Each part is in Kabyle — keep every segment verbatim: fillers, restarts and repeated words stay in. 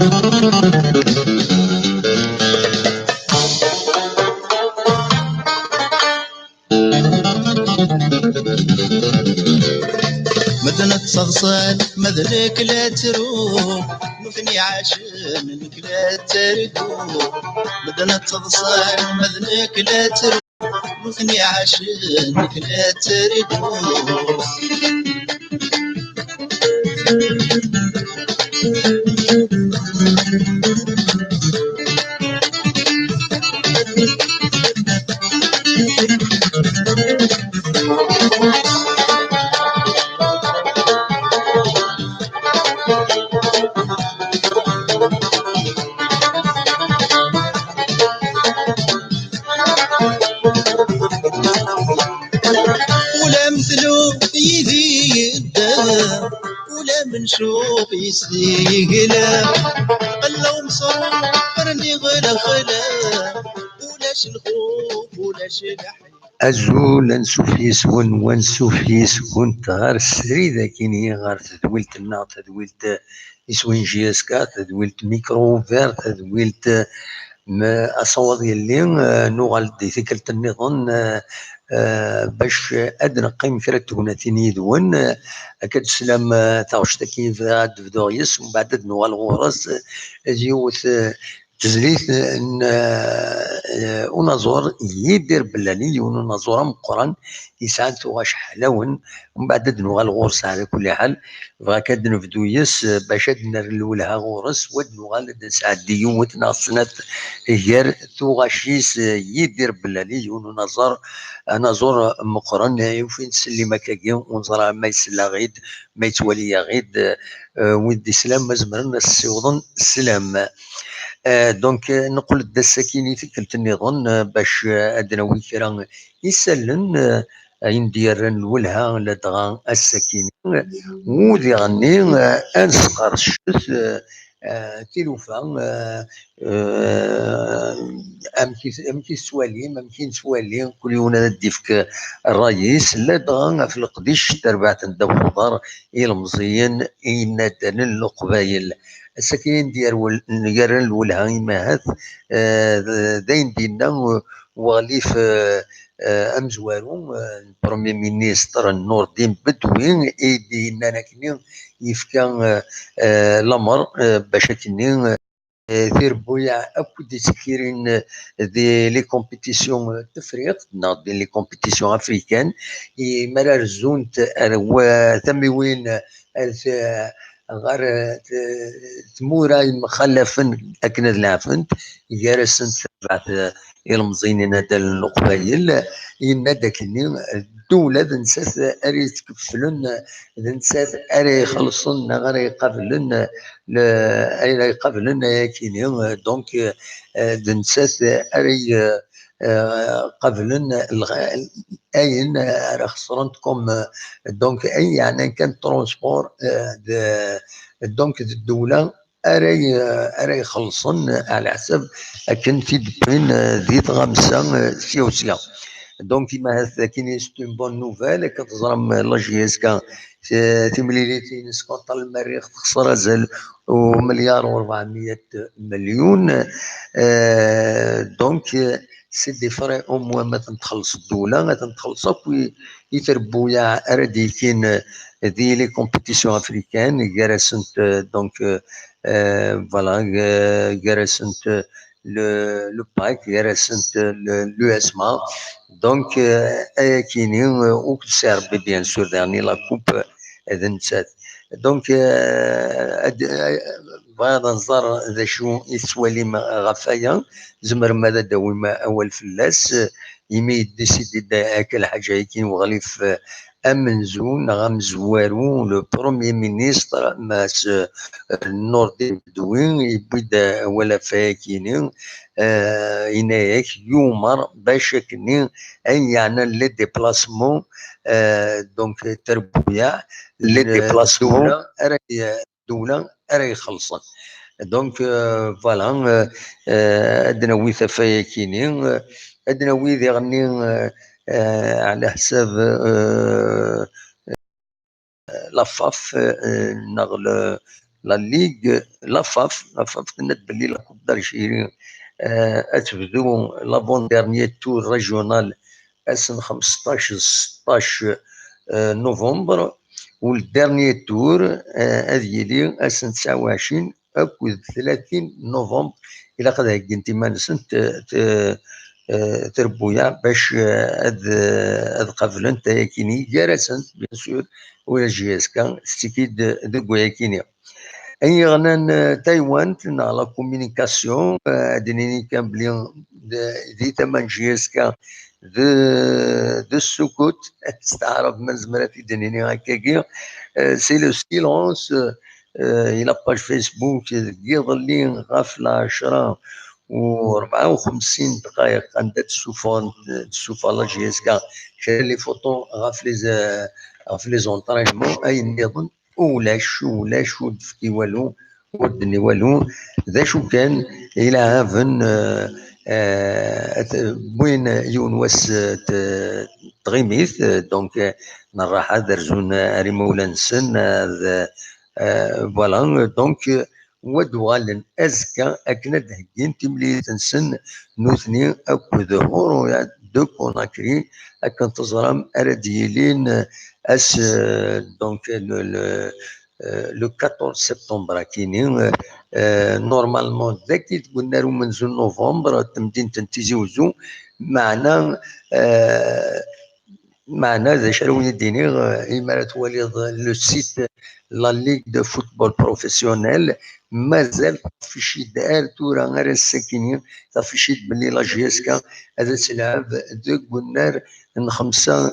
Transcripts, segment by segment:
Medden ad ttaḍsan, ma d nekk la ttruɣ, nutni ɛacen, nekk la ttarguɣ. Medden ad ttaḍsan, ma d nekk la ttruɣ, nutni ɛacen, nekk la ttarguɣ. Ula m tlu yid-i yedda, ula m ncuq yis-i yegla. Qella umṣer rniɣ lexla, ulac lxuf, ulac leḥya. Azul, ansuf yis-wen, wansuf yis-went ɣer srid akini, ɣer tedwilt-nneɣ, tadwilt iswin J S K, tadwilt Micro Ouvert, tadwilt, m-, asawaḍ yelli, eh, nuɣal-d di tikkelt nniḍen, eh, eh, bac ad neqqim kra n tegnatin yid-wen, eh, akka d-teslam, eh, taɣect-agi bɣiɣ ad d-bduɣ yes, mbeɛd ad nuɣal ɣur-s, eh, d yiwet, eh, tezlit n, eh, unaẓur Yidir Bellali, yiwen unaẓur ameqqran, yesɛan tuɣac ḥlawen, mbeɛd ad nuɣal ɣur-s ɛla kulli ḥal. Bɣiɣ kan ad nebdu yes, eh, bac ad nerr lwelha ɣur-s, u ad nuɣal ad nesɛeddi yiwet neɣ snat gar tuɣac-is, eh, Yidir Bellali, yiwen unaẓur, anaẓur meqqren, eh, yufi nsellem akkagi, ur neẓra ma yesell-aɣ-id, ma yettwali-aɣ-id, eh, wid d-islam ma zemren ad s-ssiwḍen sslam. Eh, donc, eh, neqqel-d ass-akini tikkelt nniḍen, eh, bac, eh, ad d-nawi kra isallen, eh, ayen d-yerran lwelha ladɣa ass-akini. Udiɣ-nni, eh, ad nesqerdcet, eh, eh, tilufa, eh, eh, amek i, amek i tettwalim, amek i nettwali, kul yiwen ad d-ifk ṛṛay-is, ladɣa ɣef leqdic n terbaɛt n ddaw uḍar ilemẓiyen i yennaddalen n Leqbayel. Ass-agi i d-yerwel-, yerran lwelha imahat, eh, d, d ayen d-yenna, eh, weɣlif, eh, eh, amezwaru, eh, n Premier Ministre Nourdine Bedoui, i d-yennan akkenni yefka, eh, eh, lamer, eh, bac akkenni, eh, tirebbuyaɛ akk i d-yettekkirin, eh, di les compétitions, eh, n Tefriqt, neɣ di les compétitions africaines, i mi ara rzunt ar wa-, tamiwin, eh, ar t-, ɣer, eh, t-, tmura yemxalafen akken ad leɛfent, gar-asent terbaɛt, eh, ilemẓiyen inaddalen n Leqbayel, yenna-d akkenni, ddula d nettat ara yetkeflen, d nettat ara ixellṣen neɣ ara iqablen, le-, ara iqablen ayakini, donc, eh, d nettat ara i-, eh, qablen lɣ-, ayen ara xeṣrent comme, eh, donc, ayen yeɛnan kan transport, eh, d, donc, d ddula ara y-, ara ixellṣen ɛla ḥsab akken t-id-wwin, eh, di tɣamsa, eh, sya u sya. Donc, imahat akkin c'est une bonne nouvelle, akka teẓram, eh, la J S K, eh, timlilit-ines contre le Merrix texṣer azal u melyar u ṛebɛemya melyun. Eh, donc, eh, c'est des frais au moins ma ten-txelleṣ ddula, ad ten-txelleṣ akk i, i trebbuyaɛ ara d-yekkin, eh, di les compétitions africaines, gar-asent, eh, donc, eh, eh, voilà, eh, gar-asent, eh, le, le PAC, gar-asent, eh, le, l'USMA. Donc, eh, ayakini, eh, akked Si Ṛebbi, bien sûr, daɣen la coupe, eh, d nettat. Donc, eh, ad, eh, bɣiɣ ad nẓer d acu i tettwalim ɣef waya. Tzemrem ad d-tawim awal fell-as, eh, imi yeddisidid akka lḥaǧa-agi n uɣlif, eh, amenzu neɣ amezwaru, le Premier Ministre, Mass, eh, Nourdine Bedoui, yewwi-d awal ɣef wayakini, eh, yenna-yak yumer bac akkenni ayen yeɛnan les déplacements, eh, donc terbuyaɛ, les déplacements ara y-, ddula ara ixellṣen. Donc, euh, voilà, euh, euh, ad nawi tafaya-kini, euh, ad nawi diɣenni, euh, euh, ɛla ḥsab, euh, la FAF, euh, neɣ le, la Ligue, la FAF, la FAF tenna-d belli la Coupe d'Algérie, euh, ad tebdu l'avant-dernier tour régional ass n xmesṭac d seṭṭac, euh, novembre, u le dernier tour, euh, ad yili ass n tesɛa u ɛecrin akked tlatin novembre. Ilaq ad heggint iman-nsent, euh, t-, euh, trebbuyaɛ bac, euh, ad, euh, ad qablent ayakini gar-asent, bien sûr, u la J S K tettiki-d deg wayakini. Ayen yeɣnan, euh, taywant neɣ la communication, euh, ad d-nini kan belli d, di tama n J S K d, d ssukut, s taɛrabt ma nezmer ad t-id-nini akkagi, euh, c'est le silence, euh, i la page Facebook deg yiḍelli ɣef lɛecra u rebɛa u xemsin dqayeq, anda d-ssufɣen, d-ssufeɣ la J S K kra les photos ɣef les, euh, ɣef les entraînements, ayen nniḍen ulac, ulac, ur d-tefki walu, ur d-tenni walu. D acu kan, ilaɛaben, euh, euh, at-, wwin yiwen wass, euh, t-, tɣimit, euh, donc, euh, n rraḥa ad rzun ar imawlan-nsen, euh, d, euh, voilà, donc, euh, u ad uɣalen azekka akken ad d-heggin timlilit-nsen nutni akked Hurriyet de Conakry, akken teẓram ara d-yilin, euh, ass, euh, donc, le, le, euh, le quatorze septembre akini, euh, euh, normalement dagi deg unnar umenzu n novembre, temdint n Tizi Uzzu, meɛna, euh, meɛna d acu ara wen-id-iniɣ, euh, imi ara twaliḍ le site la Ligue de Football Professionnel, mazal tafficit ar tura ar ass-akini, tafficit belli la J S K ad telɛeb deg unnar n xemsa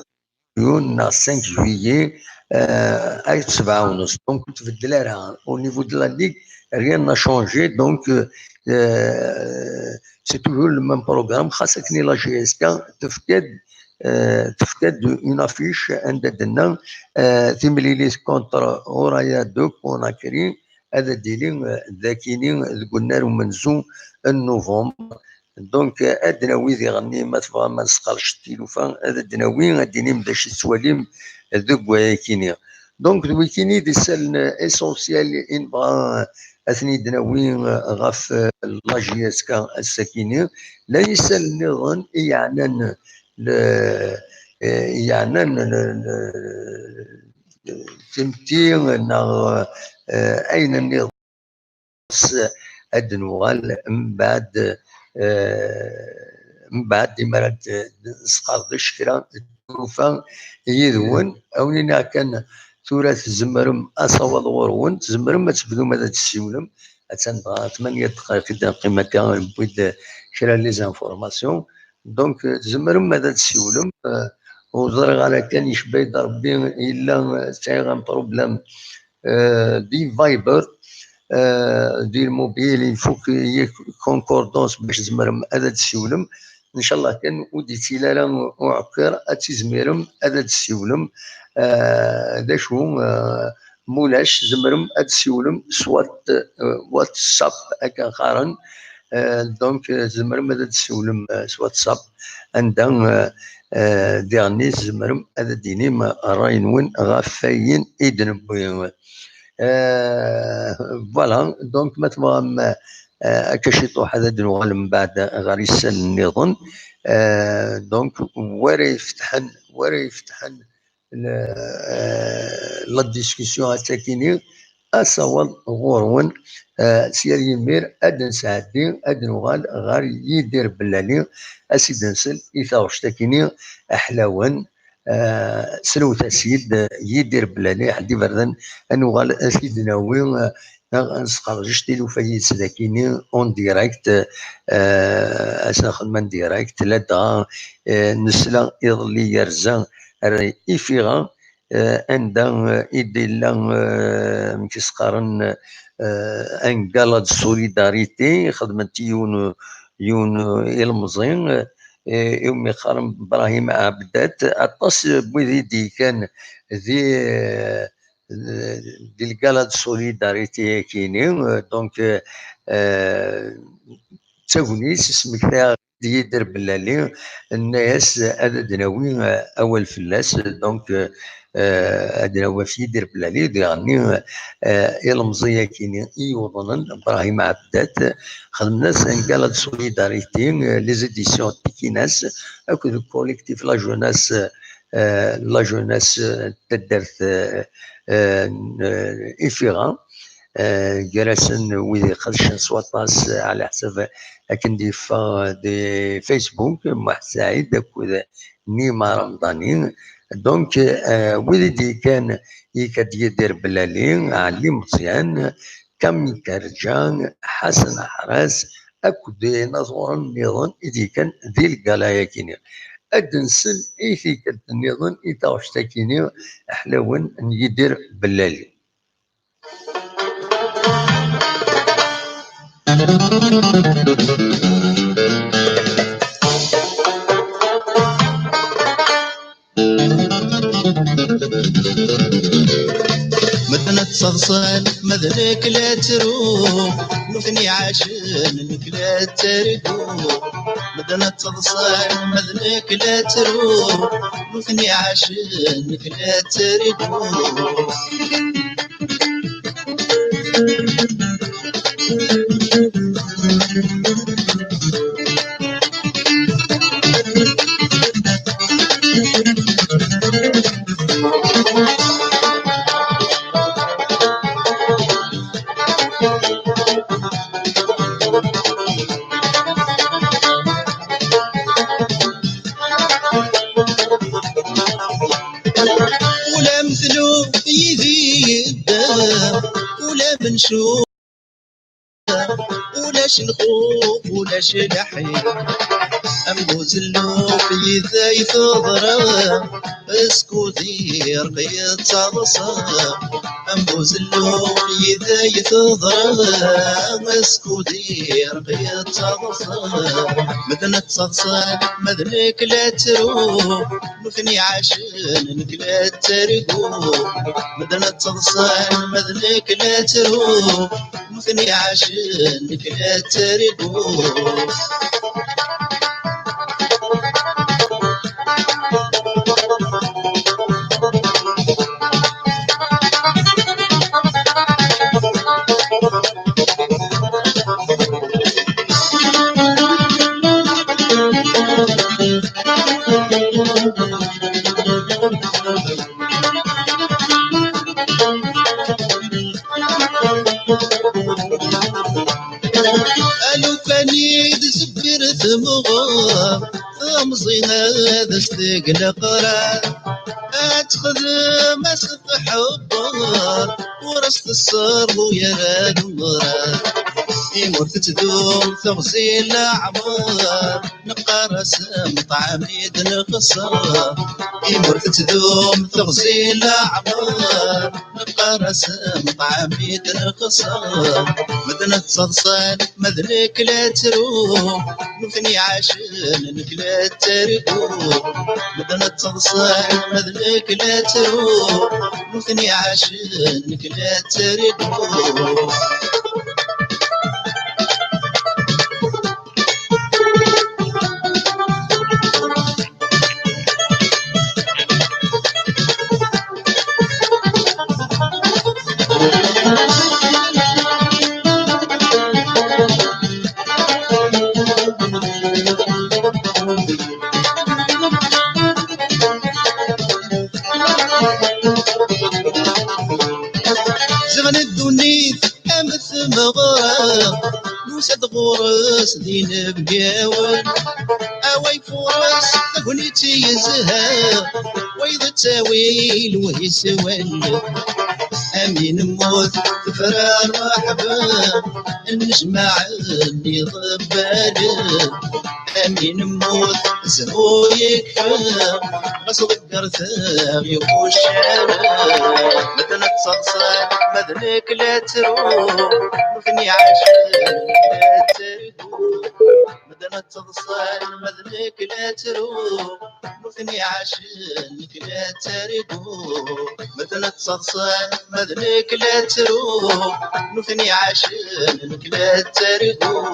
yun neɣ cinq juillet, euh, ay sebɛa u nus. Donc, ur tbeddel ara. Au niveau de la Ligue, rien n'a changé. Donc, euh, euh, c'est toujours le même programme. Xas akken la J S K tefka-d, euh, tefka-d une affiche anda d-tenna, euh, timlilit contre Hurriyet de Conakry ad d-tili, euh, dagini deg unnar umenzu n novembre. Donc, euh, ad d-nawi diɣenni, ma tebɣam ad nesqerdec tilufa, ad d-nawi, ad d-tinim d acu tettwalim deg wayakini. Donc, d wikini d isallen essentiel i nebɣa, euh, ad ten-id-nawi, euh, ɣef, euh, la J S K ass-akini. La isallen nniḍen i yeɛnan le, euh, i yeɛnan le, le, timetti neɣ, euh, ayen nniḍen. Ad d-nuɣal mbeɛd, eh, mbeɛd imi ara d-, d-nesqerdec kra n tilufa yid-wen. Ad wen-iniɣ kan tura tzemrem asawaḍ ɣur-wen, tzemrem ad tebdum ad d-tessiwlem. Attan dɣa tmanya dqayeq i d-neqqim akka, newwi-d kra n les informations. Donc, eh, tzemrem ad d-tessiwlem, eh, ur ẓriɣ ara kan, yecba-yi-d Rebbi, yella, eh, sɛiɣ un problème, euh, di Viber, euh, di lmobile, il faut qu'il y ait concordance bac tzemrem ad d-tessiwlem. Ncallah kan ur d-yettili ara uɛekkiṛ, ad tizmirem ad d-tessiwlem. Euh, d acu, euh, mulac, tzemrem ad d-tessiwlem s wat-, euh, WhatsApp, akken qqaren. Euh, donc, euh, tzemrem ad d-tessiwlem, euh, s WhatsApp, anda, euh, euh, diɣenni tzemrem ad d-tinim ṛṛay-nwen ɣef wayen i d-newwi. Euh, voilà, donc ma tebɣam, euh, akka ciṭuḥ ad d-nuɣal mbeɛd ɣer isallen nniḍen. Euh, donc, wara ifetḥen, wara ifetḥen le, euh, la discussion ass-akini, asawaḍ ɣur-wen, euh, s yal yimir ad d-nesɛeddi, ad d-nuɣal ɣer Yidir Bellali, ad s-id-nsel i taɣect-akini aḥlawen, euh, slewt-as-id, euh, Yidir Bellali, ḥedd iberdan, ad nuɣal ad t-id-nawi, euh, neɣ ad nesqerdec tilufa yid-s dakini, en direct, euh, ad s-nexdem en direct, ladɣa, euh, nesla iḍelli yerza ar ifiɣa, euh, anda, euh, i d-illa, euh, amek i s-qqaren, euh, un gala de solidarité, xedmen-t yiwen, yiwen, euh, ilemẓi, euh, iwumi qqaren Brahim Abdad, aṭas n wid i d-yekkan di, euh, di le gala de solidarité-akini, euh, donc, euh, euh, d tagnit, smektayeɣ d Yidir Bellali, nna-yas ad d-nawi, eh, awal fell-as. Donc, eh, ad d-nawi ɣef Yidir Bellali, diɣenni, eh, ilemẓi-yakini i yuḍnen, Brahim Ɛebdat, xedmen-as un gala de solidarité, eh, les éditions Tikinas, akked le collectif La Jeunesse, eh, La Jeunesse, eh, n taddart, eh, eh, n, eh, Ifira. Eh, gar-asen wid iqedcen s waṭas, eh, ɛla ḥsab akken d-yeffeɣ, eh, di Facebook, Muḥ Saɛid akked Nima Ramḍani. Donc, eh, wid i d-yekkan, yekka-d Yidir Bellali, Ɛli Meẓyan, Kami Karǧa, Ḥasan Aḥras, akked inaẓuren nniḍen i d-yekkan di lgala-yagi-nni. Ad d-nsel i tikkelt nniḍen i taɣect-agi-nni ḥlawen n Yidir Bellali. Medden ad ttaḍsan, ma d nekk la ttruɣ, nutni ɛacen, nekk la ttarguɣ. Medden ad ttaḍsan, ma d nekk la ttruɣ, nutni ɛacen, nekk la ttarguɣ. Ula m tlu yid-i yedda, ula mencu. Ulac lxuf, ulac leḥya. Am buzelluf yid-ay teḍra, skud irq yettaḍsa. Am buzelluf yid-ay teḍra, skud irq yettaḍsa. Medden ad ttaḍsan, ma d nekk la ttruɣ, nutni ɛacen, nekk la ttarguɣ. Medden ad ttaḍsan, ma d nekk la ttruɣ, nutni ɛacen, nekk la ttarguɣ. Alukan i d-zebbir temɣer, temẓi ad as-teg leqrar, ad texdem as-tḥebber, ur as-tesserḍu ara lemrar. Imi ur tettdum teɣzi n leɛmer, neqqar-as meṭɛem i d-nexṣer. Imi ur tettdum teɣzi n leɛmer, neqqar-as meṭɛem i d-nexṣer. Medden ad ttaḍsan, ma d nekk la ttruɣ, nutni ɛacen, nekk la ttarguɣ. Medden ad ttaḍsan, ma d nekk la ttruɣ, nutni ɛacen, nekk la ttarguɣ. Ziɣen ddunit am tmeɣra, nusa-d ɣur-s d inebgawen. Away fures tagnit yezha, wayeḍ ttawi lwehis wallen. Amin mmut tefra rreḥba, nnejmaɛen iḍebbalen. Amin mmut zhu yekfa, ɣas ḍeggret-aɣ i wuccanen. Medden ad ttaḍsan, ma d nekk la ttruɣ, nutni ɛacen, la ttarguɣ. Ttaḍsan ma d nekk la ttruɣ, nutni ɛacen, nekk la ttarguɣ. Medden ttaḍsan ma d nekk la ttruɣ, nutni ɛacen, nekk la ttarguɣ.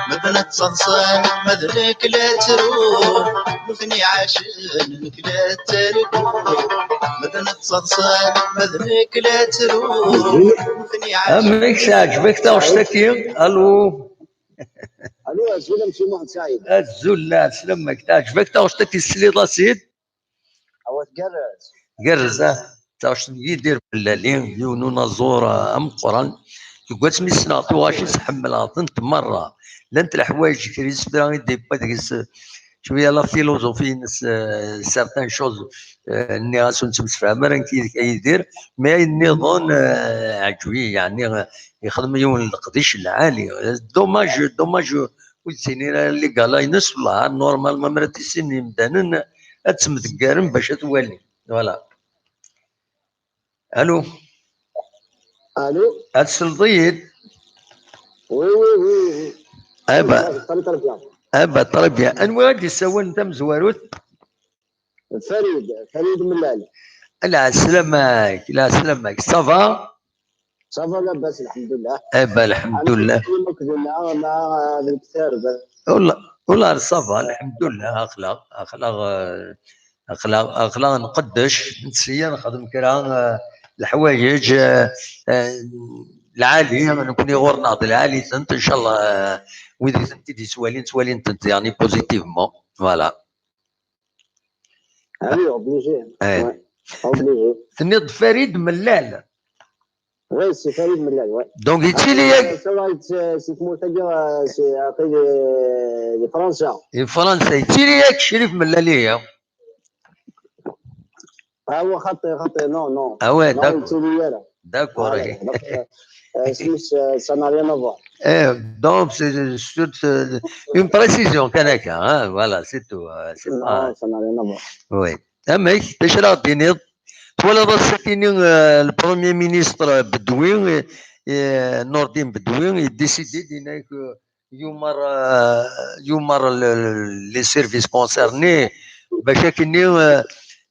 Medden ttaḍsan ma d nekk la ttruɣ, nutni ɛacen, nekk la ttarguɣ. Medden ttaḍsan ma d nekk la ttruɣ, nutni ɛacen. Amek teɛǧeb-ak taɣect-agi? Allo. Allo, azul a Msyu Muḥend Saɛid. Azul, la, slam-ak. Teɛǧeb-ak taɣect-agi tesliḍ-as-id? Awa tgerrez. Gerrez, ah. Taɣect n Yidir Bellali, yiwen unaẓur, ah, ameqqran. Deg wasmi ssneɣ tuɣac-is ḥemmleɣ-tent merra. Llant leḥwayeǧ kra isefra i d-yewwa deg-s, eh, cwiya la philosophie-ines, eh, certaines choses, eh, nniɣ-as ur nettemsefham ara nekk yid-k a Yidir, mais ayen nniḍen, eh, ɛǧeb-iyi, yeɛni, eh, yexdem yiwen n leqdic lɛali. Dommage, dommage ur d-ttinin ara les gars-ines, wallah, normalement, mi ara tissinen yimdanen, ad ttemdeggaren bac ad t-walin. Voilà. Allô? Allô? Ad tesleḍ-iyi-d? Oui, oui, oui, oui. Eh ben, très, très bien. Eh ben, très bien. Anwa i d-yessawalen tamezwarut? Farid, Farid Mellal. Lɛeslama-k, lɛeslama-k. Ça va? Ça va, labas, lḥemdullah. Eh ben, lḥemdullah. Amek i d-nna, ma, d lektar, bas. Wallah, wallah, ça va, lḥemdullah, aql-aɣ, aql-aɣ, eh, aql-aɣ, aql-aɣ nqeddec, nseyya nexdem kra, eh, leḥwayeǧ, eh, eh, lɛali, nekni ɣur-neɣ d lɛali-tent, ncallah, eh, wid i tent-id-yettwalin, ttwalin-tent, yeɛni positivement. Voilà. Ah oui, obligé. Eh. Ouais, obligé. Tenniḍ-d Farid Mellal. Oui, c'est Farid Mellal, ouais. Donc, yettili yak... Ça va, c'est, c'est comment ça dire, euh, c'est après les, les Français. Di Fransa, yettili yak Crif Mellal ihi? Ah, wa xaṭi, xaṭi, non, non. Ah ouais, non, d'accord. Yettili ara. D'accord, voilà, ok. Donc, euh, euh, c'est, euh, ça n'a rien à voir. Eh, donc, c'est, c'est, c'est une précision, kan akka, hein, voilà, c'est tout, euh, c'est pas... Non, ça n'a rien à voir. Oui. Amek, d acu ara ɣ-d-tiniḍ? Twalaḍ ass-agi-nni, euh, le Premier ministre Bedoui, euh, euh, Nourdine Bedoui, yedisidi-d, yenna-k, euh, yumar, euh, yumar le, le, les services concernés, bac akken, euh,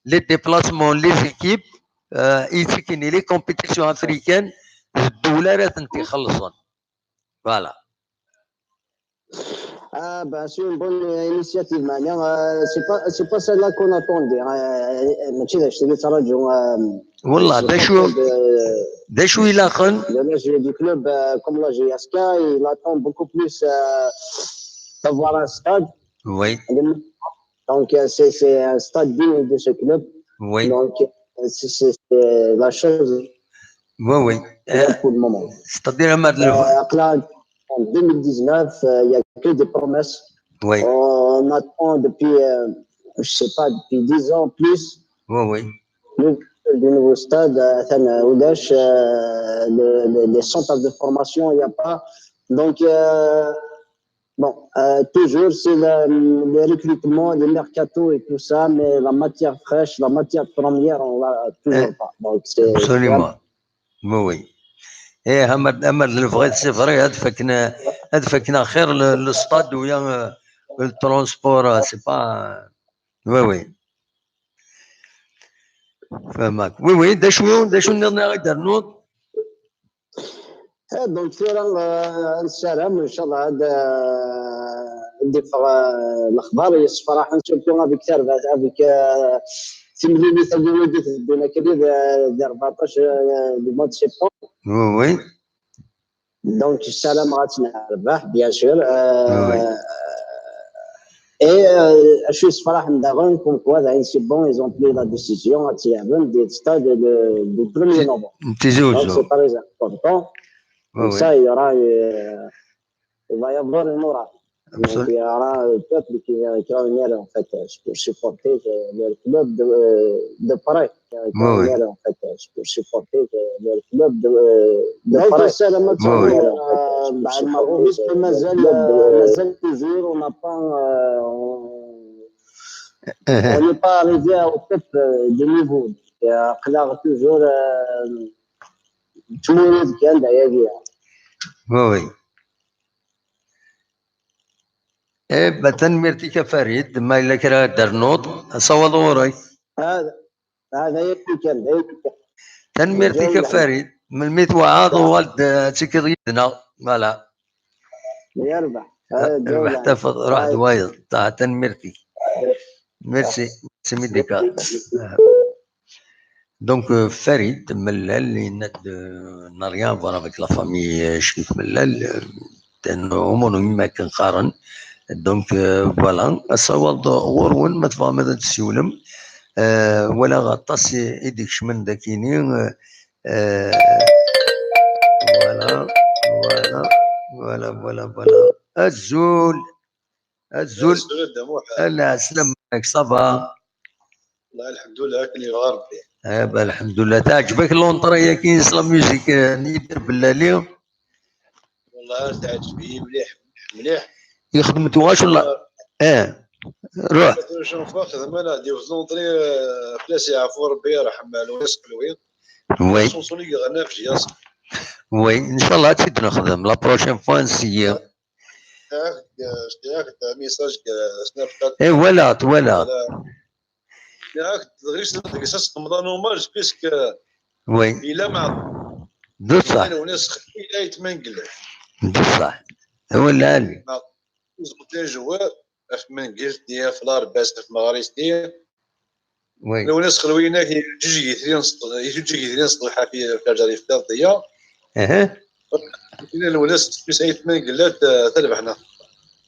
les déplacements, les équipes, euh, i tikini, les compétitions africaines, d ddula ara tent-ixellṣen. Voilà. Ah, ben, c'est une bonne, euh, initiative, mania. Euh, c'est pas, c'est pas celle-là qu'on attendait, hein. Euh, mačči d acu i nettṛaǧu, euh, wallah, d acu, de, d acu ilaqen? De l'A G du club, euh, comme la G S K, il attend beaucoup plus, euh, d'avoir un stade. Oui. Donc, euh, c'est, c'est un stade digne de ce club. Oui. Donc, euh, c'est, c'est, c'est la chose, oui, oui, euh, pour le moment. C'est-à-dire, Ahmed, le, euh, aql-aɣ en deux mille dix-neuf, euh, il y a que des promesses. Oui. On attend depuis, euh, je sais pas, depuis dix ans plus. Oui, oui. Le, du nouveau stade, euh, atan, euh, ulac, euh, le, le, les centres de formation, il y a pas. Donc, euh, bon, euh, toujours, c'est le, les recrutements, les mercato et tout ça, mais la matière fraîche, la matière première, on l'a toujours pas. Donc, c'est, absolument. Oui, oui. Eh, amer, amer d lebɣi, c'est vrai, ad fakken, ad fakken axir le, le stade ou bien, euh, le transport, euh, c'est pas, euh, oui, oui. Fehmeɣ. Oui, oui, d acu, d acu nniḍen ara d-ternuḍ? Eh, donc, tura, euh, nessaram, inchallah, ad, euh, ad d-iffeɣ, euh, lexbar yessefraḥen, surtout avec tarbaɛt, avec, euh, timlilit-agi i d-iteddun akka di, di rbeɛṭac, euh, du mois de septembre. Oui, oui. Donc, ssarameɣ ad tt-nerbeḥ, bien sûr. Euh, oui, oui. Et, euh, acu yessefraḥen daɣen, comme quoi, daɣen, c'est bon, ils ont pris la décision, ad tt-yeɛben, du stade de, du premier novembre. Donc, c'est très important. Oui, oui. Comme ça, il y aura, euh, il va y avoir une aura. Donc, il y aura un peuple qui va, qui va venir, en fait, euh, pour supporter, euh, leur club de, euh, de près. Oui, oui. Qui va venir, en fait, euh, pour supporter, euh, leur club de, euh, de près. Donc, c'est le match, oui, oui, euh, pour supporter, euh, leur club de, euh, mazal, euh, mazal toujours, on n'a pas, euh, on, on n'est pas arrivé au top, euh, du niveau. Donc, euh, aql-aɣ toujours, euh, ttmurud kan d ayagi. Oui, oui. Eh, ben, tanemmirt-ik a Farid, ma yella kra ad d-ternuḍ, asawaḍ ɣur-k. هذا هذا يكفي كم، يكفي كم. Tanemmirt-ik a Farid, melmi twɛaḍ uɣal-d ad tikiḍ yid-neɣ. Voilà. يربح. Rbeḥ tafeḍ, ruḥ d wayeḍ. Tanemmirt-ik. Merci, merci Médica. Donc, euh, Farid Mellal, il n'a de- n'a rien à voir avec la famille euh, Chérif Mellal. Euh, c'est un homonyme, ma qqaren. Donc, euh, voilà. Asawaḍ ɣur-wen, ma tebɣam ad tessiwlem. Euh, walaɣ aṭas i d-ikecmen dakini. Euh, euh, voilà, voilà, voilà, voilà, voilà. Azul. Azul. Azul a Dda Muḥ. Ala, sslam-ik, ça va? والله الحمد لله، كان يبغى ربي. Eh ben, الحمد لله. تعجبك l'entrée-agi s la musique euh, n Yidir Bellali? والله تعجبني مليح، مليح. يخدم تواش ولا؟ Eh, روح. شوف خدمة أنا ديوث l'entrée، آه، فلاس يعفو ربي يرحم الويس قلوي. Oui, شونسون اللي غنى في جياس. oui, إن شاء الله تزيد نخدم. La prochaine fois نسيي. ياك، آه، ياك، آه، ميساج، آه، سناب شات. Eh, voilà, voilà. ياك، غير غير تقمضان hommage، puisque Oui, إلا مع بصح، وناس خفيفة يتمنقل. بصح. هو العالي. زوج دي جوار، في منقلتي، في لارباس، في مغاريستي. Oui. لو ناس خلوينا كي جوج يثرين سط-، جوج يثرين سطوحة في في الجري في الأرضية. اها. كاين لو ناس في سعيد منقلات، آه، تربحنا.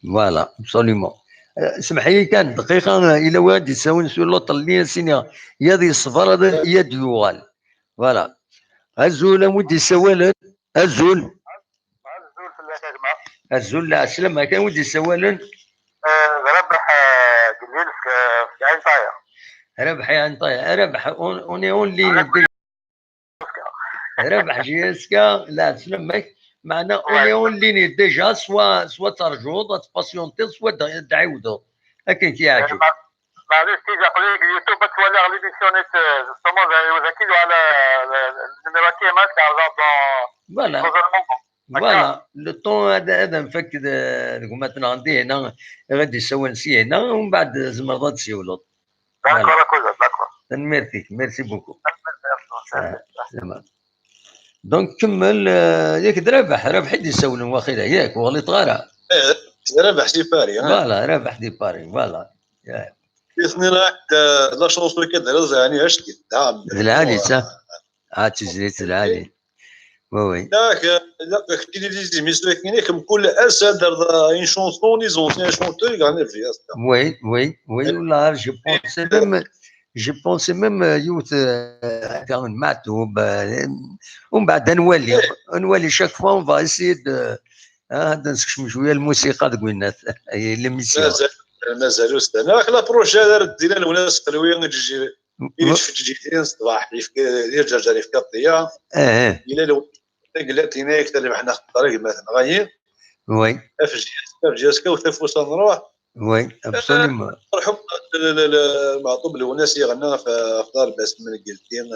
Voilà, absolument. آه، اسمح لي كان دقيقة، آه، إلا واحد يساون سو لوطر لي سينيا يا دي الصفر هذا يا ديوال. Voilà. أزول أمود يساولن. أزول. أزول في الله يا جماعة. أزول لا سلام كان ودي يساولن. آه، ربح، آه، قليل في في عين طاية. ربح يا عين طاية، ربح اون اون لي ربح جي اس كا. لا سلمك. معنا اون اون لي ديجا سوا سوا ترجوض تباسيونتي سوا تعاودو. هكا كيعجب. معليش تيجا قليل اليوتيوب تولى على ليميسيون نت، آه، زعما ذاكيلو على النيميرا كيما تاع Voilà. Voilà, le temps هذا هذا نفك ذ- ذوك ما تنغندي هنا غادي يسوي نسي هنا ومن بعد زمر غادي تسيولوط. داكور كوزا داكور. Merci, merci beaucoup. سلامة. Donc كمل آه، ياك د رابح رابح يدي يسولن واخيرا ياك وغليط غارة. رابح سي باري. Voilà, رابح دي باري. Voilà. اثنين راك لا شونس ويكا دار زاني اش كي دام. العالي صح. عاد تجريت العالي. Oui, oui. لا لا كتير لي زيميسيون كاين كم كل اسد دار اون شونسون لي زونسيان شونتور غاني في Oui, oui, oui, والله je pense même je pense même يوث هكا معتوب آه، ومن بعد نولي نولي chaque fois on va essayer de هذا نسكشم شويه الموسيقى دوينات. هي ليميسيون. مازال مازال استنى راك لا بروشين دار الدينا الوناس قلويه نجي يتفججي الصباح يفك يرجع جاري في كاطيه. اه الى لو قلت لنا يكتب حنا خطر ما غايين. Oui. اف جي اس اف جي اس كو تفوس نروح. Oui, absolument. نروحوا المعطوب الوناس يغنى في دار باس من قلتين.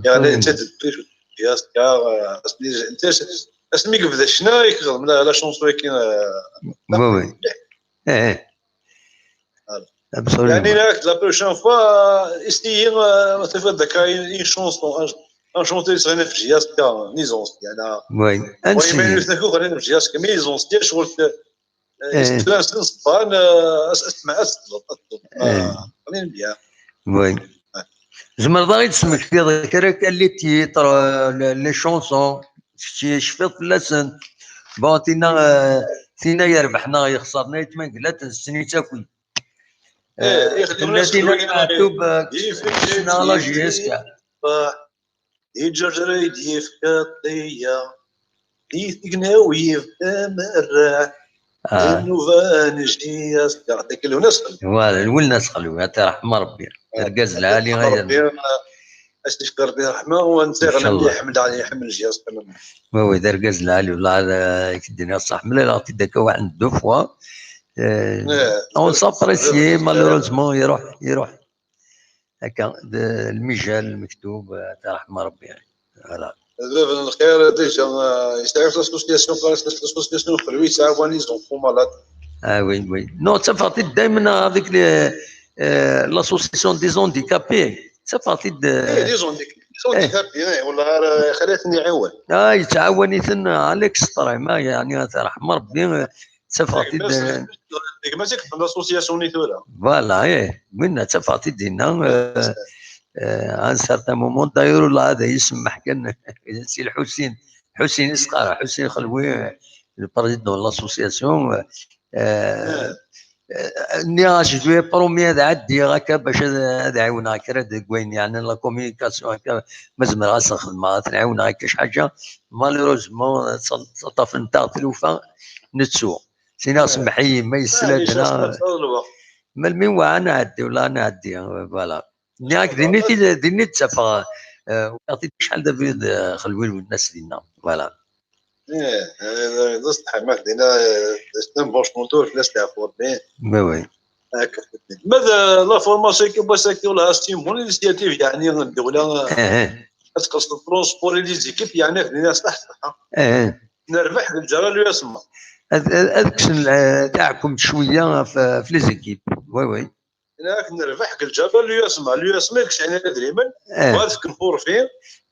يعني انت تدويش جي اس كا انت اسمي قبل شنا يكغل من لا شونسو كي. Oui, oui. ايه. يعني لا لا بروشين فوا استيي تفضل كاين اون شونسون. اون شونتي سغينا في جي اس كا نيزونس يعني. Oui. المهم نتاكو غير في جي اس كا ميزونس ديال شغل. استران سنسطان اسمع اسطل. منين بيان. Oui. زعما ضاغي تسمك في هذاك راك لي تيتر لي شونسون شتي شفيط في لسن. بون تينا تينا يربحنا يخسرنا يتمنقلات نستني تاكل. تينا معتوب سنا لا جي اس كا. يجري يفك الطيه دي تقناو يفهم الراه. النوبة نجي يعطيك الونس. Voilà, الونس خلوي، يعطي رحمة ربي. الرقاز العالي غير. اش تشكر ربي رحمة وانت غنى يحمد عليه يحمل جي اس. Oui, oui, دار الرقاز العالي والله هذا يدينا الصح. ملي لا تدك واحد دو فوا. اون سابريسيي مالوريزمون يروح يروح. هكا المجال المكتوب، آه، رحمة ربي يعني. Voilà. باب الخير ديجا يستعرف لاسوسياسيون قالت لاسوسياسيون خلوي يسعى لي زونفون مالاد. Ah oui, oui. Non, ttafeɣ-t-id daymen avec les, euh, l'association des handicapés. Ttafeɣ-t-id, euh, des handicapés, des handicapés, eh, والله غير خلاتني يعاون. Ah, yettɛawan-iten à l'extrême, ah, يعني, ad t-yerḥem Rebbi, euh, ttafeɣ-t-id, euh, ديك ماشي كتب l'association ني ثورة. Voilà, eh, winna ttafeɣ-t-id dinna, euh, euh, à un certain moment, d'ailleurs, là, هذا يسمح كان سي الحسين، حسين إسقار، حسين خلوي, euh, le président de l'association, euh, euh, euh, nniɣ-as je vais premier ad ɛeddiɣ akka bac ad, ad ɛiwneɣ kra deg wayen yeɛnan la communication akka, ma zemreɣ ad s-xedmeɣ, ad ten-ɛiwneɣ akka ḥaǧa. Malheureusement, ttaṭṭafen-aɣ tlufa, nettu. Sinaɣ semmeḥ-iyi ma yesla-d neɣ melmi wa ad nɛeddi wala ad nɛeddi, voilà. Nniɣ-ak dinni tid, dinni d-ttafeɣ, euh, ufiɣ-t-id acḥal d abrid, euh, xelwi Lwennas dinna, voilà. ايه، هذا صح، ما دينا سيستم بوش كونتور في الاس تاع فور بي. Mais oui. هكا. ماذا لا فورماسيون كي بغا ساكي ولا ستيمون انيسياتيف، يعني الدوله Eh, eh. تقصد الترونسبور لي زيكيب، يعني هنا صح صح. Eh, eh. نربح الجرى لو يسمى. Ad, ad, ad kksen, eh, taɛkemt cwiya ɣef, ɣef les équipes. Oui, oui. هناك نربح الجرى لو يسمى، لو يسمى كش يعني ادريمن. Eh, وهذاك الفورفي.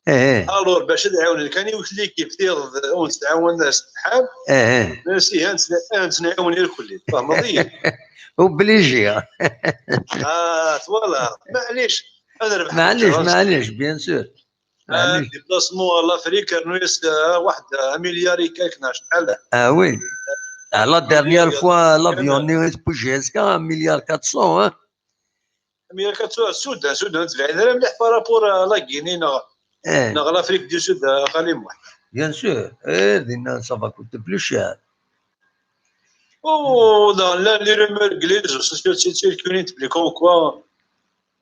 eh, eh. الور باش تعاون كان يوت ليكيب تيض ونتعاون الناس الحال. Eh, eh. نسي هانت، هانت نعاون الكل، فاهم قضيه؟ Obligé. اه فوالا، معليش، انا ربحت معليش، الجرى. معليش، bien sûr. معليش. ديبلاسمون لافريك رنويس، آه، واحد، آه، مليار كالك شحال. Ah oui. Ah, la dernière fois, l'avion ني بو جي اس كا مليار quatre cents, hein. مليار كاتسو السودان، السودان تبعين راه مليح بارابور لا غيني نغ Eh, نغ لافريك دو سود، آه، خلي موح. bien sûr. Eh, dinna, ça va coûter plus cher. و لا لي رومور انجليز سوسيو سيركولين بلي كوم كوا،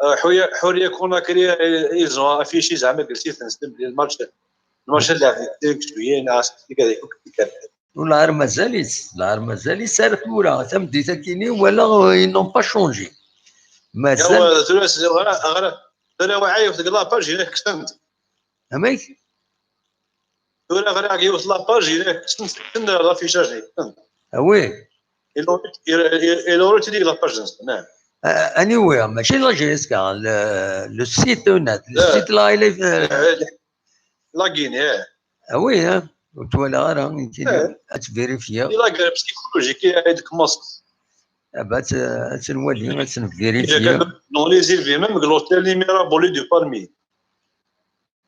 آه، حريه، حريه كوناكري ايزون افيشي زعما جلسيت نسلم بلي الماتش، الماتش اللي عندك شويه ناس كذا. والله غير مازال يس-، والله غير مازال يسار ثورة. تمديت كيني ولا ils n'ont pas changé. مازال. ثورة غير، غير، ثورة وعايف ديك لاباج هناك كسنت. اميك؟ ثورة غير عايف لاباج هناك كسنت، كسنت لافيشاج هناك كسنت. Ah oui. ايلوريتي ديك لاباج نسخ، نعم. Anyway, ماشي لا جي اس كا، le site هنا، le site là il est. لا غيني، اه. Ah oui, hein. وتوالى غير يمكن تفيريفيا. لا غير بسيكولوجيك يعيدك مصر. Bah, تنوالي، تنفيريفيا. نو لي زيلفي ميم لوتيل لي ميرابولي دو بالمي.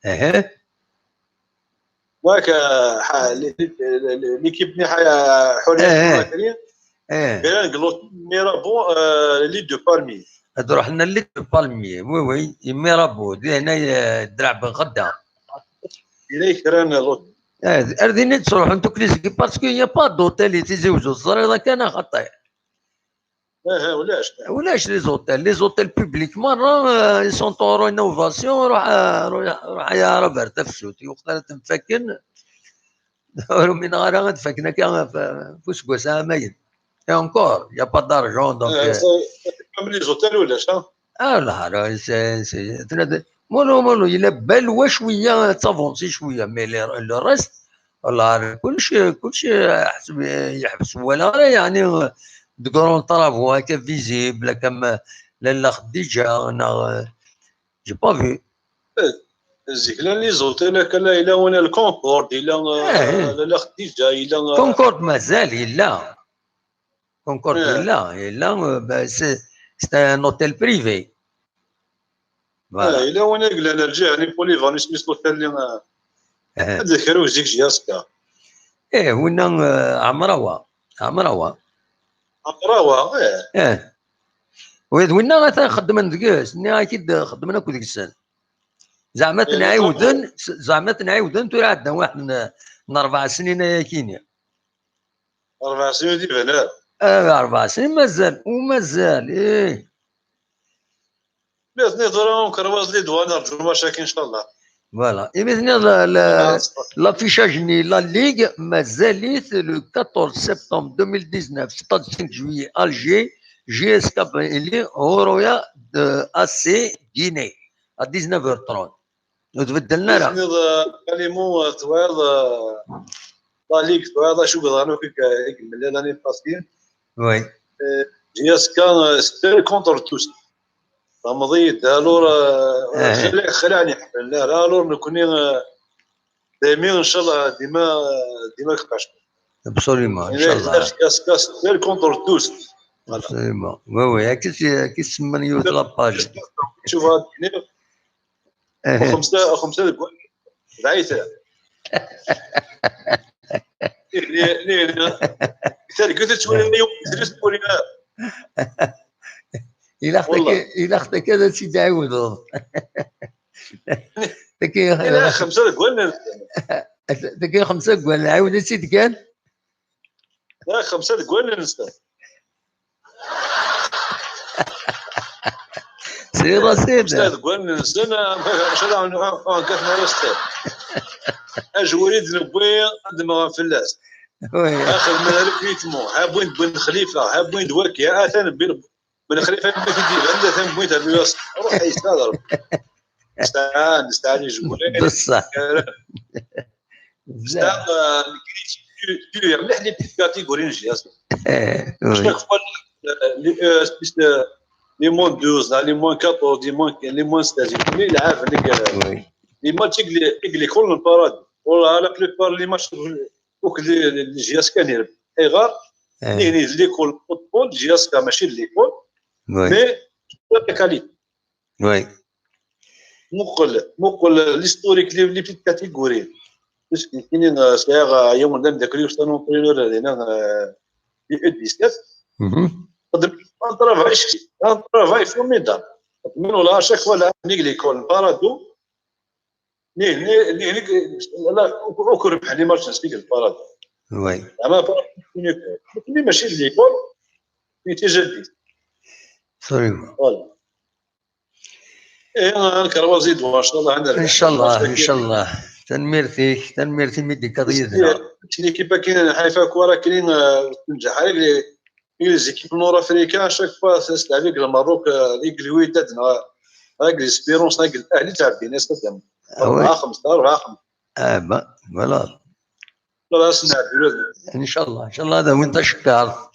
اها. واك، ليكيب ني حيا حريه. ايه. بيران قلوت ميرابو، آه، لي دو بالمي. هاد رحنا لي دو بالمي، وي وي، ميرابو، دي هنا، آه، دراع بن غدا. إلى كران لوت. اه، ارديني تروح انتو كليزيكي، parce que y a pas d'hôtel تيزي وزو الزريضه كان خطير. اه، ولاش؟ ولاش les hôtels؟ Les hôtels publics مره، آه، ils sont en rénovation، روح، آه، روح، روح يا ربر تفسوت، وقت تنفكن. Ur umineɣ ara ad faken akka ɣef useggas-a amayen. Et encore, y a pas d'argent, donc. Même les hôtels ulac, hein. Ah, la, c'est, c'est, molo, molo, il est bel, ouais, cwiya, ça avance, cwiya, mais le, le reste, والله كلش، كلش يحبس ولا يعني de grands travaux هكا visibles comme la, la Khadija, j'ai pas vu. زيك لا les hôtels كان لا، إلا وين الكونكورد، إلا لا، لا خديجة، إلا كونكورد مازال، إلا كونكورد، إلا، إلا، c'est un hôtel privé. Voilà. إلا وين قلنا نرجع يعني بوليفان اسمي l'hôtel اللي هذا كانوا زيك جياسكا. إيه، ونا عمراوة، عمراوة. عمراوة، إيه. إيه. ويد ونا غاتا خدمن دقيس، ني أكيد خدمنا كو دقيسن. زعما تنعاودن، زعما تنعاودن، ترى عندنا واحد من، من أربع سنين يا كينيا. أربع سنين دي بنات. آه، أربع سنين مازال، ومازال، إيه. Mais تني ضروري نكرواز لي دوا نرجو المشاكل إن شاء الله. Voilà. إيه، mais تني لا، لا، l'affichage ني la Ligue مازاليت le quatorze septembre deux mille dix-neuf, stade cinq juillet, Alger, J S K إلي، هورويا de A C Guinée, à dix-neuf heures trente. وتبدلنا راه. كلمو تويض، لا ليغ تويض، شو قدرنا فيك يكمل لاني باسكي. Oui. J S K, euh, c'est contre tous. Tfehmeḍ-iyi-d, alors, euh, Ah. Xali, Xali Ɛli Ḥmed, la, la, alors, nekkni, euh, daymi, inchallah, dima, euh, dima kpac. Absolument, inchallah. J S K, c'est contre tous. Voilà. Absolument. Oui, oui, هكا تسمى يوت la page. شوف هاد الدنيا. خمسة، خمسة دقائق. دعيت. ليه، ليه، ليه؟ تلقيت تولي يوم، تجلس تولي. إلا أختك، إلا أختك هذا سيدي عوض. تكي إلا خمسة دقائق. تكي خمسة دقائق، عاود سيدي كان. لا، خمسة دقائق نسى. سيدي، سيدي. أستاذ قول لنا، أنا، أنا، أنا، أنا، أنا، أنا، أجوري ذنبي، أدمغ في الناس. Oui. أخذ من هذاك ريتمو، ها بوين بن خليفة، ها بوين دواكي، ها أثان بن، بن خليفة، بن خليفة، عنده ثان بوين تاع الوسط. روح يستاذر. نستعان، نستعان يجبوني. بصح. بصح، آه، مليح لي بتيت كاتيجوري نجي أصلا. إيه، oui. Chaque fois, les, euh, les moins douze, là, les moins quatorze, les moins, les moins seize, les, les, les, Oui. les matchs, les, les, les كل بارادو. والله la plupart les matchs, donc les, les, les J S K كان يلعب. إيغار، إيه. ني، ني، l'école football, J S K ماشي l'école, Oui. mais la qualité. Oui. مقل، مقل l'historique, les, les petites catégories. Parce que كاينين، آه، صغار، آه، يوم دام ذاك اليوم كانوا entraîneur هنا، آه، في U dix-sept. Mhm. Un travail, un travail formidable. من ولا chaque fois لا نيك l'école بارادو. ني، ني، ني، ني، لا، أكو ربح لي ماتش نسيك البارادو. Oui. أما بارادو، mais ماشي l'école, mais تجدي. Absolument. Voilà. إيه، أنا كروزي دوا، إن شاء الله عندنا إن شاء الله، إن شاء الله. تنميرتك، تنميرتي ميدي كضيفنا. L'équipe كاين حيفا كورة كاين، آه، تنجح. هاي les, les équipes nord-africaines, chaque fois, c'est avec le Maroc, euh, les Gluides, avec l'Espérance, avec الأهلي تاع بني سدم. آه، oui. أربعة خمسة، أربعة خمسة. آه، با، voilà. خلاص نعدلو. إن شاء الله، إن شاء الله هذا وين تشكر.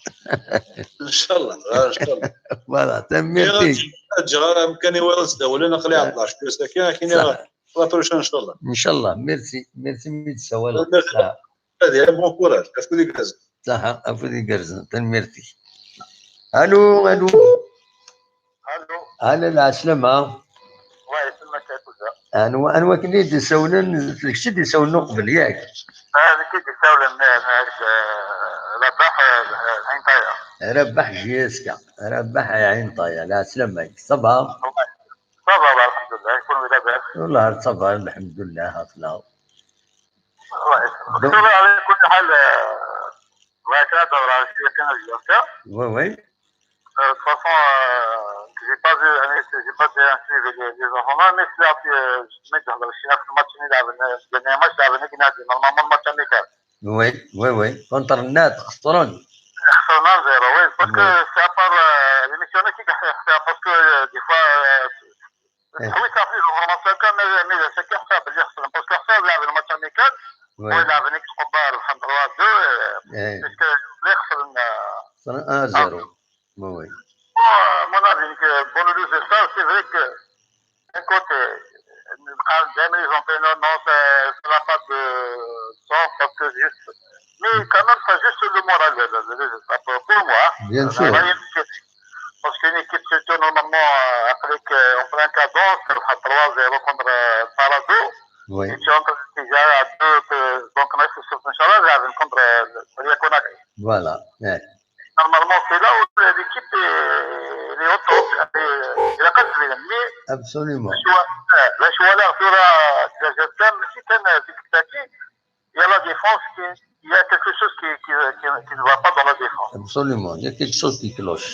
إن شاء الله، آه، إن شاء الله. Voilà، تنميرتك. أجغى أمكاني ولا نسدى ولا نقلي على اثناش كيلو ساكن، لكن صح. la prochaine إن شاء الله. إن شاء الله. Merci، merci ميدسا، voilà. Merci. آه. هذه bon courage. أفكو ديك هزة. صح، أفكو ديك هزة. تنميرتي. ألو، ألو. الو. ألو، العسلامة. الله يسلمك يا كوزا. أنو، أنو كني دي سولن، كشي دي سولن قبل ياك. هذا كي دي سولن، آه، آه، رباح، آه، عين طايرة. رباح جيسكا، رباح عين طايرة، العسلامة. صباح. صافا، الحمد لله، يكون لاباس. والله صباح، الحمد لله، هاكلا. الله يسلمك. دكتور، على كل حال، آه، بغيت نهضر على شوية كان الجلسة. Oui, oui. Euh, de toute façon, euh, j'ai pas vu, يعني, j'ai pas bien suivi les, les enfants, mais c'est là, euh, je me dis, le match, il a venu, le match, il a venu, normalement, le match amical. Oui, oui, oui. Contre Nice, خسرون. خسرنا zéro, oui, parce que c'est à part, euh, l'émission, c'est parce que, euh, des fois, euh, oui, ça fait vraiment ça, mais, mais c'est que ça veut dire, parce que ça, là, le match amical, Oui. il a venu trois deux, euh, Eh, parce que les خسرنا, euh, خسرون un zéro. Oui, oui. Bon, à mon avis, que bon, le résultat, c'est vrai que d'un côté, euh, les entraîneurs, non, ça ça n'a pas de sens parce que juste. Mais quand même, c'est juste le moral, le, le, le résultat pour, pour moi. Bien Euh, sûr. Rien de critique. Parce qu'une équipe, surtout normalement, euh, après qu'on prend un cadeau, c'est le trois zéro contre euh, Paradou. Oui. Et tu entres déjà à deux, euh, donc, là, c'est sur Inch'Allah, là, contre euh, le Conakry. Voilà. Eh, Normalement, c'est là où l'équipe est, elle est au top, elle est, elle est pas très bien. Mais Absolument. je vois, euh, là, je vois là, sur la, la gestion, mais si t'as une difficulté, il y a la défense qui, il y a quelque chose qui, qui, qui, qui ne va pas dans la défense. Absolument. Il y a quelque chose qui cloche.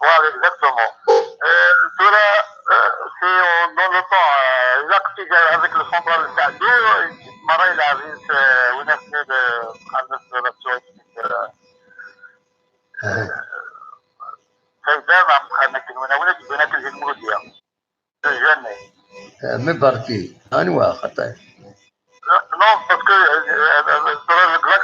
Voilà, exactement. Euh, sur la, euh, c'est euh, dans le temps, euh, Jacques Pigal avec le central de Sadio, Marais, il a vu, euh, on a fait le, euh, Eh, فايدة مع محمد بن مناولة بنات الجمهورية. Jamais. eh, mais par qui? أنواع خطأ. Non, parce que euh, euh, euh, sur le Black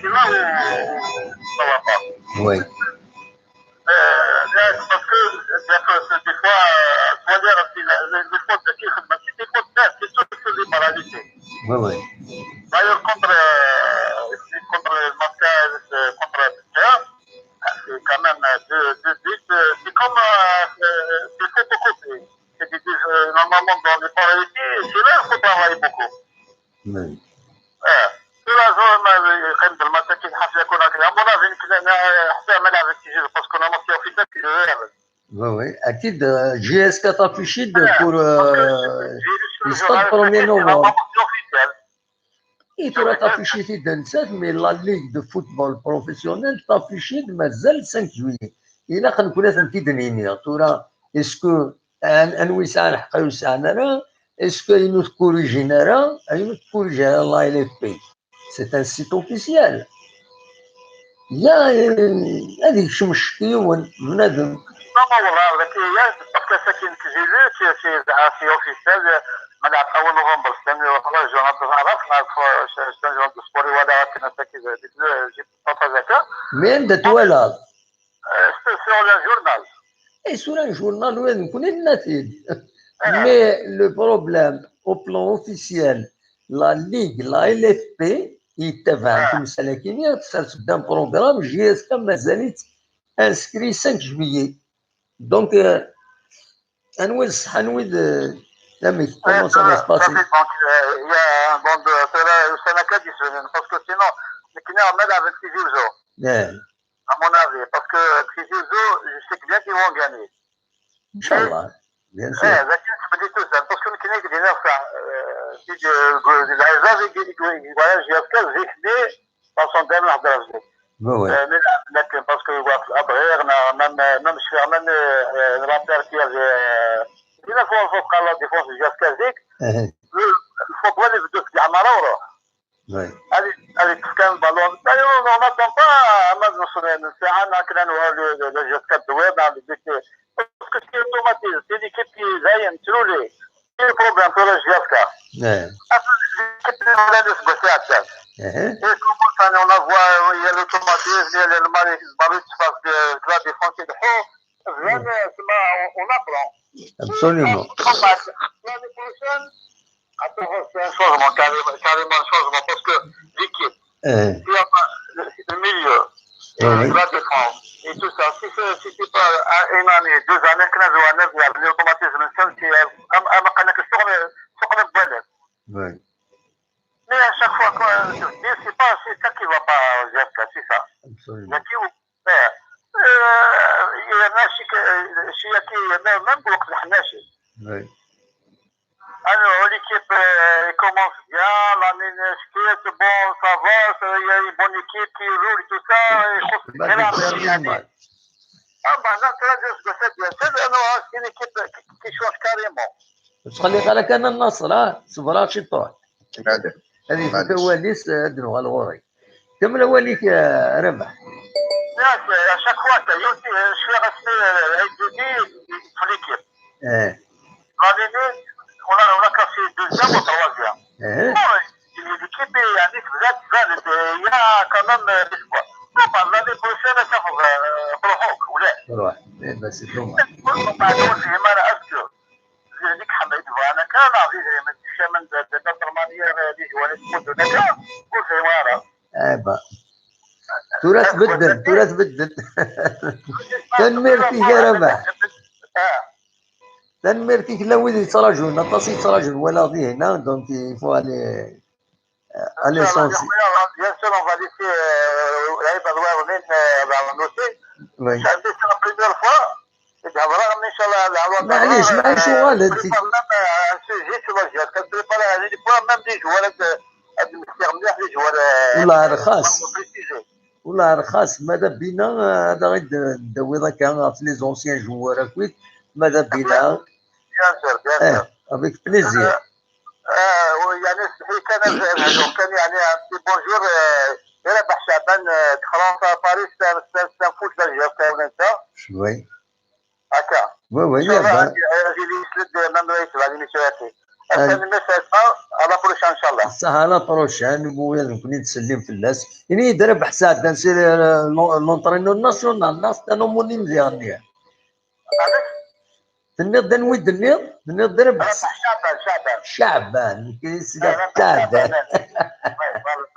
sinon, ça va pas. Oui. Euh, parce que, parce que des fois, euh, tu vois, les, les, les fautes de qui, c'est des fautes, c'est tout, c'est des moralités. Oui, oui. D'ailleurs, contre, euh, contre le Maccabi, euh, contre le Bayern, c'est quand même, euh, deux, deux buts, euh, c'est comme, euh, euh, c'est photocopie. C'est des, euh, normalement, dans les moralités, c'est là qu'il faut travailler beaucoup. Oui. آه. في لا زون ما يقدم الماتش كي حاف يكون هكذا. مونافي يمكن أنا حتى ما لعبت تيجي باسكو أنا ماتش أوفيسيال كي جو يلعب. Oui, oui. أكيد، آه، جي اس كا تافيشيد بور، آه، ستاد بروميي نوفمبر. اي، ثورة تافيشيد نسات، مي لا ليغ دو فوتبول بروفيسيونيل تافيشيد مازال خمسة جويي. إلا كنا تنتي دنيا ثورة، اسكو أن-، أنوي سعى الحق يسعى نرى، اسكو أينو تكوريجي نرى، أينو تكوريجي على لا إل إف بي. سي ان سيت اوفيسيال. يا، هذه شي مشكل يون بنادم. لا، ما والله، هذاك هي، باسكو ساكن كي جي لو، سي، سي، زعما سي اوفيسيال، ما نعرف، أول نوفمبر، ثاني، خلاص، جو نعرف، نعرف، نعرف، ش-، ش-، جو نعرف، سبوري ولا كنا ساكن، ديك لو، جي بابا زكا. مين دتوالد؟ سي، سي ولا جورنال. اي سورة جورنال وين نكون النتيج. مي لو بروبليم، او بلان اوفيسيال، لا ليغ، لا إل إف بي، يتبع كيما سالا كيميا، تسال سدان بروغرام، جي اس كا مازالت انسكري خمسة جويي. دونك، آه، انوي الصح، انوي د-، لاميك، كومون سا فا سباسي؟ دونك، آه، يا، بون، دو، سي لا، سي لا كا دي سونين، باسكو سينون، كنا ما لعبت في جوزو. اه. À mon avis, parce que Tizi Ouzou, je sais bien qu'ils vont gagner. ان شاء الله. بيان سور. اه، لكن تبدي توزع، باسكو كنا كدينا صح، آه، سيدي، آه، العزاز يقول، يقول، يقول، جي اس كا زيك دي، باسون دايما نهضر على الزيك. وي، وي. آه، مي لا، لكن باسكو يقول لك الابغير، نا، مام، مام شفيع، مام، آه، لابير كي، آه، كاين فوق، فوق لا ديفونس جي اس كا زيك. اها. الفوتبول يبدو في العمارة وروح. وي. هذه، هذه كان بالون. دايور، اون اتون با، ما نوصل ساعة، ما كنا نوها لو، لو، لو جيسكا دوير، مع لو بيتي. باسكو سي اوتوماتيز، سي ليكيب كي زاين، ترولي. سي بروبليم بور لو جيسكا. ايه. اصلا ليكيب ولا نسبة تاع الدار. ايه. اي كومونس اني اون افوا، يا لوتوماتيز، يا لو ماري، ماري تفاس، لا ديفونس يلحو. زين، تسمى اون ابرون. ابسوليومون. ومن بعد، لاني بروشين، اتوفون سي ان شونجمون، كاريمون، كاريمون ان شونجمون، باسكو ليكيب، ايه. سي با لو ميليو، ايه، وي. لا ديفونس، اي تو سا، سي سي، سي سي با ان اني، دو زاني، كنا زوانا، فيها بلي اوتوماتيزم نسان، سي ام، ام، قالك السوق، السوق نبالغ. وي. مي ا شاك فوا كو، سي با، سي سا كي فا با، جي اس كا، سي سا. ابسوليومون. لكن اه. اه، يا ماشي ك-، شي كي، ما، ما نقولك الحناشي. وي. انا هو ليكيب، اه، كومونس بيان، لاني نشكيت، بون، سافا، سي، يا بون ايكيب كي رول، تو سا، يخص بعد الكلام، الديربي يعني. مال. اه، بعد ثلاثة جوج بس، بس انا سي ليكيب كي، كي شونج كاريمون. تخلي غير كان النصر، اه، صبر، شي طول. هذه في الدواليس، اه، دنوها الغوري. كمل أوليك يا ربح. ياك، ا شاك فوا، تا، يوتي، شوية غاسمي، ا، اي دو دي، في ليكيب. اه. غادي لي، ولا، ولا كاسي دوزيام و تروازيام. اه. بون، ليكيب، يعني، تبدا تبان، يا كمان، ا، ليسبوار. طبعا، لاني بروشين تاخذ، ا، بروحوك، ولا؟ روح. ايه، بس دوما. ومن بعد، وزي ما انا اسكو. هذيك حبيت بغا انا كان، عزيز، ما تكشى من ذات، ذات، ذات، ثمانية، ا، لي جواني تقول لك، وزي ما انا. ايه با. ثورة تبدل، ثورة تبدل. تنميرتي يا ربح. تنميرتي كلا وين يتراجعون، نطاسي يتراجعون ولا غادي هنا، دونك يفو علي، علي سونسي. بيان سور، اون فا ليسي، آه، لعيبة الواعرين، آه، بعض النوتي. وي. عندي سي لا بروميير فوا. Inchallah, la, la, معليش، la, معليش، la, وغالد. Prépare même, euh, un sujet sur la G F. Prépare, euh, les points, même des joueurs, euh, euh, مليح les joueurs, euh, والله رخاص. Précisé. والله رخاص، ماذا بينا، آه، هذا غير ندوي هكا في les anciens joueurs اكيد، ماذا بينا. Bien sûr, bien sûr. ايه، avec plaisir. آه، يعني صحيح كان نهضر كان يعني un petit bonjour، آه، يا ربح شعبان، آه، تخلص باريس، c'est un, c'est un, c'est un foot la G F كان انت. شوي. هكا. Oui, oui, ان شاء الله يا با. غادي، غادي يسلد même رئيس غادي نشوفي. آه. استنى ميساج، آه، à la prochaine ان شاء الله. صح، à la prochaine، ويا نكون نتسلم في الناس. يعني يدرب حساب، c'est l'entraîneur national، ناس تانو موني مزيان. عرفت؟ تنيض دنوي دنيض، تنيض درب. ربح شعبان، شعبان. شعبان، كي سيدي آه، ربح شعبان. شعبان.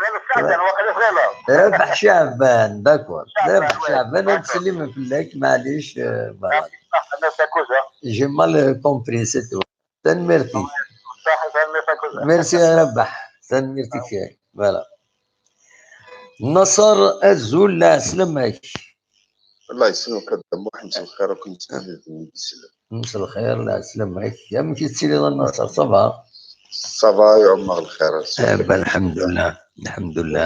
وي، فوالا، فوالا، شعبان، واخا فوالا. ربح شعبان، d'accord. شعبان، ربح وي، شعبان، d'accord. نسلم فلاك، معليش، آه، voilà. Merci, merci, merci. J'ai mal compris, c'est tout. تنميرتي. صح، تنميرتي. Merci يا ربح، تنميرتي كاين. Voilà. نصر أزول، لا سلمك. الله يسلمك، هذا محمد الخير، وكنت مساء الخير، لا سلمك. يا من كي تسيري نصر، ça va؟ Ça va يا عمر الخير. آه، با، الحمد لله، الحمد لله.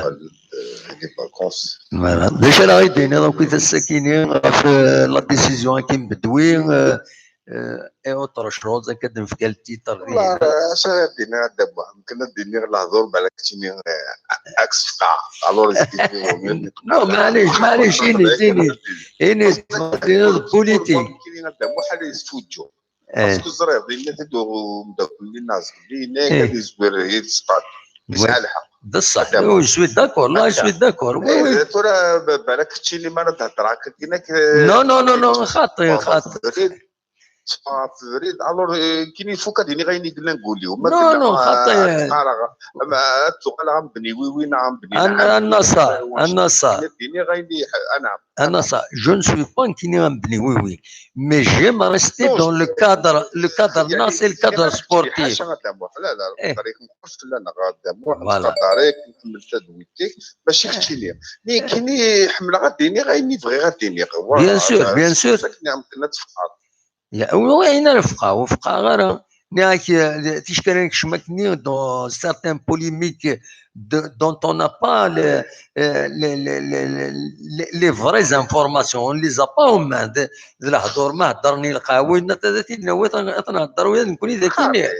هذه vacances. Voilà. باش راه يديني donc إذا السكيني في la décision كي مبدوي، آه، آه، et autre chose، هكا نفكر التيتر. والله، اش غادي نهضر؟ يمكن ندير الهضور بالك تيني، آه، عكس فقاعة. Alors، non، معليش، معليش، إني، إني، إني، politique. كاين هذا محال يسفوجو. إيه. Parce que الزرير ديالنا تدو مداك اللي الناس اللي هناك إيه. غادي يزوير هي السطاد. وي. يسعى الحق. بصح، هذا oui، je suis d'accord، لا، je suis d'accord، oui، oui. إيه، ترى ب-، بالك تشيني ما نتهضر هكا كيناك، non، non، non، non، خاطي، خاطي. في فريد، alors، آه، كاين يفوك هاد اللي غايني قلنا نقوليو. ما non، قلنا، non، آه، خاطي. آه، تقال غنبني وي وي، نعم، بني، أنا، نعم، أنا صح، بني، أنا صح. ديني غايني، أنا. أنا صح، je ne suis pas كيني غنبني وي وي. Mais j'aime rester dans le cadre، le cadre، يعني، ناس، le cadre sportif. حاشا غنتعمو. لا، لا، إيه. طريق نقص، لا، أنا غنتعمو، voilà. نتقدريك، نكمل تدويتك، ماشي إيه. ختي ليا. Mais إيه. كيني حمل غديني، غايني بغي غديني. Voilà، bien sûr، bien sûr. كنا تفقط. يا، وين رفقة؟ وفقة غير، ناك، تيشكرين كشمكني dans certaines polémiques de, dont on n'a pas les, euh, les, les, les, les, les, les vraies informations, on les a pas aux mains. د-، د الهضور ما هضرني القهوي، نا تداتي نويت أن-، أتنهضر ويا نكوني ذاكيني. آه،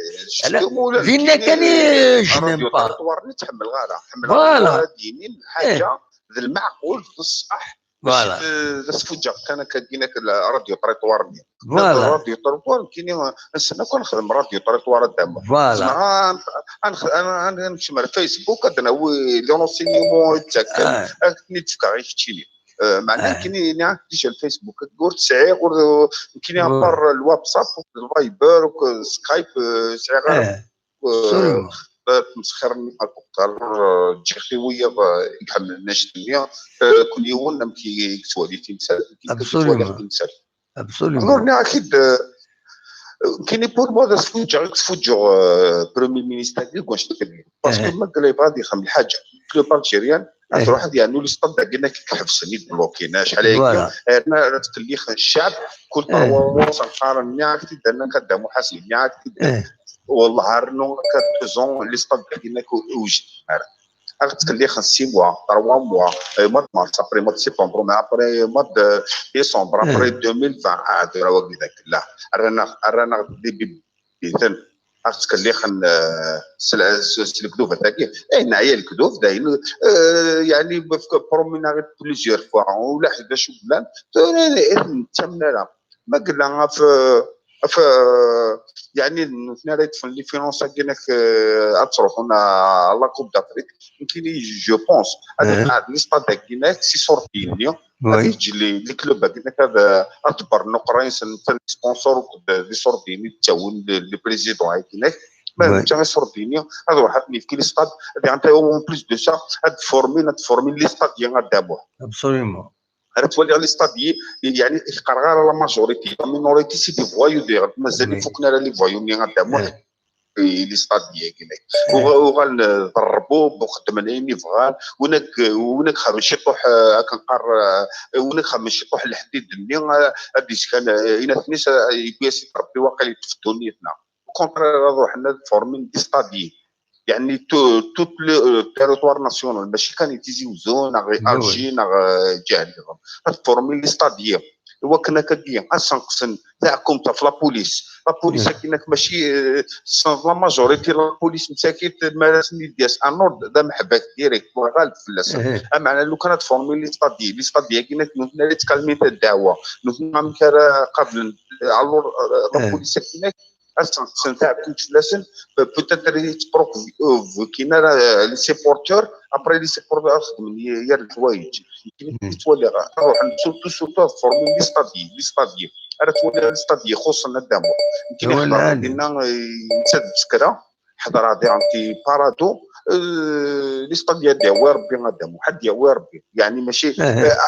على، شفتو مولا فينا الكيني كان، je n'aime pas. راديو تريطوار نتحمل غالا. حمل voilà. غالا دينين حاجة إيه. ذا المعقول، ذا الصح. باش voilà. ت-، تفجر كان كدينا ك-، راديو تريطوار مية. voilà. راديو تريطوار كيني، نسنى كون نخدم راديو تريطوار دابا. Voilà. زعما غنخ-، غنخ-، غن-، غن-، غنمشي مع الفيسبوك، غادي نهوي لي رونسينيمون يتاكل، آه. غادي تفكر غير كتشيني. آه، معناه آه. كاين، يعني، ديجا الفيسبوك، كور تسعي، كور، كاين آه. ابار الواتساب، الفايبر، وسكايب، آه، سعي غير آه. Absolument. آه، تمسخرني أكثر، آه، تجي خوية، آه، يحمل الناس الدنيا، آه، كل يوم نم كي يكتوالي تمثال، كي يكتوالي تمثال. Absolument. Alors، أنا أكيد، آه، كاين pour moi هذا سفوجة، سفوجة، آه، بريمير مينيستر اللي كون شتكلم. باسكو إيه. ما قال لي بغا يخدم الحاجة. كلوب ألجيريان، إيه. تروح هذه يعني لي ستاد كنا كي كحبسني بلوكينا، شحال هكا. Voilà. أنا راه تكلي الشعب، كل إيه. تروا وصل قارن، نياك تدنا كدا محاسب، نياك تدنا. إيه. والله عرنو كدوز اون لي ستاد كاينه كو اوج. غتخلي خمس سي موا، تروا موا، اي موا د مارس، ابري موا د سيبتمبر، مي ابري موا د ديسمبر، ابري إيه. ألفين وعشرين عاد راه واقف داك لا. رانا، رانا ديبي بيتن. غتخلي خن، آه، سل-، سل-، الكذوب هذاك. اي نعيا الكذوب داين. آه، يعني برومي ناغي بليزيور فوا ولا حدا شو بلان. تمنا لا. ما قلنا في، في، يعني، نحن راه يدفن لي فينونس كيناك، آه، تروحونا لا كوب دافريك. يمكن جو بونس هذا إيه. قاعد لي ستاد كيناك سي سورتينيو. وي. غادي يجي لي، لي كلوب كيناك هذا اكبر نقرين سن سبونسور دي سورتيني تاون لي بريزيدون هاي كيناك. ما وي. انت سورتينيو هذا واحد اللي في لي ستاد. هذا انت اون بليس دو سا هاد فورمين، هاد فورمين لي ستاد ديال غاداموه. ابسوليومون. راه تولي لي ستاد، يعني، يقرا غير لا ماجوريتي، لا مينوريتي سي دي فوايو، دي مازال وي. يفوقنا على لي فوايو ملي غندعمو. إيه. les stades-agi. Uɣalen d rebub uxeddmen ayen i bɣan, win ak win ak xerben ciṭuḥ, akken qqar, win ak xerben ciṭuḥ lḥdid-nni, ad d-iskan inatni-s, yewwi-as-id Rebbi waqil yeṭṭef ddunit-nneɣ. Au contraire, ad ruḥen ad formen des stades. يعني tout le territoire national, ماشي كان Tizi Ouzou neɣ Alger neɣ ǧiha nniḍen, ad formen les stades. Iwakken akkagi ad sneqsen taɛkumt ɣef la police. La police-agi-inek mačči, tessneḍ, la majorité la police msakit mi ara sen-d-yas un ordre d ameḥbak direct, wa ɣaleb fell-asen. Ameɛna lukan ad formen les stades, les stades-agi-inek nutni ara yettkalmin ddeɛwa, nutni amek ara qablen. Alors la police-agi-inek ad sneqsen taɛkumt fell-asen, peut-être ad yettprovokin ara les supporters, après les supporters ad xedmen yir leḥwayeǧ. Nekkini i ttwaliɣ, ad ruḥen surtout, surtout ad formen les stades, les stades. Ara ttwaliɣ les stades ixuṣṣen ad damu. Nekkini ḥeḍreɣ dinna, netta d tsekra, ḥeḍreɣ diɣen ti Parado, les stades ad yawi Rebbi ad damu, ḥedd yawi Rebbi. Yeɛni mačči,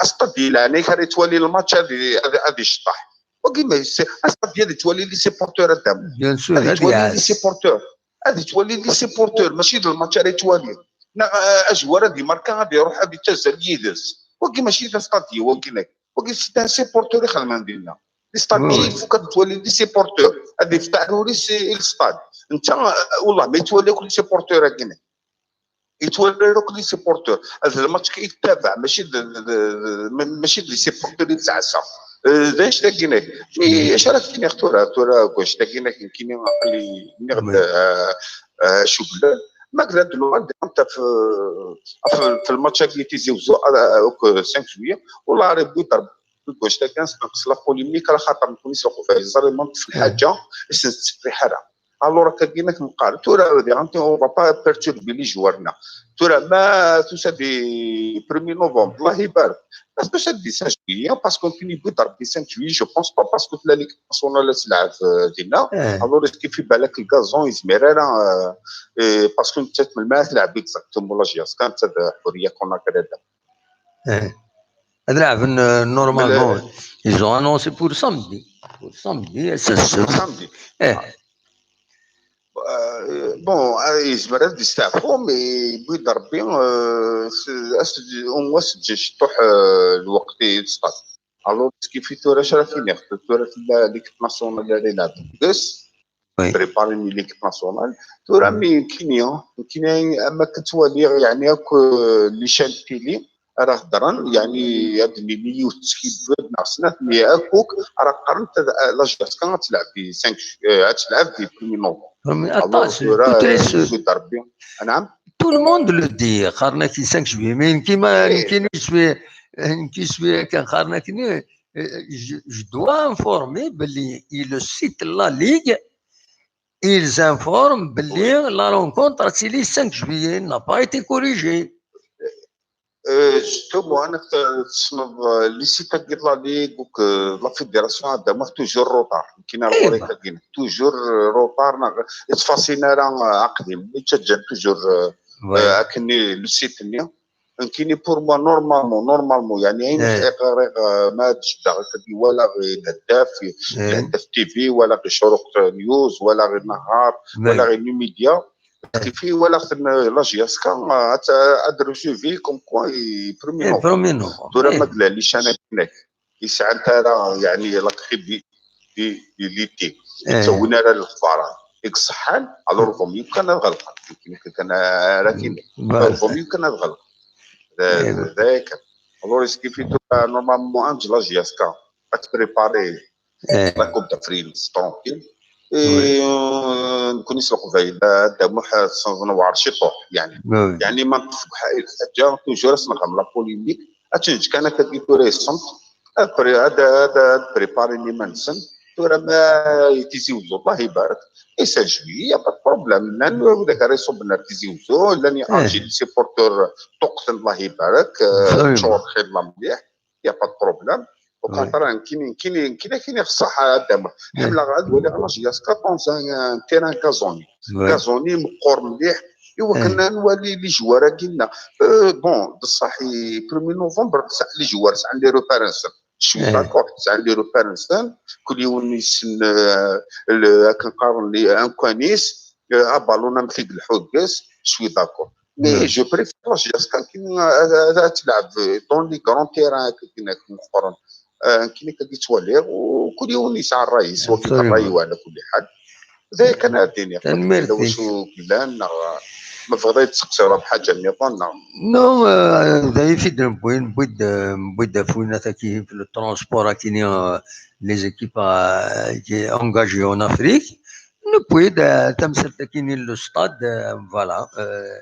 astadi leɛnaya-k ara yettwali lmatch ad iceṭṭeḥ. Wagi ma yessi, astadi ad yettwali les supporters ad damu. Ad yettwali les supporters. Ad yettwali les supporters, mačči d lmatch ara yettwali. Neɣ azwar ad imarka ad iruḥ ad yettazzal yid-s. Wagi mačči d astadi wagi-inek. Wagi c'est un supporter ixedmen dinna. Les stades, il faut ad yettwali les supporters. Ad yefk aɛrur-is i les stades. Netta, wallah, ma yettwali akk les supporters-agi-inek. Yettwali akk les supporters. Ad lmatch i yettabaɛ, mačči d, mačči d les supporters i yettɛassa. D anect-agi-inek. Mi acu ara k-iniɣ tura, tura deg wanect-agi-inek, nekkini aql-i nniɣ-d, cuglen. Ma kra d luɣal d anta f, f lmatch-agi Tizi Ouzou, cinq juillet, والله راه يبغي يضرب. Deg wanect-agi ad nsenqes la polémique, ala xaṭer nekkni s Leqbayel ẓrimen f lḥaǧa i sen-tettriḥ ara. Alors akka-agi-inek nqal tura diɣen on va pas perturber les joueurs-nneɣ. Tura ma tusa di premier novembre, Allah ibarek. Ma tusa di cinq juillet, parce que nekkni yewwi-d Rebbi cinq juillet, je pense pas, parce que tella l'équipe nationale ad telɛeb dinna. Alors est-ce que fi balak le gazon yezmir ara, parce que nettat melmi ara telɛeb exactement la JSK, nettat d Ḥuriya Conakry. Ad lɛeben, normalement, ils ont annoncé pour samedi. Pour samedi, c'est sûr. Samedi. Bon, yezmer ad d-isteɛfu, mais yewwi-d Rebbi, au moins ad teǧǧa ciṭuḥ lweqt i stade. Alors est-ce que fi tura acu ara k-iniɣ, tura tella l'équipe nationale ara ilɛeb deg-s, préparer l'équipe nationale. Tura mi nekkini, nekkini am akken ttwaliɣ, yeɛni akk les chaînes télé ara heddren, yeɛni ad d-nini yiwet teskidbed neɣ snat, mais akk ara qqarent la JSK ad telɛeb di cinq, ad telɛeb di premier novembre. Aṭas, tura yewwi-d Rebbi. Anɛam. Tout le monde le dit, qqaren-ak cinq juillet, mais nekkini, je suis, nekkini je suis, kan qqaren-ak, je dois informer belli ils citent la ligue, ils informent belli la rencontre ad tili cinq juillet, n'a pas été corrigé. Justement, anek tessneḍ, les sites-agi n la ligue ou la fédération ad damu toujours retard. Nekkini ar ɣur-i tagi toujours retard, neɣ ttfaṣin ara aqdim, yettaǧǧan toujours akken le site-nni. Nekkini pour moi normalement, normalement, yeɛni ayen ɣriɣ ma d-jebdeɣ akkagi, walaɣ i Lheddaf, Lheddaf T V, walaɣ i Ccuruq News, walaɣ i Nahar, walaɣ i Numidia. Tifi walaɣ-ten la JSK ad recevoir comme quoi premier novembre. Tura ma d les chaînes-agi-inek yesɛan ara, yeɛni, la crédibilité, ur ttawin ara lexbar i iṣeḥḥan, alors vaut mieux kan ad ɣelqen. Kan ara k-iniɣ, vaut mieux kan ad ɣelqen. D aya kan. Alors est-ce que fi tura normalement ad neǧǧ la JSK ad préparer la Coupe d'Afrique tranquille. Nekkni s Leqbayel, Dda Muḥ, tessneḍ newɛer ciṭuḥ, yeɛni. Yeɛni ma neṭṭef deg lḥaǧa, toujours ad s-nɣem la polémique, ad tt-neǧǧ kan akkagi tura i ṣṣemt, ad, ad, ad préparin iman-nsen. Tura ma i Tizi Wezzu, Allah ibarek, i cinq juillet, y a pas de problème. Llan widak ara iṣubben ar Tizi Wezzu, llan i Alger, les supporters ṭṭuqqten, Allah ibarek, ččur xilla mliḥ. Y a pas de problème. Au contraire, nekkini, nekkini, nekkini, nekkini ɣef ṣṣeḥ, a Dda Muḥ. Ḥemmleɣ ad waliɣ la JSK dans un, un terrain gazonné. Gazonné, meqqer mliḥ. I wakken ad nwali les joueurs-agi-nneɣ. Bon, d ṣṣeḥ, premier novembre, sɛan les joueurs, sɛan les repères-nsen. Je suis d'accord, sɛan les repères-nsen. Kul yiwen yessen, akken qqaren, amkan-is. abalun amek i yelḥu deg-s, je suis d'accord. Mais je préfère la J S K akken ad ad tleɛb dans les grands terrains akken akken meqqren. Akken akka yettwaliɣ, u kul yiwen yesɛa ṛṛay-is, wakken ṛṛay-iw ɛla kulli ḥal. D aya kan ara d-iniɣ. Tanemmirt-ik. Wacu yellan, neɣ ma tebɣiḍ ad d-tseqsiḍ ɣef ḥaǧa nniḍen, neɣ? Non, euh, d aya i t-id-newwi, newwi-d, euh, newwi-d ɣef winna-tagi, le transport akini, euh, les équipes, euh, engagées en Afrique. Newwi-d, euh, tamsalt akini, le stade, euh, voilà, euh,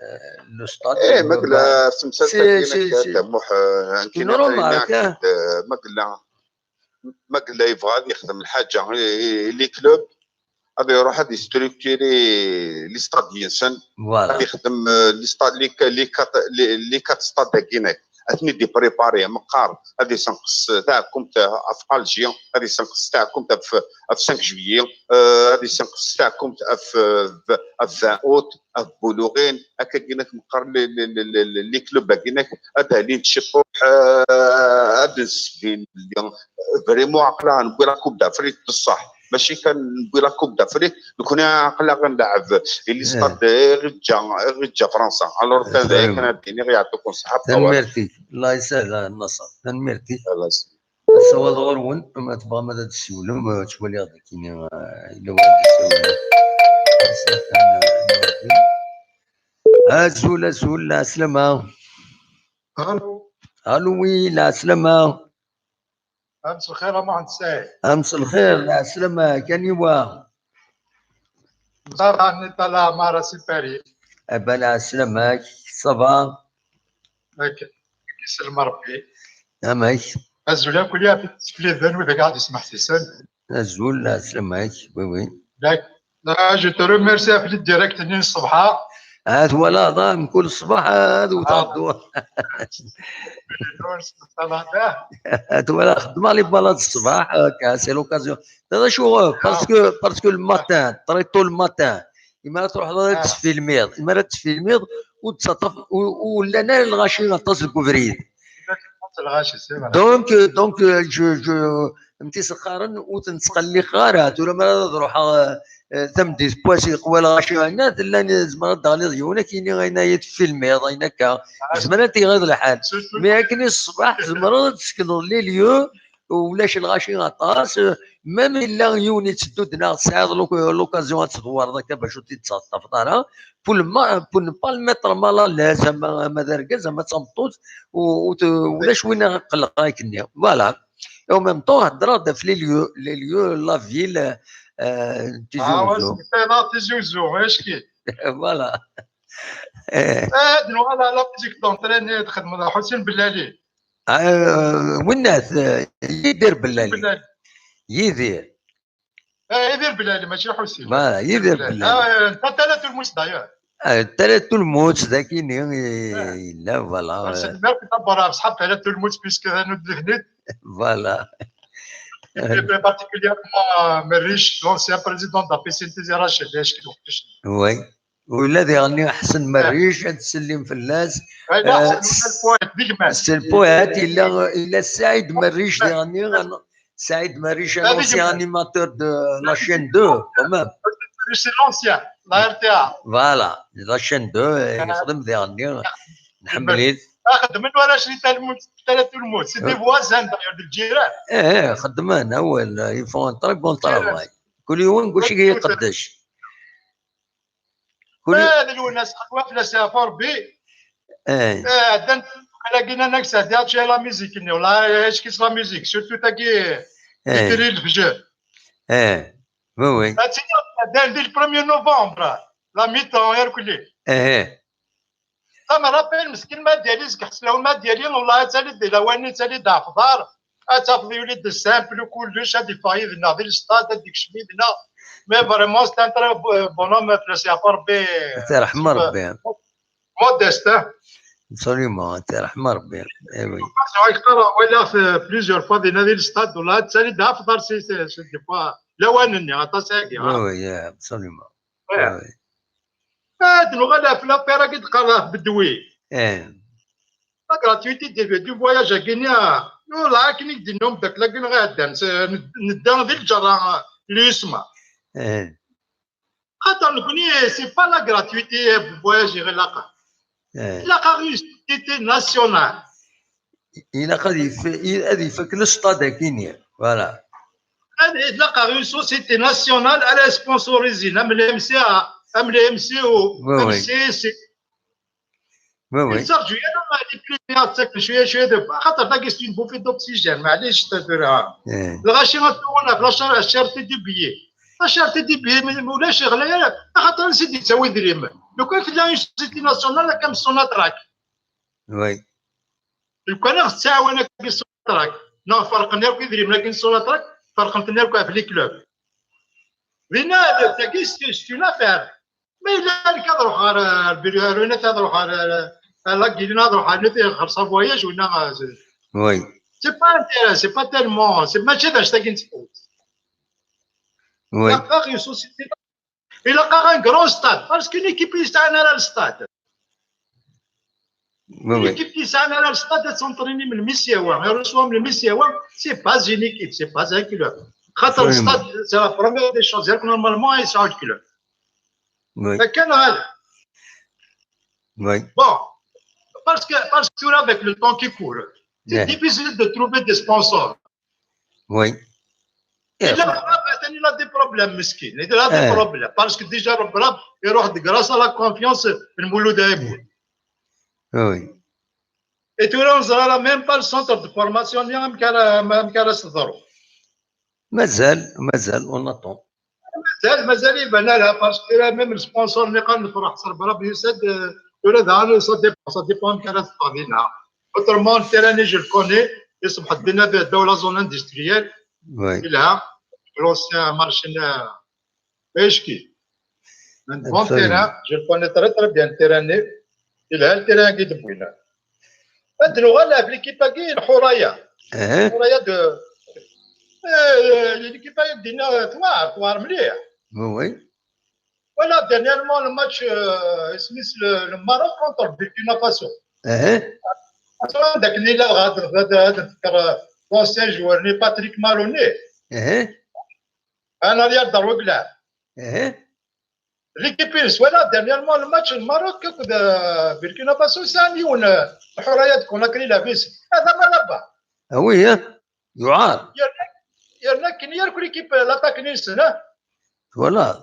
euh, le stade, eh, euh, ma yella, bah, temsalt c'est, akini, c'est, c'est, muḥ, euh, une remarque, hein. Ma yella ma yella yebɣa ad yexdem lḥaǧa i, i les clubs, ad iruḥ ad yestructuri les stades-nsen. Voilà. Ad yexdem, euh, les stades, les ca-, les quatre, les, les quatre stades-agi-inek. Ad ten-id-iprépari, meqqar, ad isenqes taɛkumt ɣef Alger, ad isenqes taɛkumt ɣef, ɣef cinq juillet, euh, ad isenqes taɛkumt ɣef, euh, ɣef vingt août, ɣef Buluɣin, akka-agi-inek meqqar les, les, les, les, les clubs-agi-inek, ad alin ciṭuḥ, euh, ad nsbin, vraiment, aql-aɣ newwi la Coupe d'Afrique, d ṣṣeḥ. Mačči kan newwi la Coupe d'Afrique, nekni aql-aɣ nleɛɛeb i les stades i ɣ-iǧǧa, i ɣ-iǧǧa Fransa. Alors kan d aya kan ad d-iniɣ, yeɛṭikum ṣṣeḥḥa. Tanemmirt-ik. Allah yesahel a Naṣer. Tanemmirt-ik. Ass-a wa d ɣur-wen, ma tebɣam ad d-tessiwlem, eh, ttwaliɣ d akini, eh, yella win ad d-yessiwlen. Azul, azul, lɛeslama. Allô. Allô, oui, lɛeslama. Amselxir a Muḥend Saɛid. Amselxir, lɛeslama, kaniwa? Mzara Nitala Mara Sipari. Eh ben, lɛeslama-k, ça va? Akken, isellem Rebbi. Amek? Azul akk, yaf-it s fliben, wid i ɣ-d-ismeḥsisen. Azul, lɛeslama-k, oui, oui. Dak, ah, je te remercie ɣef le direct-nni n ṣṣbeḥ-a. Ah, twalaḍ, ah, mkul ṣṣbeḥ, ah, ad wteɣ ddwa. Ad twalaḍ, xeddmeɣ les balades ṣṣbeḥ, akka, c'est l'occasion. D acu, euh, parce que, parce que le matin, très tôt le matin, imi ara truḥeḍ ad tfilmiḍ, imi ara tfilmiḍ, ur d-ttaṭṭaf, ur, ur llan ara lɣaci aṭas deg ubrid. Lɣaci, c'est vrai. Donc, euh, donc, euh, je, je, m tiseqqaren ur ten-ttqelliqeɣ ara. Tura mi ara ad ruḥeɣ, euh, euh, tameddit n wass, yeqwa lɣaci, ɛna, tella, zemreɣ ad d-ɣliɣ yiwen, ad k-yini ayen ay tfilmiḍ, ayen akka. Zemreɣ ad t-iɣiḍ lḥal. Mais akken i ṣṣbeḥ, tzemreḍ ad tsekneḍ les lieux, ulac lɣaci aṭas, même illa yiwen itteddu-d neɣ tesɛiḍ l'oc-, l'occasion ad tdewreḍ akka bac ur t-id-tettaṭṭafeḍ ara, pour le ma-, pour ne pas le mettre mal à l'aise, ama, ama d argaz, ama d tameṭṭut, u-, u-, ulac win iqelleq akken-nni. Voilà. Et en même temps, heddreɣ-d ɣef les lieux, les lieux, la ville, euh, Tizi Ouzou. Tizi Ouzou, acki. Voilà. Eh. Eh, d nuɣal la musique d'entrée-nni txedmeḍ a Ḥusin Bellali. Ah, euh, winnat, euh, Yidir Bellali. Bellali. Yidir. Eh, Yidir Bellali, mačči Ḥusin. Voilà, Yidir Bellali. Ah, euh, Talat Ulmus, d'ailleurs. Ah, Talat Ulmus, d akini, eh, yella, voilà. Ur s-nmerk tabara, ṣṣḥab Talat Ulmus, puisque d anud d-, voilà. Et plus particulièrement, euh, Merriche, l'ancien président de la P C N T Z, Rachid, d acu i d-uqcic. Oui. Ula diɣenni Ḥsen Merric, ad d-sellim fell-as. Ula, eh, Ḥsen, ula d poète, d gma-s. S le poète, yella, yella Saɛid Merric diɣenni, Saɛid Merric, un ancien animateur de la chaîne deux, quand même. C'est l'ancien, la R T A. Voilà, la chaîne deux, eh, yexdem diɣenni, nḥemmel-it. Ah, xeddmen warrac n Talat Ulmus, c'est des voisins d'ailleurs, d lǧiran. Eh, eh, xeddmen, awal, ils font un très bon travail. Kul yiwen, kul yiwen iqeddec. Kul... Eh, d Lwennas, xedwa fell-as yeɛfu Rebbi. Eh. Eh, ɛeddan lagi-nni, anak sɛeddi, acu la musique-nni, wala acu-tt la musique, surtout tagi, eh, Itri Lefjer. Eh, oui, oui. Ad tiniḍ, ɛeddan di le premier novembre, la mi-temps, irkelli. Eh, eh. Ça me rappelle, meskin Mad Yali, seg Ḥeslaw Mad Yali, wala ad tali di lawan-nni, ad tali d afḍar. Ad tafeḍ yuli-d simple kullec, ad iffeɣ yid-neɣ di lestad, ad ikcem yid-neɣ. Mais vraiment, c'est un très bo-, euh, bonhomme, fell-as yeɛfu Rebbi. Ad t-yerḥem Rebbi. Modeste, hein. Absolument, ad t-yerḥem Rebbi. Eh oui. Walaɣ-t, euh, plusieurs fois dinna di lestad, wala ad tali d afḍar si, si, si, des fois, lawan-nni, aṭas agi, oui, hein. Oui, yeah, absolument. Ouais. Oui. Ah, d nuɣal ɣef l'affaire-agi d-qqareɣ ɣef Bedwi. Eh. La gratuité du, du voyage-agi-nni, ah, wala akken i k-d-yenna umeddakel-agi-nneɣ iɛeddan, s-, n-, nedda di lǧerra, ah, l'USMA. Eh. Xaṭer nekkni, c'est pas la gratuité, voyager ilaq. Eh. Ilaq-aɣ une société nationale. Ilaq ad yef-, ad ifak le stade akini. Voilà. Ad, ilaq-aɣ une société nationale à la sponsorisée, am le M C A, am le M C O, oui, am oui. C S C. Oui, oui. Nettṛaǧu ara les prix ad ttaken cwiya cwiya de, xaṭer tagi c'est une bouffée d'oxygène, maɛlic, tura. Eh. Lɣaci ad tuɣal ɣef la char-, la cherté du billet. La cherté du billet, ma, ma ulac ɣlay ara, axaṭer ansi d-yettawi idrimen? Lukan tella une société nationale, akka am Sonatrach. Oui. Lukan ad ɣ-tettɛawan akka Sonatrach, neɣ ferqen akk idrimen akken Sonatrach, ferqen-ten akk ɣef les clubs. Dinna, tagi, c'est, c'est une affaire. Ma yella nekk ad ruḥeɣ ɣer, ɣer Biri-, ɣer Rennes, ad ruḥeɣ ɣer, ɣer, ɣer La Guilina, ad ruḥeɣ ɣer, ɣer Savoyage, wina, euh, c'est, oui, c'est pas intéressant, c'est pas tellement, c'est, mačči d anect-agi n tfawet. Oui. Ilaq-aɣ une société, ilaq-aɣ un grand stade, parce que l'équipe yesɛan ara le stade. Oui, oui. L'équipe yesɛan ara le stade ad s'entraîner melmi s-yehwa, iruṣwa melmi s-yehwa, c'est pas une équipe, c'est pas un club. Xaṭer le stade, c'est la première des choses, c'est-à-dire que normalement, yesɛa le club. Oui. Akken ɣer. Oui. Bon, parce que, parce que tura, avec le temps qui court, c'est difficile de trouver des sponsors. Oui. Il a, il a des problèmes, miskin. Il a des problèmes. Parce que déjà, Rebrab, il a grâce à la confiance, le Mouloud Aïboul. Oui. Et tura, on n'aura même pas le centre de formation, ni même qu'à la, même qu'à la Sedro. Mazal, mazal, on attend. Mazal, mazal iban ala, parce que là, même le sponsor, نقدر نفرح, c'est Rebrab يسد, euh, tura daɣen, ça dépend, ça dépend amek ara teffeɣ dinna. Autrement, le terrain, je le connais, يصبح dinna dans la zone industrielle. Oui. Il a l'ancien marché, euh, Ecki. Un bon terrain, je le connais très, très bien, le terrain-nni. Il a le terrain qui est de Bouina. Ad nuɣal ɣef l'équipe-agi, Lḥuraya. Lḥuraya de, euh, l'équipe-agi dinna tewɛer, tewɛer mliḥ. Oui, oui. Voilà, dernièrement, le match, euh, isem-is le, le Maroc contre le Burkina Faso. Anda akken yella, ad, ad, ad, ad nefker, euh, l'ancien joueur-nni, Patrick Maloney. En arrière de Rougla. L'équipe-ines, voilà, dernièrement, le match n Maroc akked, euh, Burkina Faso, sɛan yiwen, euh, Lḥuraya de Conakry, labis. Hada ma là-bas. Ah oui, hein? Yuɛer. Yerna, yerna akken yakk l'équipe, euh, l'attaque-nni-nsen, hein? Voilà.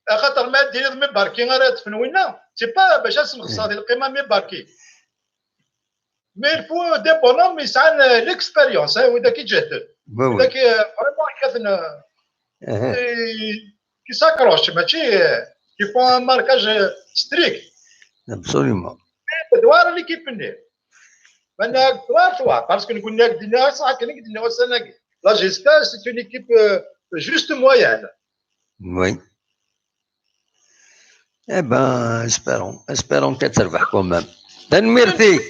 Axaṭer ma ad d-tiniḍ mi barki ara ṭṭfen winna, c'est pas bac ad s-nxeṣṣer di lqima mi barki. Mais il faut des bonhommes yesɛan, euh, l'expérience, hein, widak iǧehden. Oui, oui. Widak, euh, vraiment, kkaten, euh, qui, qui s'accrochent, mačči, euh, qui font un marquage, euh, strict. Absolument. Mais tewɛer l'équipe-nni. Ma nniɣ-ak tewɛer, tewɛer. Parce que nekkni ak d-nniɣ ass-a, akken i k-d-nniɣ ussan-agi. La Gesca, c'est une équipe, euh, juste moyenne. Oui. Eh ben, espérons, espérons qu'elle terbeḥ quand même. Tanemmirt-ik.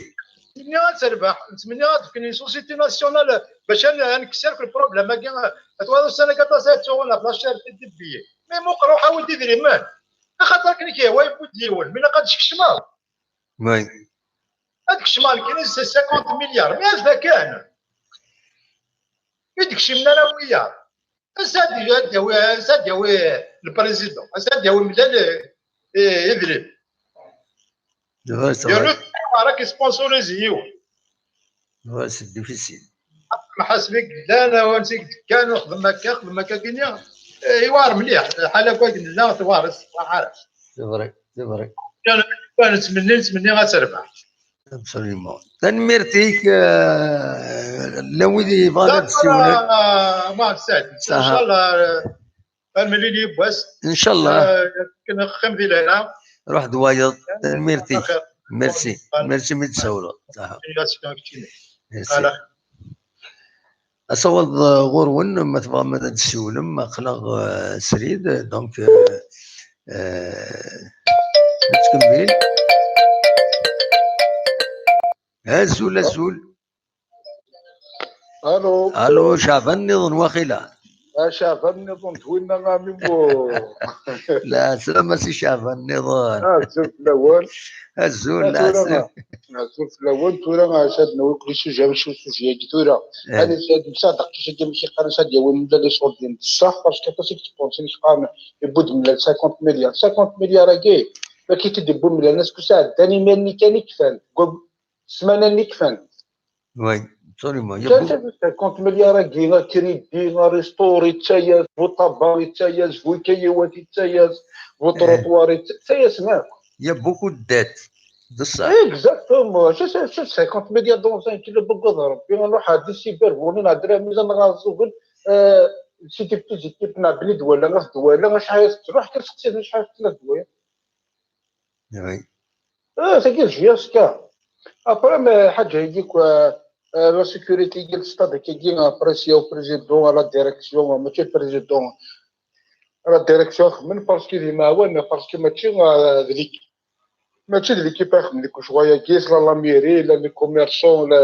Nettmenni ad terbeḥ, nettmenni ad fken une société nationale bac ad, ad nekkes akk le problème-agi. Ad twaliḍ ussan-agi aṭas ay ttsuɣun ɣef la cherté des billets. Mais muqel, ruḥ awi-d idrimen. Axaṭer akken i k-yehwa yewwi-d yiwen, mi ilaq ad tkecmeḍ. Oui. Ad kecmeɣ nekkni c'est cinquante milliards, mais ad kan. I d-kecmen ara wiyaḍ. Ansa ad d-yawi, ansa ad d-yawi le président, ansa ad d-yawi mlal, eh, idrimen. C'est vrai, c'est vrai. Yernu tewɛer ad k-sponsorisé yiwen. Ouais, c'est difficile. Mḥaseb i yellan, wansi i d-kkan, xdem akka, xdem akka, kini, eh, yewɛer mliḥ. Lḥal akk akken nella, tewɛer, tewɛer. C'est vrai, c'est vrai. Kan, kan nettmenni, nettmenni ad terbeḥ. Absolument. Tanemmirt-ik, eh, llan wid yebɣan ad d-ssiwlen. Muḥend Saɛid, ncallah, eh, ad nemlil yiwwas. Ncallah. Eh, qqim di lehna. Ruḥ d wayeḍ. Tanemmirt-ik. Merci. Merci mi d-tsawleḍ. Saha. Merci. Asawaḍ, eh, ɣur-wen, ma tebɣam ad d-ssiwlem, aql-aɣ, eh, srid, donc, eh, eh, nettkemmil. Azul, azul. Allô. Allô, Caɛban nniḍen waqila. Acaɛban nniḍen d winna a Mimo. La, slam a si Caɛban nniḍen. Azul fell-awen. Azul, Ah, la, tura, slam. Azul fell-awen. Tura, ah, ad nawi kulli sujet, amek sujet-agi tura. Eh, Ani, ad nsadeq kisa amek yeqqaren, ad yawi mlal iṣurdiyen. Ṣṣeḥ, parce que aṭas i yettqunsin yeqqaren, yewwi-d mlal cinquante milliards. Cinquante milliards-agi, ma ki-t-id-yewwi mlal, est-ce que sɛeddan imir-nni kan i kfan? Deg ssmana-nni kfan. Oui, absolument. Il y a Kan beaucoup- cinquante milliards-agi, a crédit, a restaurant, yettayas, bu ṭṭabba, yettayas, bu ikayiwat, yettayas, bu trottoir, yettayas, akk. il y a beaucoup de dettes. De ça. Exactement. C'est, c'est, c'est cinquante milliards dans un club n Rebbi. Nruḥ ar des cyberbullying, ar des mises en réseau, euh, c'est des petites équipes, nɛebben i Dwala, ɣef Dwala, acḥal i tettruḥ, kan seqsi-ten acḥal i tettruḥ Dwala. Oui. Ah, c'est que J S K. Après, mais, حاجة هي quoi, euh, la sécurité, il y a le stade qui est après, c'est au président, à la direction, monsieur le président, à la direction, même parce qu'il est mal, mais parce que match, euh, de l'équipe. Mačči d l'équipe axem, les cochoyagis, la, la mairie, la, les commerçants, la,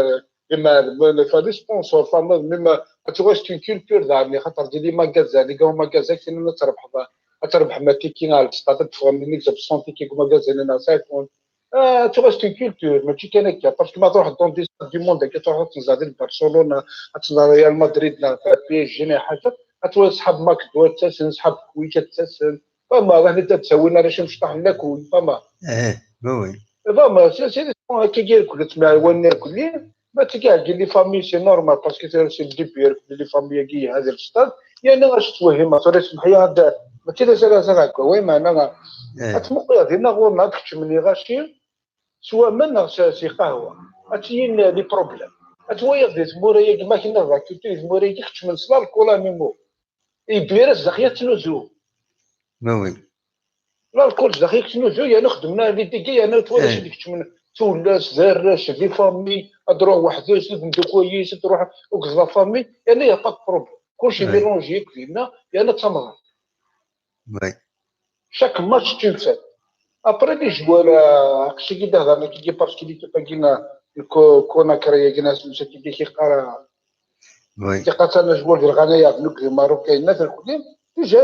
les, les, les sponsors, enfin, même, même, tu vois, c'est une culture, là, mais خاطر دي les magasins, les grands magasins, كاين اللي تربح، تربح ما تيكي على الستاد، تفهم منك زعما cent tickets magasin هنا صافي. آه، tu vois, c'est une culture, ماشي كان هكا، parce que ما تروح dans des stades du monde، كي تروح تنزل برشلونة، تنزل ريال مدريد، لا، بي اس جي، لا حاجة، tu vois، صحاب ماكدو تساسن، صحاب كويكا تساسن، فما راه نتا تسوينا راه شي مشطح لنا كوي، فما. Eh, oui, oui. فما، سي، سي، هكا كي يركل، تسمع، وين يركل لي، ما تلقاه، قال لي فامي، c'est normal، parce que c'est le début، يركل لي فامي، كي هذا الستاد، يعني، اش توهم، صار اسمح لي، هذا، ما تيلا سلا سلا هكا، وين ما انا، Eh, اتمقيا دينا غورنا، تكتشمني غاشي، سوا من، سي، سي قهوة، اتيين لي بروبليم، اتويا دي ثمورة، يا ما كنا ذاك، تي ثمورة، يا كتشمن سلا الكولا ميمو. يبير الزخية تنوزو. oui, oui. لا، الكل زخية تنوزو، يعني خدمنا لي ديكي، يعني تويا Eh. شي ديك تشمن، تولاس، دراش، دي فامي، ادرو وحدوس، ندو كويس، تروح، وكذا فامي، يعني يا با بروبليم. كلشي Eh. ميلونجي، كلينا، يعني تمغر. Oui. Chaque match tu le fais. Après les joueurs, euh, اقشي كي دهضر كي parce que l'équipe كينا كو-، كونا كريا كينا سمسا كي كي قرا Oui. كي قاتلنا joueur ديال غانا يا بنوك ديال ماروكاين الناس الكلين déjà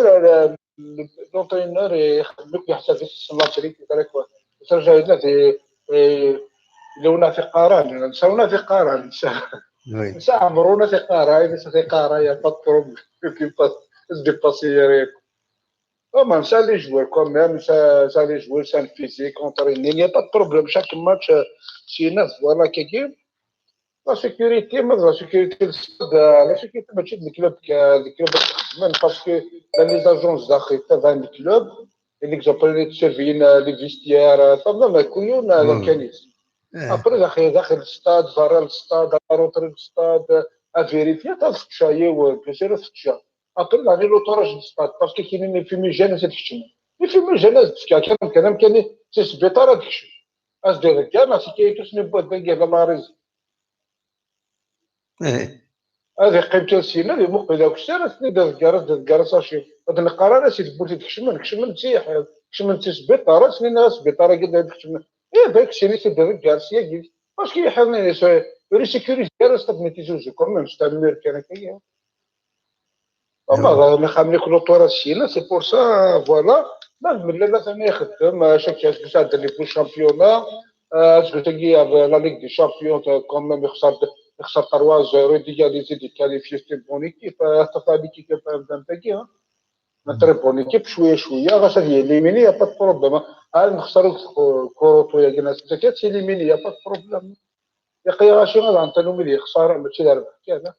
l'entraîneur يخدمك يحسب في السنة تريك تريك ترجع لنا في في لونا في قاران نساونا في قاران نسا Oui. نسا عمرونا في قاران نسا في قاران يا باتروم كي باس ديباسي يا ريك. Bon, même ça, les joueurs, quand même, ça, ça, les joueurs, c'est un physique, entraîné, il n'y a pas de problème. Chaque match, euh, c'est neuf, voilà, كي كي. La sécurité, mais la sécurité, le stade, euh, la sécurité, ماشي د club, euh, d club, même parce que dans les agences d'arrêt, dans le club, et l'exemple, les surveillants, euh, les vestiaires, euh, ça, même, كل يوم, euh, Ouais. الكنيس. Eh, Après, داخل, داخل الستاد، برا الستاد، à la rentrée du stade, à vérifier, تفتشايو, bien sûr, تفتشا. Après, داخل l'entourage du stade, parce que كاينين les fumigènes, c'est تكتشم. Les fumigènes, c'est كان كان كان c'est سبيطار هذاك الشيء. As des regards, c'est كاين tous les boîtes de guerre, la régie. eh, هذه قيمة السينما اللي مقبل داك الشيء، راه سني دار الكارت، دار الكارت، صافي. هذا القرار، راه سي تبوتي تكشمن، كشمن تيح، كشمن تي سبيطار، راه سني ناس سبيطار، قد هذا كشمن. ايه، باك سيني سي دار الكارت، سي يجي. Parce que يحرني سي ريسيكوريزي، راه استاد ميتي زوزو، كومون، استاد مير كان كاين. اما ما خامني كل طور السينما، c'est pour ça, voilà. ما من لا ثاني يخدم، شفت، شفت، شفت، اللي في الشامبيونا، آه، شفت، تلقى لا ليغ دي شامبيون، آه، كون ميم يخسر، يخسر trois zéro، ديجا لي زيد كاليفيي، سي بون ايكيب، آه، حتى في ليكيب، آه، بدا متاكي، ها. تري بون ايكيب، شويه شويه، غاش هاد يليميني، يا با دو بروبليم. عاد نخسر كوروتو، يا كنا سكتات، يليميني، يا با دو بروبليم. يا قي غاشي، غاد نعطيلهم اللي خساره، ماشي لا ربح كان.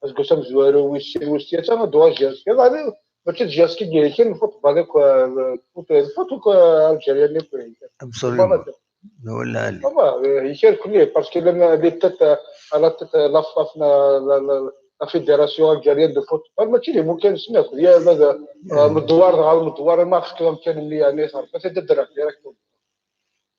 باسكو سام زوارو، ويسير، ويسير، تا دوا جاز. يلا، هذا ماشي جاز كي دير كاين الفوتبول، هذاك، آه، الفوت، الفوت، آه، الجيريان اللي كاين. absolument. ولا علي. هو يشارك ليه، باسكو لان لي تيت على تيت لا فاف، لا، لا، لا، لا فيديراسيون الجيريان دو فوتبول، ماشي اللي ممكن نسمعك. يا هذا، آه، من الدوار، غير من الدوار، ما فيك كلام كان اللي يعني صار، بس هذا الدرا ديريكتوم.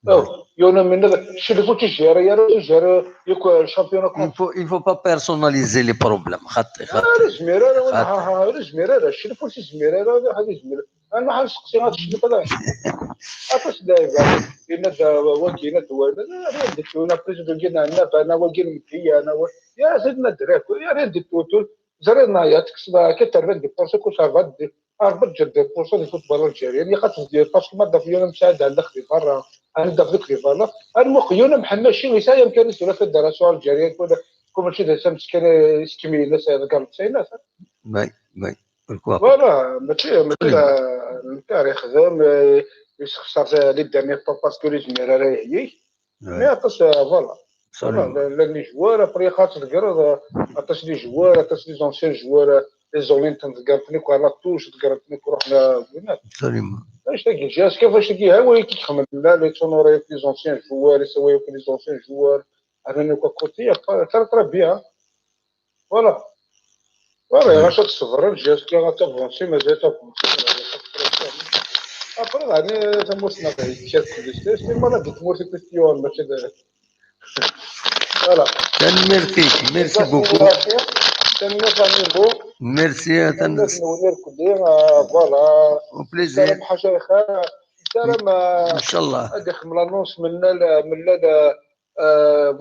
أو، يونا من هذا، شي اللي كنت جيري، يا راه جيري، يكون شامبيون Il faut, il faut pas personnaliser les problèmes. خاطي، خاطي. راه زميرة، راه وين، خاطي. ها، ها، راه زميرة، راه شي اللي كنت زميرة، راه هذه زميرة. انا ما حنسقسي، غتشوف هذا. عطاش لاعب، كاين هذا، هو كاين هذا، هو هذا. راه درت لنا بريزيدون، كاين عندنا، فانا هو كاين مدي، انا هو، يا سيدنا الدراري، يا راه درت لنا. Zerrina ya teksba ke terba de porso ku serba de arba ǧer de porso de football algérien. Iqat de parce que ma daf yona msaada lak di barra, ana daf dik di barra. Ana muq yona mḥemmaci isa yam kan isura fédération algérienne ku ku mačči d asam skan iskemil nas ay ḍgar sayna. Oui, oui. Pourquoi pas? Voilà, mačči mačči la ntar ixdem yessexṣar les derniers temps parce que les zmir ara yahyi. Mais aṭas, voilà. Voilà, llan les joueurs, après xas tḍeggreḍ aṭas les joueurs, aṭas les anciens joueurs, les olin tḍeggreḍ-ten akk à la touche, tḍeggreḍ-ten akk ruḥen winat. Absolument. Acu tagi, j'ai askaf acu tagi, ha wa i k-ixedmen la les tournois les anciens joueurs, et ça wa les anciens joueurs, rnan akk à côté, très très bien. Voilà. Voilà, ɣas ad tṣebreḍ, j'ai askaf ad tavansi, mazal tavansi. Après, yani, tamurt-nneɣ yekkat kullec, c'est malade, tamurt i question, mačči d Voilà. Tanemmirt-ik, merci beaucoup. Tanemmirt a Mibo. Merci, Tanemmirt-nwen irkelli. Voilà. Au plaisir. Ḥaca ixer. Nessaram Inchallah. Ad ixdem l'annonce mella mella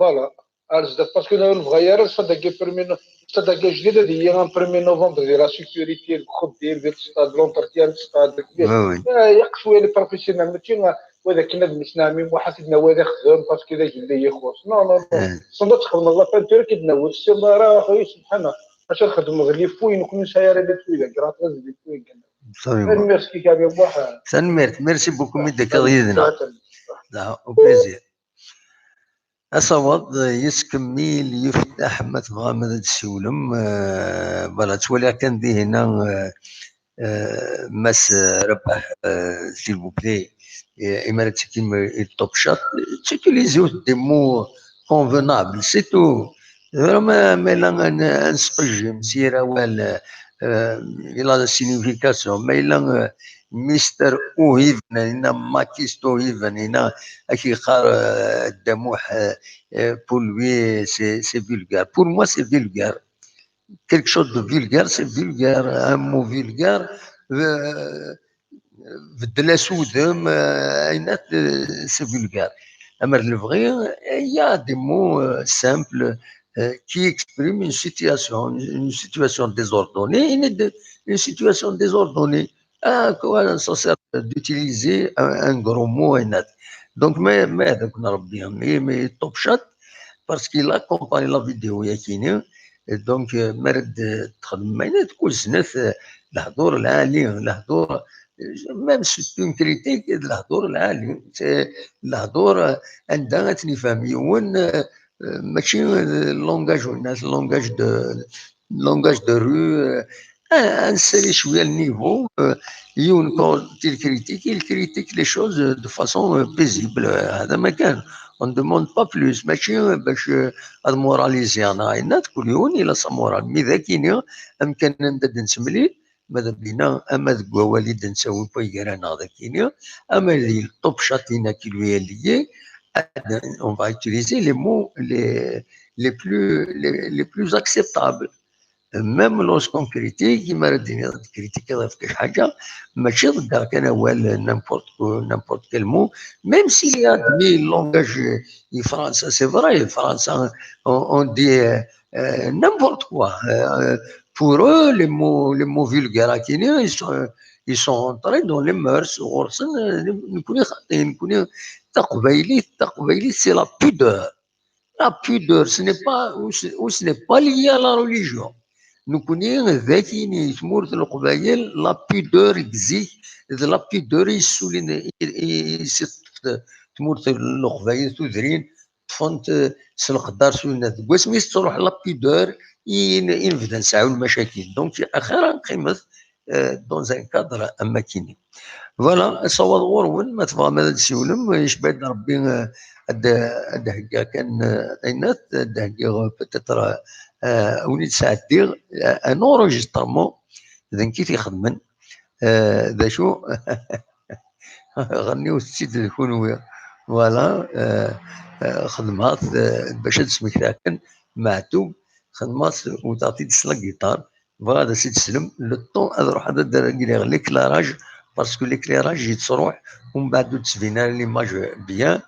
voilà. Ar zdat, parce que nebɣa ara ṣṣadagi premier, ṣṣadagi ajdid ad yili un premier novembre di la sécurité, deg uxeddim, di stade, l'entretien de stade, yaq cwiya les professionnels, mačči wa d akken ad mmi-s n ɛemmi Muḥ ad t-id-nawi ad ixdem parce que d agellid i ixuṣṣ. Non, non, non. Tessneḍ ad txedmeḍ la peinture ad k-id-nawi, tessineḍ ara, a xuya, subḥana. Acu ad txedmeḍ, les fouilles, nekkni ur nesɛi ara les fouilles, la gratte, les fouilles. Tanemmirt-ik a Muḥ. Tanemmirt, merci beaucoup mi d-tekkiḍ yid-neɣ. Au plaisir. Asawaḍ yettkemmil yif-it, ma tebɣam ad d-tessiwlem. Voilà, ttwaliɣ kan dihina Mass Rabaḥ, s'il vous plaît, imi ara ttekkim i Top Chat, ttutiliziwt des mots convenables, c'est tout. Vraiment, ma yella ad nesqejjem s yir awal, la signification, ma yella Mister Uhiven, yella Makis Uhiven, yella ad k-yeqqar Dda Muḥ, pour lui, c'est vulgaire. Pour moi, c'est vulgaire. Quelque chose de vulgaire, c'est vulgaire. Un mot vulgaire, beddel-as udem, c'est vulgaire. Amer lebɣi, il y a des mots simples qui expriment une situation, une situation désordonnée, une situation désordonnée. Ah, quoi, ça sert d'utiliser un, un gros mot, un autre. Donc, mais, mais, donc, on a bien, mais, mais Top Chat, parce qu'il a comparé la vidéo, il y a qui, et donc, euh, merde, euh, تخدم ما ينات كل سنة، euh, الهضور العالي، الهضور، euh, même c'est une critique، الهضور العالي، c'est الهضور، euh، عندها تنفهم يون، euh, euh, ماشي، euh, langage، langage de, langage de rue، euh, آه، نسالي شويه le niveau. يون quand il critique, il critique les choses de façon paisible. هذا ما كان. On ne demande pas plus. ماشي باش ad moraliser انا عينات، كل يوم الى sa morale. Mais ذاكيني امكن ندد نسملي ماذا بينا اما ذك ووالد نسوي بويقرانا ذاكيني. اما ذي الطوب شاتينا كي لويا ليي، on va utiliser les mots les, les plus les, les plus acceptables. Même lorsqu'on critique, il m'a dit, critique, كاش حاجة، ماشي ضد كان هو n'importe quoi, n'importe quel mot, même s'il y a des langages, France, c'est vrai, France, on, on dit euh, euh, n'importe quoi. Euh, pour eux, les mots, les mots vulgaires, ils sont, ils sont entrés dans les mœurs. C'est la pudeur. La pudeur, ce n'est pas, ou ce n'est pas lié à la religion. Nekkni d akini tmurt n Leqbayel, la pudeur zik, d la pudeur yessulin i teṭṭef tmurt n Leqbayel tudrin, ṭṭfent s leqder s winna. Deg wasmi tettruḥ la pudeur i nebda nesɛu lmacakil. Donc, axir ad neqqimet dans un cadre am akini. Voilà, asawaḍ ɣur-wen, ma tebɣam ad d-siwlem, yecba-d Rebbi ad d-heggiɣ kan aynat, ad d-heggiɣ peut-être win i d-sɛeddiɣ un enregistrement d nekk i t-ixedmen. D acu? Ɣenniwet-tt-id d kunwi. Voilà, xedmeɣ-t bac ad d-smektaɣ kan Meɛtub, xedmeɣ-t wteɣ-t-id s la guitare. Bɣiɣ ad as-id-slem, le temps ad ruḥeɣ ad d-regleɣ l'éclairage, parce que l'éclairage yettruḥ, umbeɛd ur d-tbin ara l'image bien,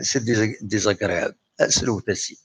c'est désagréable. Aslewt-as-id.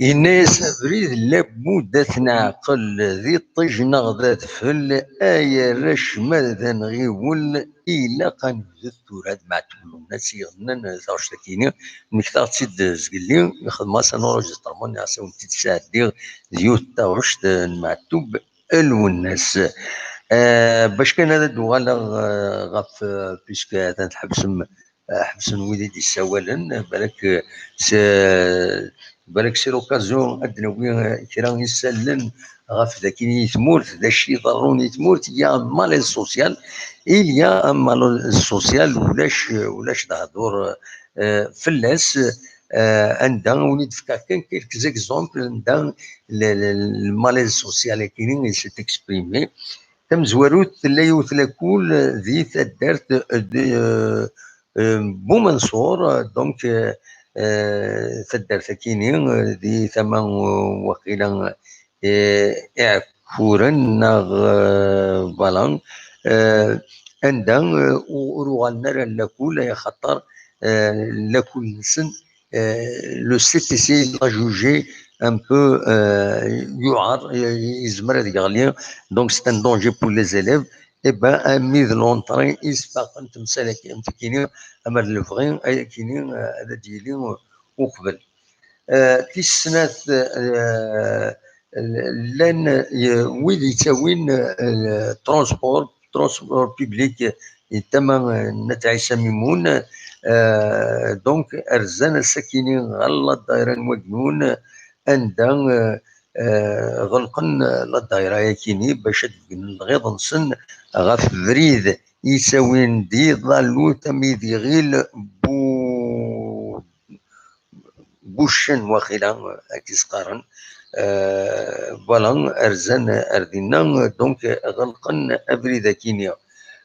Yenna-yas abrid, labudd ad t-neɛqel, d iṭij neɣ d adfel, ay arrac ma d anɣiwel, ilaq ad nebdet tura. D Maɛtub Lwennas i yeɣennan taɣect-agi-ni, mmektaɣ-tt-id zgelli, xedmeɣ-as un enregistrement, nniɣ-as ad wen-tt-id-sɛeddiɣ d yiwet taɣect n Maɛtub Lwennas. Euh, bac kan ad d-uɣaleɣ, euh, ɣef, euh, puisque atan tḥebsem, euh, ḥebsen wid i d-yessawalen, balak, euh, s-, balak c'est l'occasion ad d-nawi, euh, kra isallen ɣef d akkin i tmurt, d acu iḍerrun i tmurt, il y a un malaise social, il y a un malaise social, ulac, ulac dehdur, euh, fell-as, euh, anda, wen-id-fkeɣ kan quelques exemples, anda le, le, le malaise social akini il s'est exprimé. Tamezwarut tella yiwet lakul di taddart de, euh, euh, Boumansour, donc, euh, euh, taddart akini, euh, di tama, euh, waqila, euh, Iɛekkuren neɣ, euh, voilà, euh, anda, euh, ur uɣalen ara lakul, axaṭer, euh, lakul-nsen, euh, le C T C l'a jugé un peu, euh, yuɛer, euh, yezmer ad yeɣli, donc c'est un danger pour les élèves. Eh ben, ami d l'entrée, isfaqen temsal akini, ama d lebɣi, ayakini, euh, ad d-yili uqbel. Euh, tis snat, euh, llan, euh, wid yettawin, euh, transport, transport public, euh, tama, euh, n At Ɛisa Mimun, euh, donc, rzan ass-akini ɣer la daira n Wagnun, anda, euh, euh, ɣelqen la daira-yakini bac ad d-begnen lɣiḍ-nsen ɣef brid yettawin di Ḍallut, am Idiɣil, Bu-, Buccen, waxila, akka i s-qqaren. Euh, voilà, rzan ar dinna, donc, ɣelqen abrid akini.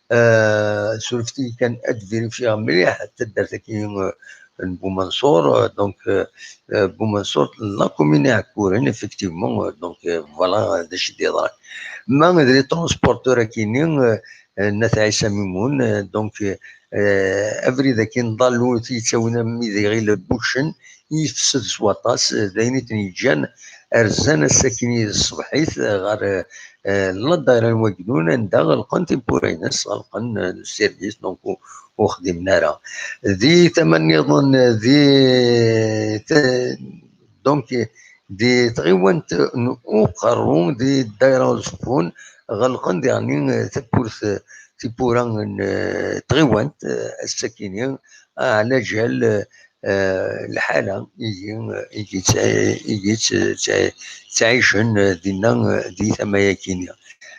Euh, surfet-iyi kan ad vérifier mliḥ taddart akini, euh, n Boumansour, euh, donc, euh, euh, Boumansour, la commune Iɛekkuren, effectivement, euh, donc, euh, voilà, d acu i d-yeḍran. Ma d les transporteurs akini, euh, euh, n At Ɛisa Mimun, euh, donc, euh, abrid akini n Ḍallut yettawin am Idiɣil, Buccen, yefsed s waṭas, euh, d ayen i ten-yeǧǧan rzan ass-akini d ṣṣbeḥit, euh, ɣer, euh, euh, la daira n Wagnun, anda ɣelqen tiwwura-ines, ɣelqen, euh, le service, donc, ur, ur xdimen ara. Di tama nniḍen, di te-, donc, di tɣiwant n Uqerru, di ddaira Uẓeffun, ɣelqen diɣenni, eh, tawwurt, eh, tiwwura n, eh, tɣiwant, eh, ass-akini, ɛla jal, eh, lḥala i, i, i, ttɛicen, eh, dinna, eh, di tama-yakini.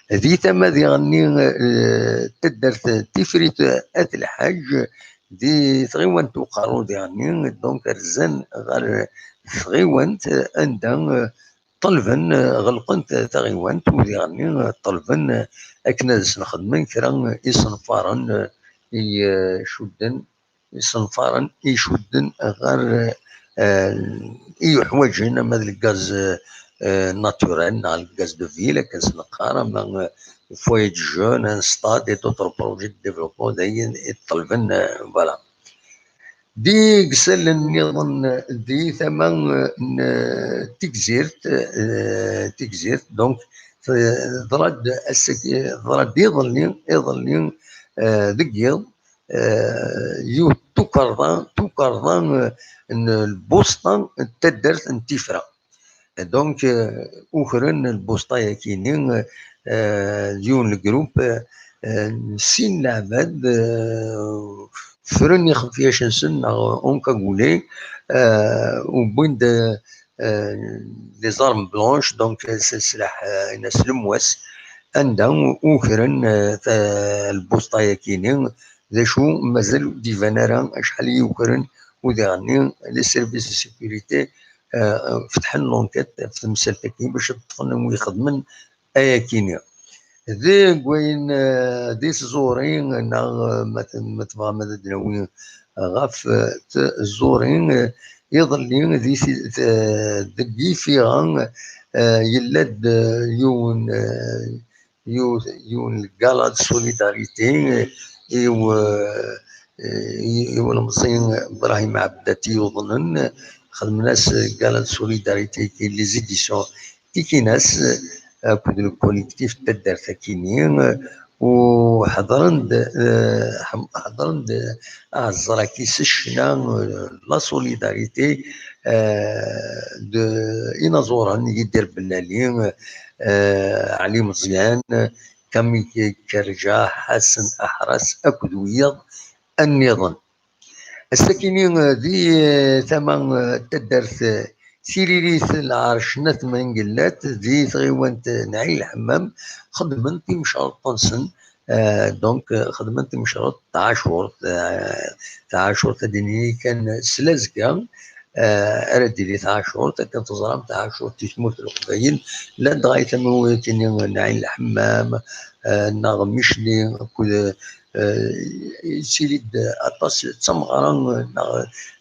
Di tama diɣenni, eh, taddart Tifrit At Lḥaǧ, di tɣiwant Uqerru diɣenni, donc rzan ɣer tɣiwant, eh, anda, eh, ṭelben, eh, ɣelqen ta-, taɣiwant, u diɣenni, eh, ṭelben, eh, akken ad sen-xedmen kra isenfaren, eh, i, eh, cudden, isenfaren i cudden ɣer, eh, i yuḥwaǧen, ama d lgaz, eh, eh, naturel, neɣ lgaz de ville, akken s-neqqar, ama, eh, foyer de jeunes, un stade et d'autres projets de développement, d ayen i ṭelben, eh, voilà. Di isallen nniḍen di tama, eh, n, eh, Tigzirt, eh, Tigzirt, donc, eh, ḍra-d ass-agi, ḍra-d iḍelli, iḍelli, eh, deg yiḍ, eh, yiwet tukerḍa, tukerḍa, eh, n lbusṭa n taddart n Tifra. Donc, euh, ukren lbusṭa-yakini, euh, d yiwen n groupe, euh, n sin leɛbad, euh, ffren ixefyac-nsen neɣ encagoulés, euh, u wwin-d, euh, des armes blanches, donc, euh, s-, slaḥ, euh, s lemwas, anda ukren, euh, ta-, lbusṭa-yakini, d acu mazal ur d-iban ara acḥal i ukren, u diɣenni les services de sécurité, euh, fetḥen l'enquête ɣef temsalt-agi bac ad ṭṭfen anwa ixedmen ayakini. Deg wayen, euh, di tẓuri, neɣ, euh, ma t-, ma tebɣam ad d-nawi ɣef, euh, tẓuri, euh, iḍelli di ti-, t-, deg Yifiɣa, euh, yella-d, euh, yiwen, euh, yiw-, yiwen n gala de solidarité, euh, i w-, euh, i, i ulemẓi Brahim Abdati yuḍnen, xedmen-as gala de solidarité i les éditions Ikinas, euh, akked le collectif n taddart akini, euh, u ḥeḍren-d, euh, ḥem-, ḥeḍren-d, euh, aɛeẓẓer-agi s ccna, euh, la solidarité, euh, de inaẓuren, Yidir Bellali, euh, Ɛli Meẓyan, Kami Kerja, Ḥasen Aḥras akked wiyaḍ nniḍen. Ass-akini, eh, di, eh, tama, eh, n taddart, eh, Tiririt Lɛerc n At Mengellat, di tɣiwant, eh, n Ɛin Lḥemmam, xedmen timecreḍt-nsen, eh, donc, eh, xedmen timecreḍt taɛacurt, eh, taɛacurt ad d-nini kan s lazga, eh, ara d-tili taɛacurt, akken teẓram taɛacurt di tmurt n Leqbayel, llant dɣa tamiwin-agi n Ɛin Lḥemmam, eh, neɣ Micli, akked, eh, yettili-d aṭas d tameɣra, eh, neɣ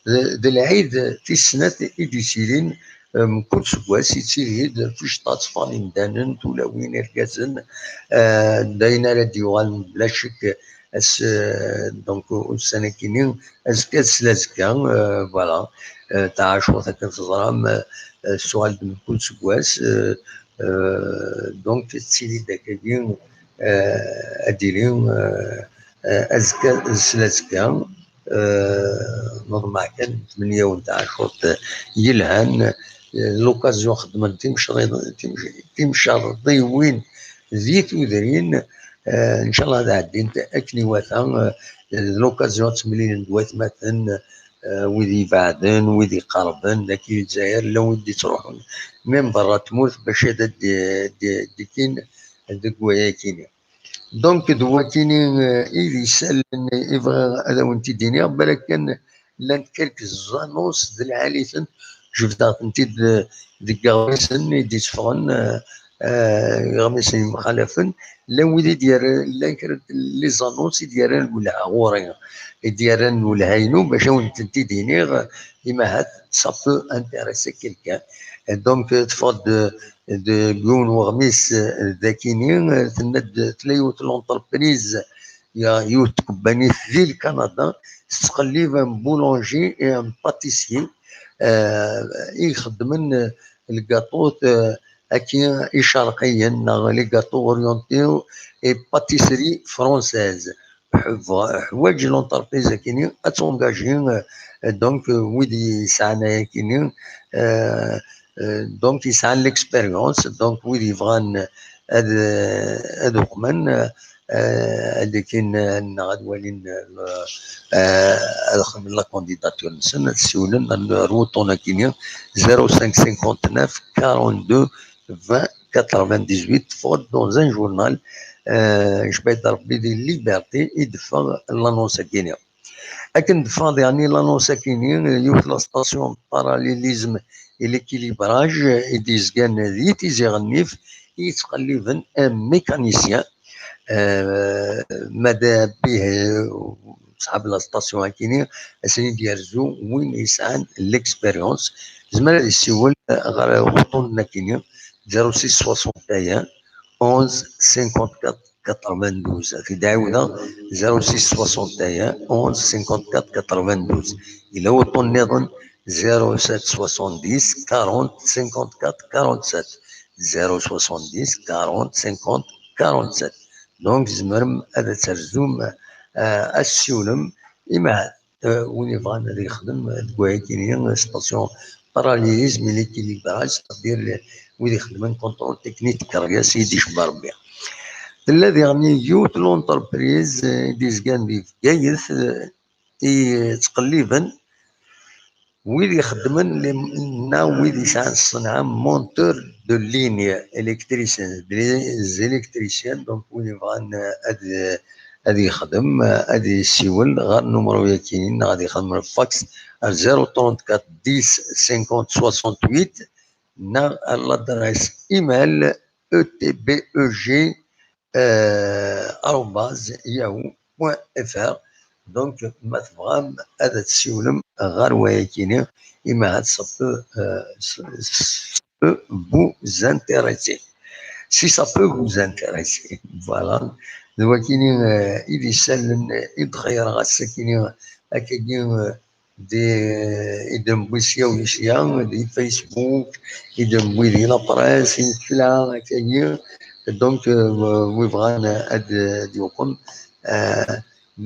d, d lɛid tis snat i d-yettilin, eh, mkul seggas yettili-d ticṭa tteffɣen imdanen, tulawin, irgazen, eh, d ayen ara d-yuɣalen bla ccek ass, eh, donc ussan-akini, azekka d slazekka, eh, voilà. Eh, taɛacurt akken teẓram, eh, eh, tessuɣal-d mkul seggas, eh, eh, donc tettili-d akkagi, eh, ad d-tili, eh, eh, azekka d slazekka, eh, neḍmeɛ kan tmenya-wen taɛacurt, eh, yelhan, eh, l'occasion xedmen timecri-, timec-, timcerḍiwin di tudrin, eh, ncallah ad ɛeddint akken iwata, eh, l'occasion ad ttemlilin d watmaten, eh, wid ibeɛden, wid iqerben, dagi Lezzayer, llan wid d-ittruḥun, même berra n tmurt, bac ad d-, d-, d-kkin deg wayakini. Donc, d wakini, eh, i d isallen i bɣiɣ ad awen-t-id-iniɣ, balakken llant quelques annonces d lɛali-tent, jebdeɣ-tent-id, eh, deg iɣmisen i d-itteffɣen, eh, eh, iɣmisen yemxalafen, llan wid i d-yerran, llan kra n les annonces i d-yerran lwelha ɣur-i, i d-yerran lwelha-inu, bac awen-tent-id-iniɣ, imahat, ça peut intéresser quelqu'un. Et donc, eh, teffeɣ-d, eh, deg yiwen weɣmis, eh, d akini, eh, tenna-d, tella yiwet l'entreprise, ya, yiwet tkebbanit di Lkanada, tettqellib un boulanger et un pâtissier, eh, i ixeddmen, eh, lgaṭu, eh, aki icerqiyen, neɣ les gâteaux orientaux et pâtisserie française. Ḥew-, ḥwaǧ l'entreprise akini ad tungaji, eh, donc, eh, wid yesɛan ayakini, eh, eh, donc yesɛan l'expérience, donc wid yebɣan ad, ad uqmen, eh, ad akin, eh, neɣ ad walin, eh, eh, ad xedmen la candidature-nsen, ad siwlen ar, ar wuṭṭun akini, zéro cinq cinquante-neuf quarante-deux vingt quatre-vingt-dix-huit, teffeɣ-d dans un journal, eh, Jbayd Rebbi di Liberté i d-teffeɣ l'annonce akini. Akken d-teffeɣ diɣenni l'annonce akini, yiwet la station de parallélisme et l'équilibrage i d-yezgan di Tizi Ɣennif, i yettqelliben un mécanicien, eh, ma d bih, eh, ṣṣḥab la station akini, ad sen-id-yerzu win yesɛan l'expérience. Yezmer ad yessiwel ɣer wuṭṭun akini, zéro six soixante et un onze cinquante-quatre quatre-vingt-douze. Ad t-id-ɛiwdeɣ, zéro six soixante et un onze cinquante-quatre quatre-vingt-douze. Yella wuṭṭun nniḍen, zéro sept soixante-dix quarante cinquante-quatre quarante-sept. Zéro soixante-dix quarante cinquante quarante-sept. Donc, tzemrem ad terzum, eh, ad tessiwlem, imahat, eh, win yebɣan ad yexdem deg wayakini, station parallélisme et l'équilibrage, c'est-à-dire les, wid ixeddmen contrôle technique de carrière, s i d-icebba Rebbi. Tella diɣen yiwet n l'entreprise, eh, i d-izgan di Bgayet, eh, i ttqelliben wid ixeddmen, les, neɣ wid yesɛan ṣṣenɛa monteur de ligne, électricien, des électriciens, donc win yebɣan, eh, ad, ad yexdem, eh, ad yessiwel ɣer numru-yagi, neɣ ad yexdem lfax ar zéro trente-quatre dix cinquante soixante-huit, neɣ à l'adresse email E T B E G, euh, arobase yahoo point F R. Donc, ma tebɣam ad tessiwlem ɣer wayakini, imi ça peut, euh, ça peut vous intéresser. Si ça peut vous intéresser. Voilà. D wakini, euh, i d isallen i d-xeyyreɣ ass-akini, akkagi, euh, di, i d-newwi sya u sya, di Facebook, i d-newwi di la presse, i tella, akkagi. Donc, euh, wi bɣan ad, ad yuqem, euh,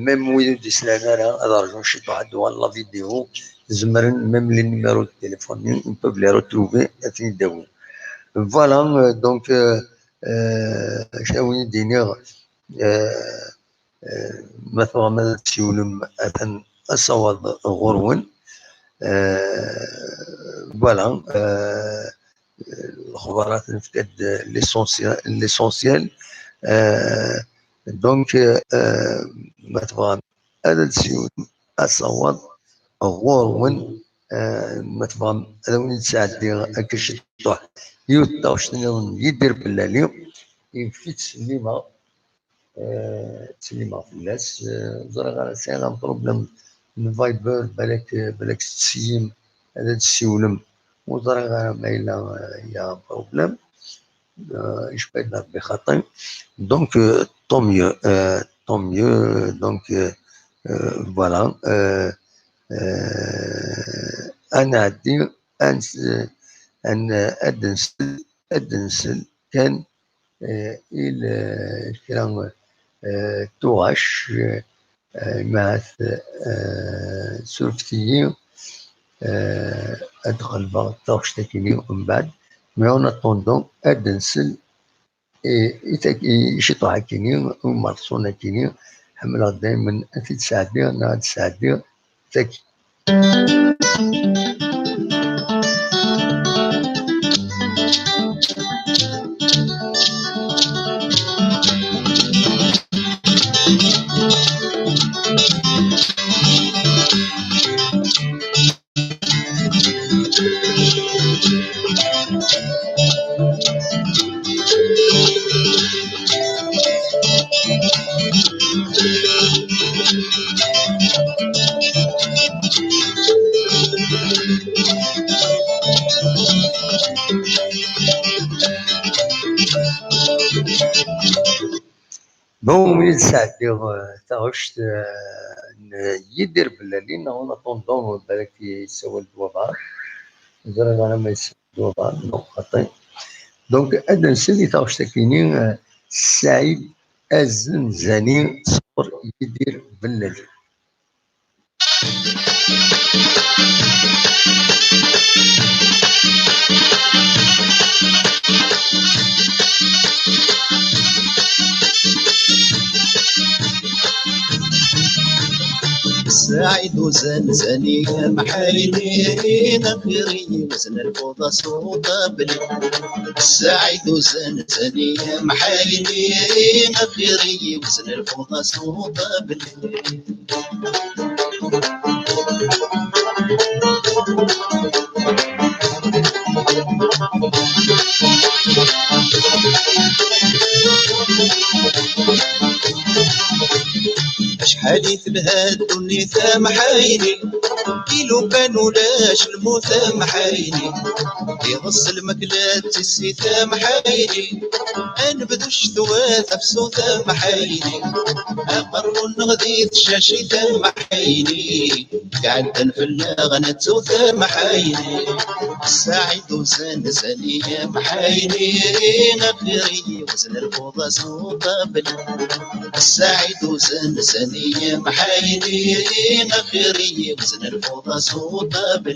même wid ur d-islan ara, ad rǧun ciṭuḥ ad d-uɣal la vidéo, zemren, même les numéros de téléphone, ils peuvent les retrouver, ad ten-id-awin. Voilà, euh, donc, euh, euh, acu ara wen-id-iniɣ, euh, Eh, ma tebɣam ad tsiwlem, atan asawaḍ ɣur-wen. Eh, voilà, eh, lexbarat nefka-d l'essentiel, l'essentiel. Eh, donc, eh, ma tebɣam ad tsiwlem asawaḍ ɣur-wen, eh, ma tebɣam ad awen-id-sɛeddiɣ akka ciṭuḥ yiwet taɣect nniḍen n Yidir Bellali, yif-itt sslimeɣ. Eh, ttsellimeɣ fell-as. Eh, ẓriɣ ara sɛiɣ un problème n Viber, balak, balak tettseyyim ad d-ssiwlem. Ur ẓriɣ ara ma yella, eh, y a un problème. Eh, icba-d Rebbi xaṭi. Donc, eh, tant mieux, eh, tant mieux. Donc, eh, eh, voilà. Eh, eh, ad nɛeddi, ad ns-, ad n-, ad nsel, ad nsel kan eh, il, eh, kra, eh, tuɣac, eh, ma t-, eh, surfet-iyi, eh, ad d-qelbeɣ taɣect akini umbeɛd. Mais en attendant, ad d-nsel i, i tak-, i ciṭuḥ akini, umerṣun akini, ḥemmleɣ daymen ad t-id-sɛeddiɣ neɣ ad d-sɛeddiɣ tagi. Bon, mi d-sɛeddiɣ, eh, taɣect, eh, n Yidir Bellali, neɣ en attendant, balak yessawal-d wabɛaḍ. Ẓriɣ ara ma yessawal-d wabɛaḍ, neɣ xaṭi. Donc, ad nsel i taɣect-akini, eh, Saɛid Azenzani sɣur Yidir Bellali. Saɛid Uzenzani, amḥayni, axir-iyi wezn lfuḍa s uṭabli. Saɛid Uzenzani, amḥayni, axir-iyi wezn lfuḍa s uṭabli. Acḥal i telha ddunit, a Mḥayni, i lukan ulac lmut, a Mḥayni, iɣes lmakla d tissit, a Mḥayni, anebdu ccetwa tafsut, a Mḥayni, aqerru-nneɣ di tcacit, a Mḥayni, iɛeddan fell-aɣ nettu, a Mḥayni. Saɛid Uzenzani, a Mḥayni, axir-iyi wezn lfuḍa s uṭabli. Saɛid Uzenzani, a Mḥayni, axir-iyi wezn lfuḍa s uṭabli.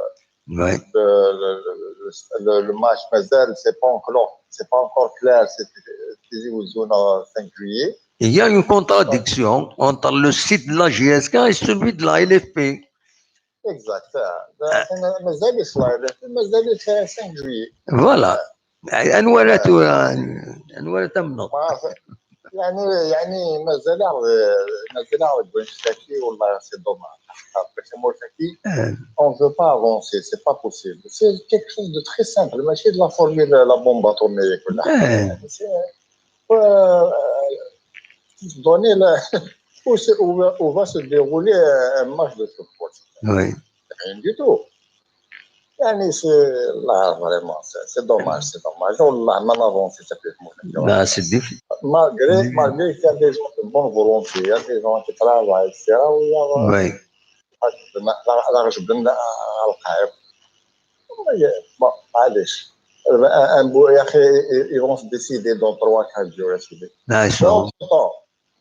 Ouais. Le, le, le, le, le match, mais c'est pas encore, c'est pas encore clair, c'est Tizi Ouzou le cinq juillet. Il y a une contradiction entre le site de la J S K et celui de la L F P. Exact. Mais c'est le cinq juillet. Voilà. Anwa ara tura, anwa ara tamneḍ? يعني يعني مازال مازال بغيت نشتكي والله c'est dommage. On ne peut pas avancer, c'est pas possible. C'est quelque chose de très simple, ماشي de la formule la bombe atomique ولا حاجة. C'est euh, donner la où, où va se dérouler un match de football. Oui. Rien du tout. يعني c'est là vraiment c'est dommage, c'est dommage. والله ما نافونسي حتى في المشكل. Là, c'est difficile. Malgré malgré qu'il y a des gens de bonne volonté, il y a des gens qui travaillent, et cetera. Oui. لا غجبنا القاعد. Bon, معليش. يا اخي ils vont se décider dans trois quatre jours.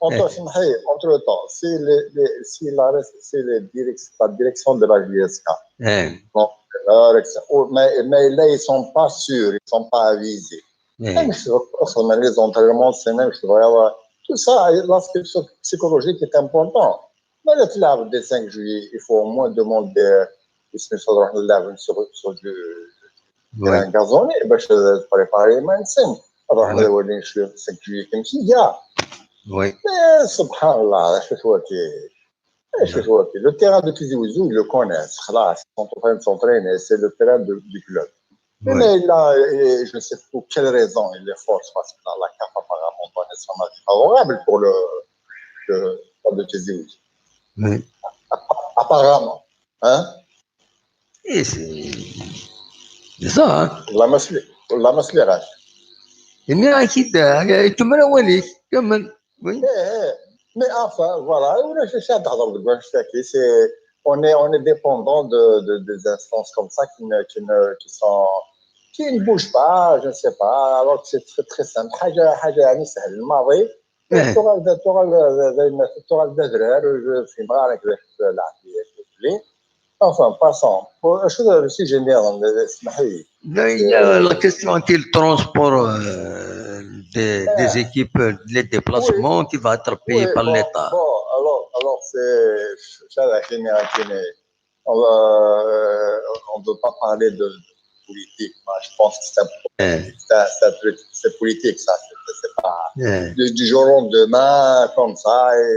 Entre temps, entre temps, si les, les, si la, si les direc- la direction de la J S K, donc, la direction, oh, mais, mais là, ils sont pas sûrs, ils sont pas avisés. Même si les entraînements, c'est même si vraiment, tout ça, l'aspect psy- psychologique est important. Mais le club des cinq juillet, il faut au moins demander اسمي شو نروح نلعب sur sur du terrain gazonné باش préparer ما نسن نروح نولي نشوف cinq juillet كيما هي. Oui. سبحان الله، شو تواتي شو تواتي le terrain de Tizi Ouzou, ils le connaissent خلاص, ils sont en train de s'entraîner, c'est le terrain de- du club. Mais là, et je ne sais pour quelle raison il les force, parce que la, la CAF apparemment donné son avis favorable pour le, le club de Tizi Ouzou. Oui. Apparemment. Hein? Et c'est c'est ça, hein? والله ما سمعت, والله ما سمعتهاش. Nniɣ-ak-id, tumar awal-ik, kemmel. Oui. Mais enfin, voilà, ولا شي شاد هضر ديك واش تاكي, c'est on est on est dépendant de, de des instances comme ça qui ne qui ne qui sont qui ne bougent pas, je ne sais pas, alors que c'est très très simple. حاجه حاجه يعني سهل الماضي. تغال تغال تغال دازرار في مغارك العافيه. Enfin, passons. شو هذا le sujet نيضا, اسمح لي. La question qui est le transport euh, des, des équipes, les déplacements qui va être payé par l'État. Bon, alors, alors c'est ça la on va, euh, on ne peut pas parler de, politique. Moi, je pense que c'est un, c'est un, c'est un truc, c'est politique, ça. C'est, c'est pas du, du jour au lendemain, comme ça. Et,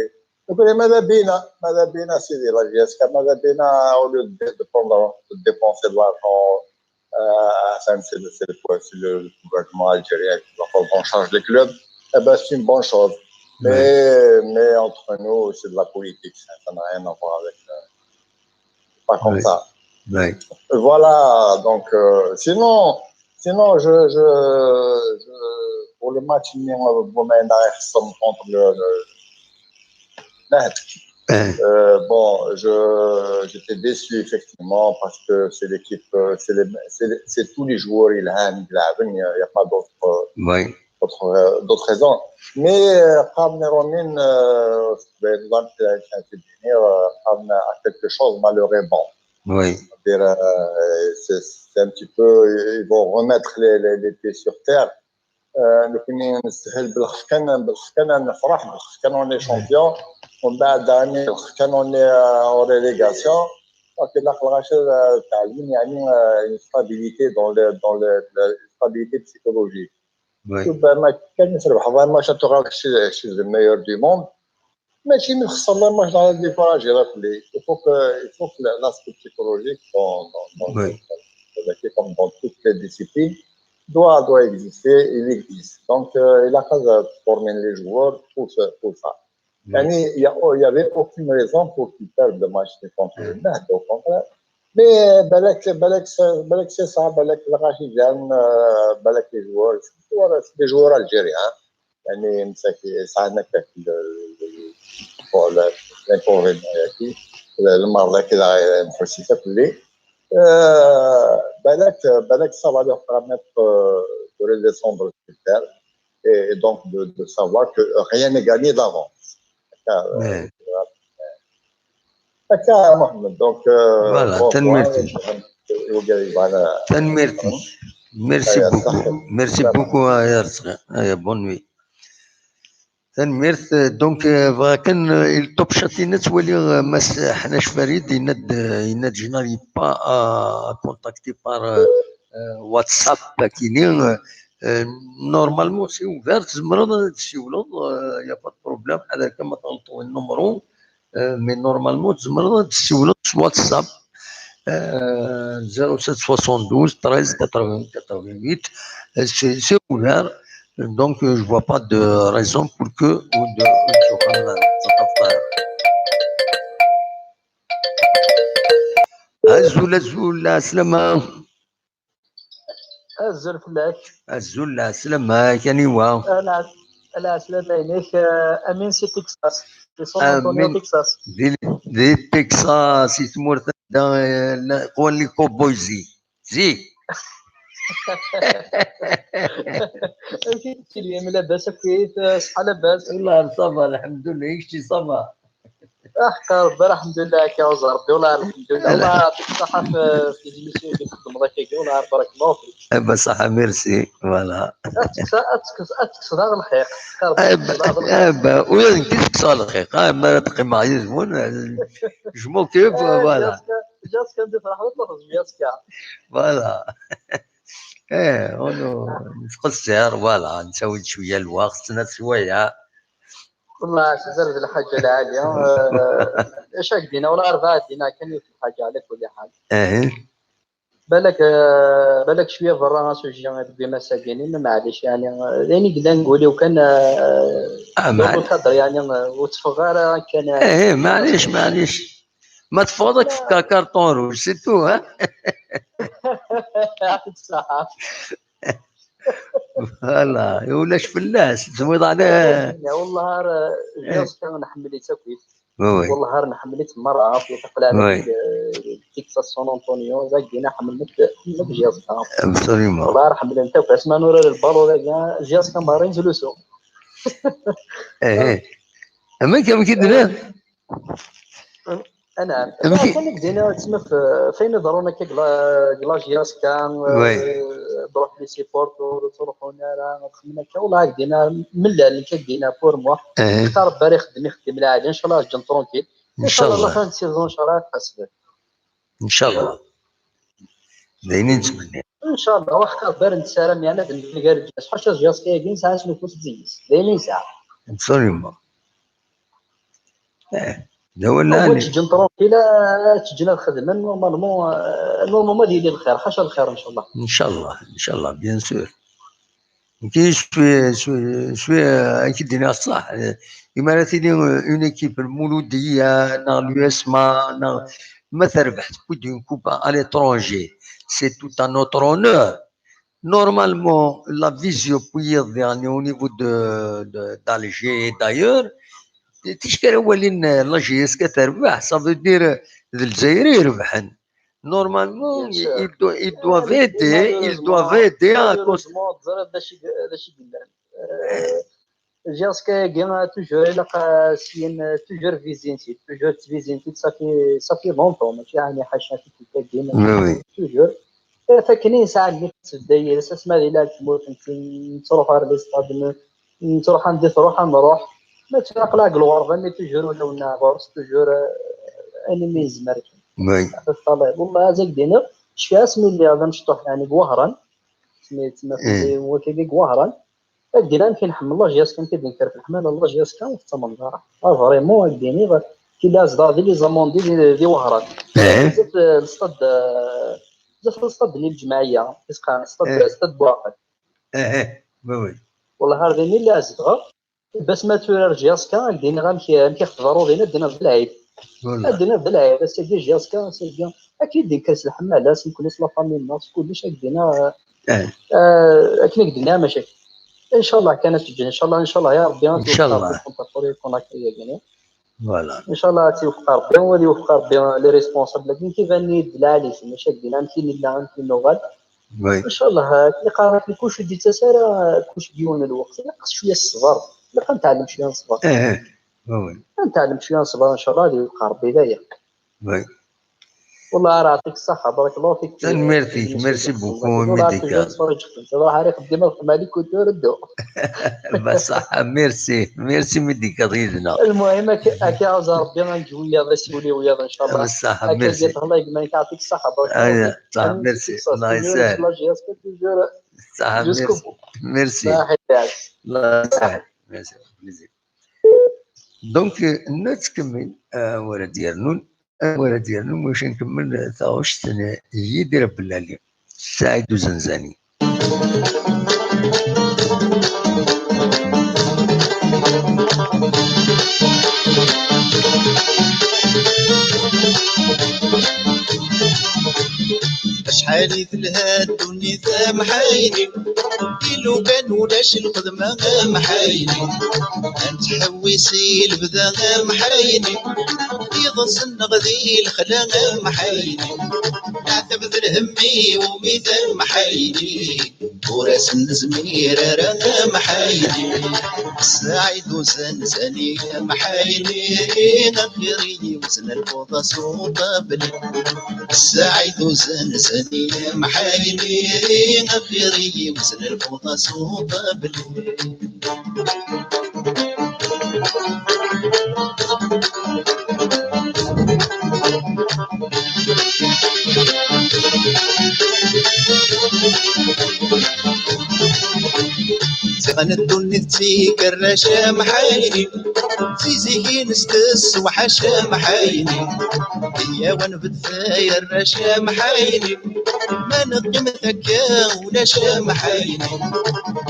donc, ماذا بينا، ماذا بينا, c'est la J S K, ماذا بينا, au lieu de, de prendre, de dépenser de l'argent, euh, enfin, c'est le, c'est le, c'est le gouvernement algérien qui va prendre en charge les clubs. Eh ben, c'est une bonne chose. Mais, mais entre nous, c'est de la politique. Ça, ça n'a rien à voir avec, euh, pas comme ça. Voilà, donc, euh, sinon, sinon, je, je, je, pour le match, contre le, le, euh, bon, je, j'étais déçu, effectivement, parce que c'est l'équipe, euh, c'est les, c'est les, c'est tous les joueurs, il y a, il y a pas d'autres, euh, d'autres, euh, d'autres raisons. Mais, euh, قام نيرومين, euh, ben, dans le terrain, euh, قام à quelque chose, malheureusement. C'est, c'est un petit peu, ils vont remettre les, les, les pieds sur terre. آه، نكوني نستاهل بالخف كان، بالخف كان نفرح، بالخف كان on est champion. ومن بعد راني بالخف كان on est, آه، en relégation. Donc, لا خلاص، آه، تعلمني يعني, آه، une stabilité dans le, dans le, la stabilité psychologique. ربما كان تربح، والله ما شاء الله شي، شي le meilleur du monde. ماشي من خصنا، ما شاء الله décourager لا في اللي. Il faut que, il faut que l'aspect psychologique dans, dans, dans, dans, comme dans toutes les disciplines, doit, doit exister, il existe. Donc, euh, il a pas de former les joueurs, tout ça, tout ça. يعني, il y a, il y avait aucune raison pour qu'ils perdent le match contre le Nahda, au contraire. Mais, euh, بالك، بالك c'est, بالك c'est ça, بالك الغاشي جان, euh, بالك les joueurs, c'est, voilà, c'est des joueurs algériens. يعني مساكين ساعات هكاك ال-، ال-، ال-، l'inconvénient ياكي، المرضى كذا نحوسي في اللي. آه، بالك، بالك ça va leur permettre, euh, de redescendre sur terre et, et donc de, de savoir que rien n'est gagné d'avance. هكا، هكا محمد. Donc, euh, voilà, تنميرتي. تنميرتي. Merci beaucoup. Merci beaucoup, يا رزق. Bonne nuit. تنميرت. Donc, euh, بغا كان، euh, التوب شات ينا توالي, euh, ماس حناش فريد يناد, يناد je n'arrive pas à, à contacter par, euh, euh, WhatsApp كيني, euh, euh, normalement c'est ouvert, تزمرض تسيولض, euh, y a pas de problème, هذا كما تنطوي النمرو. آه، mais normalement تزمرض تسيولض في واتساب, آه، zéro sept soixante-douze treize quatre-vingts quatre-vingt-huit, آه، c'est, c'est ouvert. Donc, euh, je vois pas de raison pour que ou de, شكرا. أزول، أزول، عسلامة. أزول فلاك. أزول، عسلامة، كان يوا. العسلامة عليك, آه، أمين سي تكساس. في سان أنطونيو، تكساس. دي، دي تكساس، يسمور دا, آه، لا، قوان لي كوبوي زي. زي. كي تمشي اليوم لاباس أكيد, آه، صحة لاباس. والله ça va، الحمد لله، كشتي ça va. احقر ربي، الحمد لله، كي عوز ربي، والله الحمد لله. والله يعطيك الصحة في، في les émissions اللي تخدم الله كيجي، والله بارك الله فيك. بصح merci، voilà. اتكسى، اتكسى، اتكسى داغ الحيق. احقر ربي، اتكسى داغ الحيق. وين كي تكسى الحيق؟ آه، ما تقيم عليه زبون. Je m'occupe, voilà. جاسكا، جاسكا ندير في رحمة الله، جاسكا. Voilà. ايه، ونو، نتقصر، voilà، نساود شوية الوقت، ناس شوية. والله تزرد الحاجة العالية. آه، اش هاك دينا ولا أربعة دينا كان يوصل حاجة على كل حال. ايه. بالك، آه، بالك شوية برا سوجي ديما ساكنين، ما معليش يعني, آه، يعني قلنا نقولي وكان, آه، آه، معليش. الكادر يعني, آه، وتفغر كان. ايه، معليش، معليش. ما تفوضك في كا-، كارطون روج، c'est tout, ها؟ يعطيك الصحة. Voilà، ولاش فلاس، تزويض على. والله راه جياس كان نحمل يتاكويت. والله راه نحمل مرة في تقلع على ديك، ديك سان أنطونيو، زاك دينا حملت، حملت جياس كان. Absolument. والله راه حمل انت وكاس ما نورا البالو، جياس كان مارين جلوسو. ايه. اما كان كي دير. نعم. كان دينا تسمى في، فين ضرونا كي كلا، كلا جياس كان, آه، بروح لي سيبورتور، تروحونا راه تخمنا كي والله هاك دينا من لا، اللي كي دينا pour moi. اختار بري يخدم، يخدم العادي. ان شاء الله جن ترونكيل. ان شاء الله. لا فان سيزون ان شاء الله تحسبت. ان شاء الله. دايرين نتمنى. Ncallah, wax axaṭer nessaram yeɛni ad nefk gar lǧnas, ḥaca J S K-agi nesɛa s nufus d-yis, d ayen i nesɛa. Absolument. Eh, d awal. Ttǧǧen tranquille, ttǧǧen ad xedmen, normalement, euh, normalement ad yili lxir, ḥaca lxir, ncallah. Ncallah, ncallah, bien sûr. Nekk, je suis, je suis, je suis, euh, akken d-iniɣ ṣṣeḥ, euh, imi ara tili, euh, une équipe, Lmuludiya, neɣ l'U S M A, neɣ ma terbeḥ, tewwi-d une coupe à l'étranger, c'est tout à notre honneur. Normalement, la vision pour y aller au niveau de, de, d'Alger et d'ailleurs, ticki ara walin, euh, la J S K terbeḥ, ça veut dire, euh, d Lezzayer i irebḥen. Normalement, ils, ils do-, ils doivent aider, ils doivent aider à cause. J S K-agi, toujours ilaq, euh, syin, euh, toujours vizinti, toujours vizinti, ça fait, ça fait longtemps, mačči ɛni ḥaca tikkelt-agi, toujours. Eh, fakken i nesɛa lmut tbedda yid-s, asma di lɛeb tmurt, nettruḥ ar les stades, n-, nettruḥ anda i tṛuḥ, ad nṛuḥ. Mačči aql-aɣ deg lɣerba, mais toujours ulawen-nneɣ ɣur-s, toujours, euh, ayen umi yezmer kan. Ɣef teṭṭalayeḍ. Wallah, ad ak-d-iniɣ, cfiɣ asmi lliɣ d amecṭuḥ, yeɛni, deg Wehran, asmi ttmaten wakagi deg Wehran, ad d-iniɣ amek i nḥemmel la J S K, amek i d-nekker f leḥmala n la J S K, ur tettamaneḍ ara. Ah, vraiment, ad d-iniɣ, killa zedɣeɣ di les Amandiers di, di Wehran. Bezzaf, euh, le stade, euh, bezzaf le stade-nni n lǧemɛiyya, i s-qqaren stade, stade Buɛqel. Wallah, ar din i lliɣ zedɣeɣ. Bas ma turar J S K, ad d-iniɣ amek, amek i ɣ-tḍerru din, ad d-iniɣ d lɛib. Ad d-iniɣ d lɛib, ass-agi J S K, ass-agi. Akken i d-nekker s leḥmala, s nekkni s la famille-nneɣ, s kullec, ad d-iniɣ, euh, akken i k-d-nniɣ, maca. Ncallah kan ad teǧǧen, ncallah, ncallah, ya Rebbi, ad twefq Rebbi. Voilà. Ncallah ad t-iwefeq Rebbi, u ad iwefeq Rebbi les responsables-agi, iban-iyi-d lɛali-ten, maca ad d-iniɣ amek i nella, amek i nuɣal. Ncallah, akken i qqaren, akken kulci d-yettas ara, kulci deg yiwen n lweqt. Ilaq cwiya n ṣṣber. Ilaq ad nɛellem cwiya n ṣṣber. Ad nɛellem cwiya n ṣṣber, ncallah, ad iwefeq Rebbi d aya. Wallah, ara ɛṭik ṣṣeḥḥa, barakallahu fik. Tanemmirt-ik, merci beaucoup, Médicard. Ruḥ ar ixeddim ad xedmeɣ les coutures, ddu. Bṣaḥa, merci, merci Médicard yid-neɣ. Lmuhim, akka, akka, aẓ Rebbi ad neǧǧ wiyaḍ, asiwel i wiyaḍ, ncallah. Bṣaḥa, merci. Akka, Allah yegma-k, ɛṭik ṣṣeḥḥa, barakallahu fik. Ṣaḥa, merci. Allah yesɛa. Ṣaḥa, merci. Merci. Allah yesɛa. Merci. Plaisir. Donc, euh, nettkemmil, euh, wara d-yernun, euh, wara d-yernun, maca nkemmel, euh, taɣect n Yidir Bellali, Saɛid Uzenzani. Acḥal i telha ddunit, a Mḥayni, i lukan ulac lxedma, a Mḥayni, ad nettḥewwis i lebda, a Mḥayni, iḍes-nneɣ di lexla, a Mḥayni, neɛtab d lhemm i wumi, a Mḥayni, ur asen-nezmir ara, a Mḥayni. Saɛid Uzenzani, a Mḥayni, axir i yiwet n lbuḍa s uṭabli. Saɛid Uzenzani, a Mḥayni, axir i yiwet n lbuḍa s uṭabli. Ziɣen ddunit d tikerrac, a Mḥayni, si zik-ines tessewḥac, a Mḥayni. Iyyaw ad nbedd ay arrac, a Mḥayni, ma neqqim akka ulac, a Mḥayni.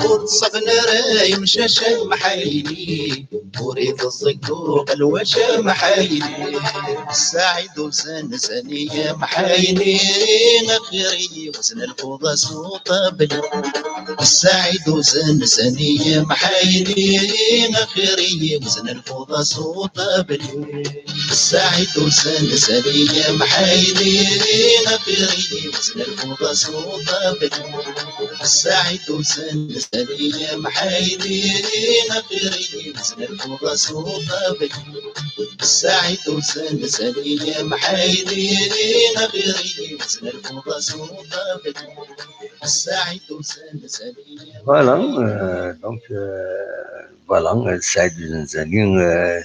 Ur ttṣaben ara imcac, a Mḥayni, ur iteẓẓeg uqelwac, a Mḥayni. Saɛid Uzenzani, a Mḥayni, axir i yiwet n lbuḍa s uṭabli. Saɛid Uzenzani, a Mḥayni, axir i yiwet n lbuḍa s uṭabli. Saɛid Uzenzani, a Mḥayni, axir i yiwet n lbuḍa s uṭabli. Saɛid Uzenzani, a Mḥayni, axir i yiwet n lbuḍa s uṭabli. Saɛid Uzenzani, a Mḥayni, axir i yiwet n lbuḍa s uṭabli. Saɛid Uzenzani. Voilà, euh, donc, euh, voilà, euh, Saɛid Uzenzani, euh,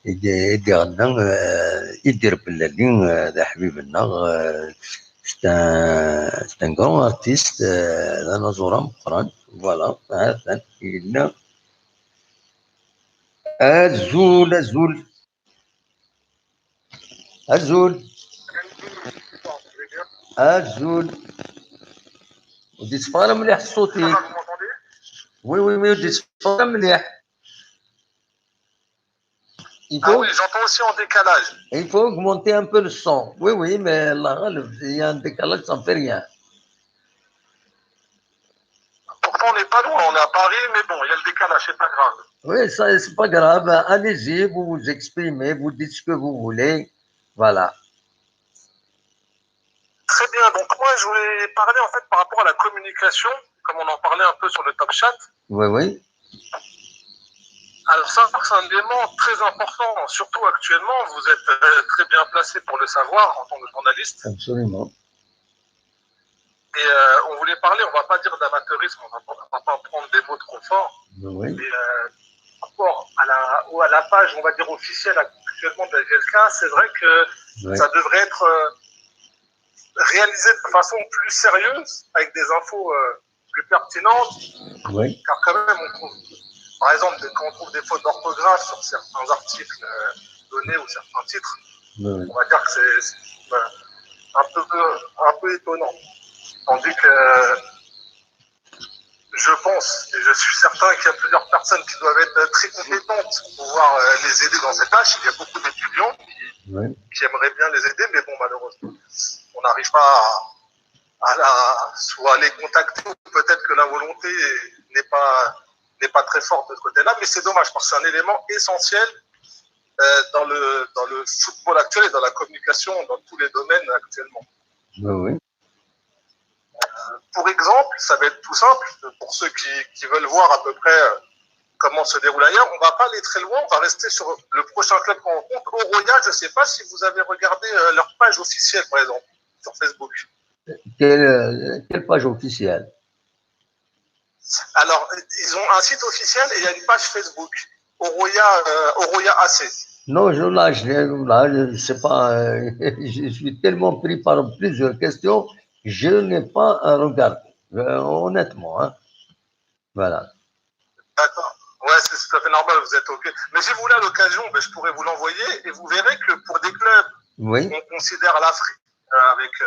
i d-, i d-iɣenna, euh, Yidir Bellali, euh, d aḥbib-nneɣ, euh, C'est un, c'est un grand artiste, euh, d anaẓur ameqqran. Voilà, atan yella. Azul, azul. Azul. Azul. Ur d-yetteffeɣ ara mliḥ ṣṣut-ik. Oui, oui, oui, ur d-yetteffeɣ ara mliḥ. Il Ah faut, oui, j'entends aussi en décalage. il faut augmenter un peu le son. Oui, oui, mais là, le- il y a un décalage, ça ne fait rien. Pourtant, on n'est pas loin, on est à Paris, mais bon, il y a le décalage, c'est pas grave. Oui, ça, c'est pas grave. Allez-y, vous vous exprimez, vous dites ce que vous voulez. Voilà. Très bien, donc moi, je voulais parler en fait par rapport à la communication, comme on en parlait un peu sur le top chat. Oui, oui, Alors ça, c'est un élément très important, surtout actuellement. Vous êtes euh, très bien placé pour le savoir en tant que journaliste. Absolument. Et euh, on voulait parler, on va pas dire d'amateurisme, on va, on va pas prendre des mots trop forts, Oui, oui. Mais euh, par rapport à la, ou à la page, on va dire, officielle actuellement de la J S K, c'est vrai que Oui. Ça devrait être euh, réalisé de façon plus sérieuse, avec des infos euh, plus pertinentes, Oui. Car quand même, on trouve, par exemple, quand on trouve des fautes d'orthographe sur certains articles euh, donnés ou certains titres, Oui, oui. On va dire que c'est c'est, euh, un peu, un peu étonnant. Tandis que je pense, et je suis certain qu'il y a plusieurs personnes qui doivent être très compétentes pour pouvoir euh, les aider dans cette tâche. Il y a beaucoup d'étudiants qui, Oui. qui aimeraient bien les aider, mais bon, malheureusement, on n'arrive pas à, à la, soit à les contacter, ou peut-être que la volonté n'est pas, n'est pas très forte de ce côté-là, mais c'est dommage parce que c'est un élément essentiel euh, dans, le, dans le football actuel et dans la communication dans tous les domaines actuellement. Oui, oui. Pour exemple, ça va être tout simple, pour ceux qui, qui veulent voir à peu près euh, comment se déroule ailleurs, on va pas aller très loin, on va rester sur le prochain club qu'on rencontre, Oroya. Je sais pas si vous avez regardé euh, leur page officielle, par exemple, sur Facebook. Quelle, euh, quelle page officielle ? Alors, ils ont un site officiel et il y a une page Facebook, Oroya, euh, Oroya A C. Non, je, là, je, là, je sais pas, euh, je suis tellement pris par plusieurs questions, je n'ai pas à regarder, euh, honnêtement, hein. Voilà. D'accord. Ouais, c'est tout à fait normal, vous êtes OK. Mais si vous voulez, à l'occasion, ben, je pourrais vous l'envoyer et vous verrez que pour des clubs, Oui, on considère l'Afrique euh, avec, euh,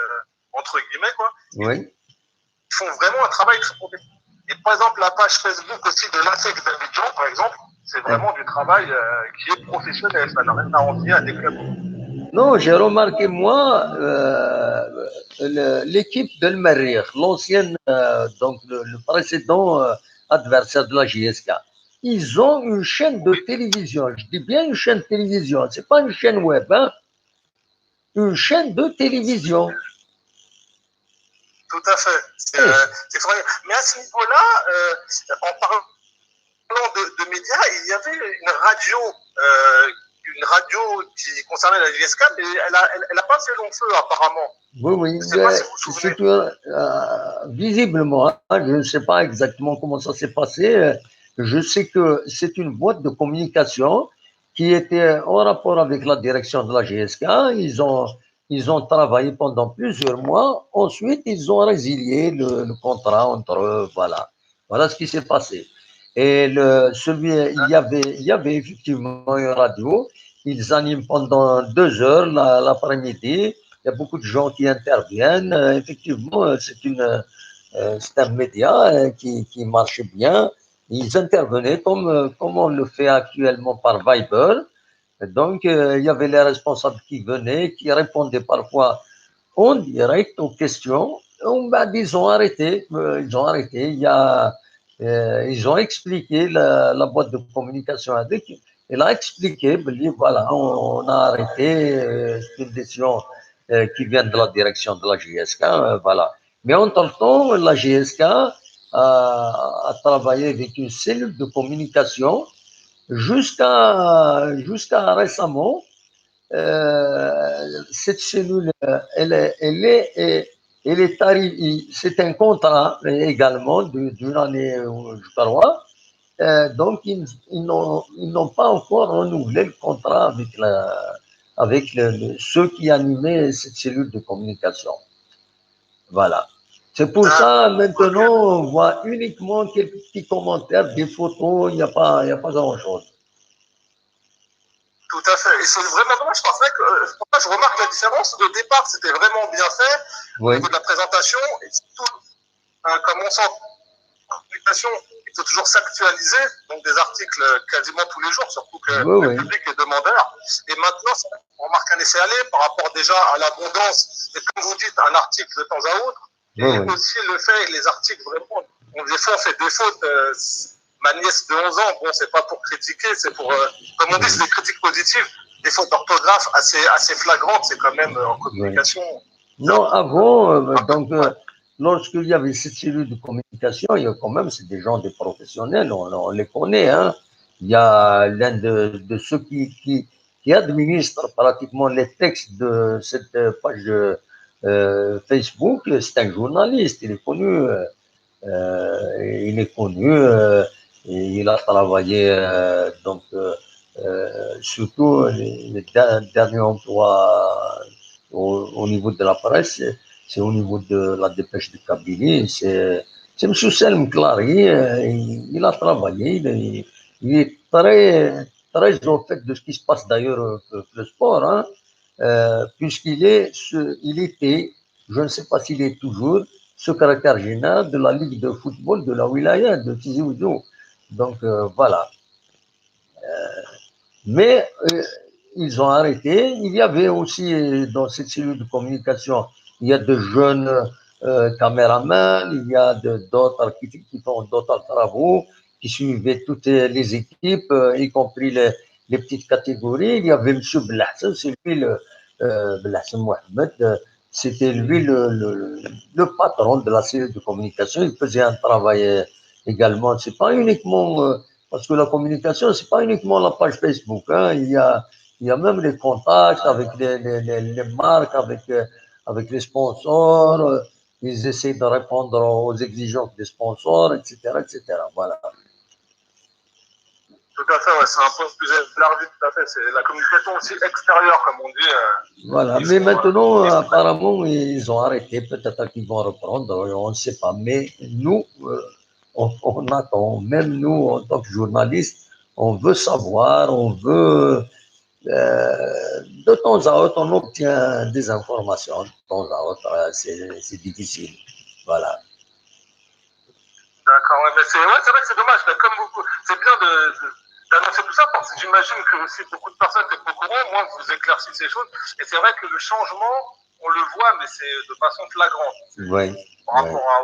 entre guillemets, quoi, oui. Ils font vraiment un travail très professionnel. Et par exemple, la page Facebook aussi de l'ASEC d'Abidjan, par exemple, c'est vraiment du travail euh, qui est professionnel. Ça n'a rien à envier à des clubs. Non, j'ai remarqué, moi, euh, le- l'équipe de Merrikh, l'ancienne, euh, donc le, le précédent euh, adversaire de la J S K, ils ont une chaîne de télévision. Je dis bien une chaîne de télévision, c'est pas une chaîne web, hein. Une chaîne de télévision. Tout à fait. C'est euh, c'est vrai. Mais à ce niveau-là, euh, en parlant de, de médias, il y avait une radio, euh, une radio qui concernait la J S K, mais elle a, elle, elle a pas fait long feu apparemment. Oui, oui. Je sais pas si vous vous souvenez. C'est une, euh, visiblement, hein, je ne sais pas exactement comment ça s'est passé. Euh, Je sais que c'est une boîte de communication qui était en rapport avec la direction de la J S K. Ils ont, ils ont travaillé pendant plusieurs mois. Ensuite, ils ont résilié le, le contrat entre eux. Voilà. Voilà ce qui s'est passé. Et le, celui, il y avait, il y avait effectivement une radio. Ils animent pendant deux heures la- l'après-midi. Il y a beaucoup de gens qui interviennent. Euh, effectivement, euh, c'est une, euh, c'est un média euh, qui, qui marche bien. Ils intervenaient comme, euh, comme on le fait actuellement par Viber. Donc, euh, il y avait les responsables qui venaient, qui répondaient parfois en direct aux questions. On, bah, ils ont arrêté, euh, ils ont arrêté. Il y a, euh, ils ont expliqué la, la boîte de communication avec. Elle a expliqué, ben, voilà, on, on a arrêté, euh, c'est une décision euh, qui vient de la direction de la J S K, euh, voilà. Mais entre-temps, la J S K a, a travaillé avec une cellule de communication jusqu'à jusqu'à récemment. Euh, cette cellule, euh, elle est, elle est, elle est arrivée, c'est un contrat euh, également de- d'une année, euh, je crois. Euh, donc, ils, ils n'ont ils n'ont pas encore renouvelé le contrat avec, la, avec le- le- ceux qui animaient cette cellule de communication. Voilà. C'est pour ça, maintenant, on voit uniquement quelques petits commentaires, des photos, il n'y a pas, il n'y a pas grand-chose. Tout à fait. Et c'est vraiment dommage parce que euh, je remarque la différence. Au départ, c'était vraiment bien fait au niveau de la présentation. Et surtout, euh, comme on sent, la communication, il faut toujours s'actualiser. Donc des articles quasiment tous les jours, surtout que le public est demandeur. Et maintenant, on remarque un laisser-aller par rapport déjà à l'abondance. Et comme vous dites, un article de temps à autre. Et aussi le fait, les articles, vraiment, des fois, on fait des fautes. Euh, ma nièce de onze ans, bon, c'est pas pour critiquer, c'est pour, euh, comme on dit, c'est des critiques positives. Des fautes d'orthographe assez, assez flagrantes, c'est quand même euh, en communication. Non, avant, euh, donc, euh, lorsqu'il y avait cette cellule de communication, il y a quand même, c'est des gens, des professionnels, on, on les connaît. Hein. Il y a l'un de, de ceux qui, qui, qui administre pratiquement les textes de cette page euh, Facebook, c'est un journaliste, il est connu. Euh, euh, il est connu, euh, et il a travaillé euh, donc euh, euh, surtout le der- dernier emploi au, au niveau de la presse, c'est au niveau de la dépêche de Kabylie. C'est c'est M. Selm Clary, euh, il, il a travaillé, il est, il est très, très au fait de ce qui se passe d'ailleurs euh, le sport, hein, euh, puisqu'il est, ce- il était, je ne sais pas s'il est toujours, secrétaire général de la Ligue de football de la Wilaya de Tizi Ouzou. Donc euh, voilà. Euh, mais euh, ils ont arrêté. Il y avait aussi euh, dans cette cellule de communication, il y a de jeunes euh, caméramans, il y a de- d'autres qui, qui font d'autres travaux, qui suivaient toutes les équipes, euh, y compris les, les petites catégories. Il y avait M. Belhassan, c'est lui le euh, Belhassan Mohamed, euh, c'était lui le, le, le patron de la cellule de communication. Il faisait un travail euh, également. C'est pas uniquement euh, parce que la communication, c'est pas uniquement la page Facebook. Hein. Il y a, il y a même les contacts avec les, les, les, les marques, avec euh, avec les sponsors. Euh, ils essaient de répondre aux exigences des sponsors, et cetera, et cetera. Voilà. Tout à fait, ouais, c'est un point plus élargi, tout à fait. C'est la communication aussi extérieure, comme on dit. Euh, Voilà, mais maintenant, apparemment, ils ont arrêté. Peut-être qu'ils vont reprendre, on ne sait pas. Mais nous, euh, on, on attend. Même nous, en tant que journalistes, on veut savoir, on veut. Euh, de temps à autre, on obtient des informations. De temps à autre, euh, c'est c'est difficile. Voilà. D'accord, ouais, mais c'est ouais, c'est vrai que c'est dommage. Mais comme vous, c'est bien de, de- d'annoncer tout ça parce que j'imagine que aussi beaucoup de personnes n'étaient pas au courant. Moi, vous éclaircissez ces choses. Et c'est vrai que le changement, on le voit, mais c'est de façon flagrante. Oui. Par rapport à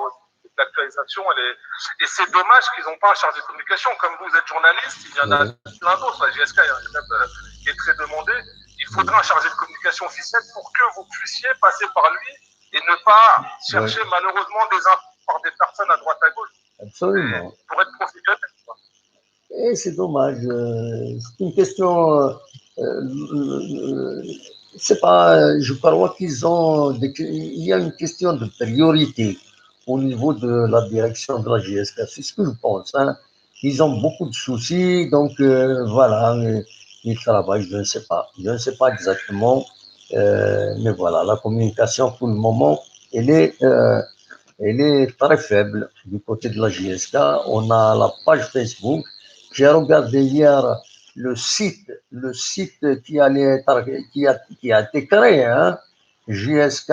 l'actualisation, elle est... et c'est dommage qu'ils n'ont pas un chargé de communication. Comme vous êtes journaliste, il y en a plein d'autres. La J S K, il y a un club euh, qui est très demandé. Il faudrait un chargé de communication officiel pour que vous puissiez passer par lui et ne pas chercher malheureusement des infos par des personnes à droite à gauche. Absolument. Pour être professionnel. Et c'est dommage. Euh, c'est une question. Euh, euh, c'est pas. Je crois qu'ils ont. Des, il y a une question de priorité au niveau de la direction de la J S K. C'est ce que je pense. Hein. Ils ont beaucoup de soucis, donc euh, voilà. Mais ils travaillent, je ne sais pas. Je ne sais pas exactement. Euh, mais voilà, la communication pour le moment, elle est, euh, elle est très faible du côté de la J S K. On a la page Facebook. J'ai regardé hier le site, le site qui allait être, qui a, qui a été créé, hein, J S K,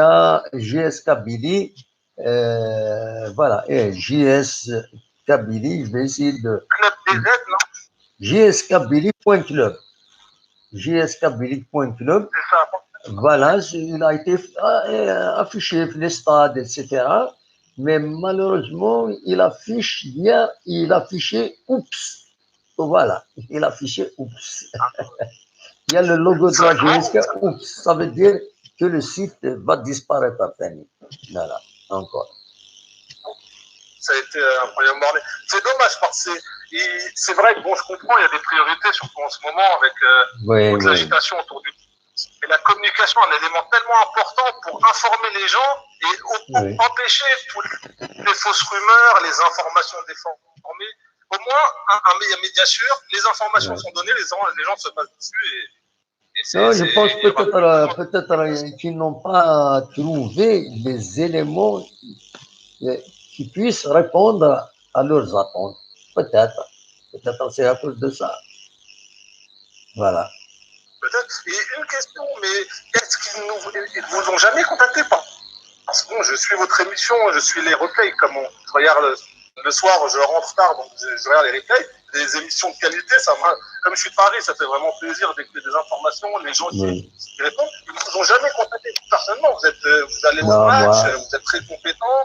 J S K Billy. Euh, voilà, et J S Kabylie, je vais essayer de. Club D Z, non J S Kabylie point club. J S Kabylie point club. C'est ça. Voilà, c'est- il a été euh, affiché, les stades, et cetera. Mais malheureusement, il affiche hier, il affichait oups. Voilà, il affichait oups. Il y a le logo de la J S K, oups. Ça veut dire que le site va disparaître à peine. Voilà, encore. Ça a été euh, un problème mortel. C'est dommage parce que c'est- il- c'est vrai que bon, je comprends, il y a des priorités, surtout en ce moment, avec euh, Oui, toute oui. L'agitation autour du... Et la communication, un élément tellement important pour informer les gens et au- pour Oui. empêcher toutes les fausses rumeurs, les informations déformées. Au moins, un, un média, média sûr, les informations Oui. sont données, les gens, les gens se basent dessus et, Non, je pense peut-être euh, peut-être euh, qu'ils n'ont pas trouvé les éléments euh, qui puissent répondre à leurs attentes. Peut-être. Peut-être c'est à cause de ça. Voilà. Peut-être. Et une question, mais est-ce qu'ils ne vous ont jamais contacté ? Parce que bon, je suis votre émission, je suis les replays, comme on regarde le soir, je rentre tard, donc je, je regarde les replays. Des émissions de qualité, ça m'a, comme je suis de Paris, ça fait vraiment plaisir d'écouter des informations, les gens qui, Oui. qui répondent. Ils ne vous ont jamais contacté personnellement. Vous, êtes, euh, vous allez au Non, match, moi- euh, vous êtes très compétent.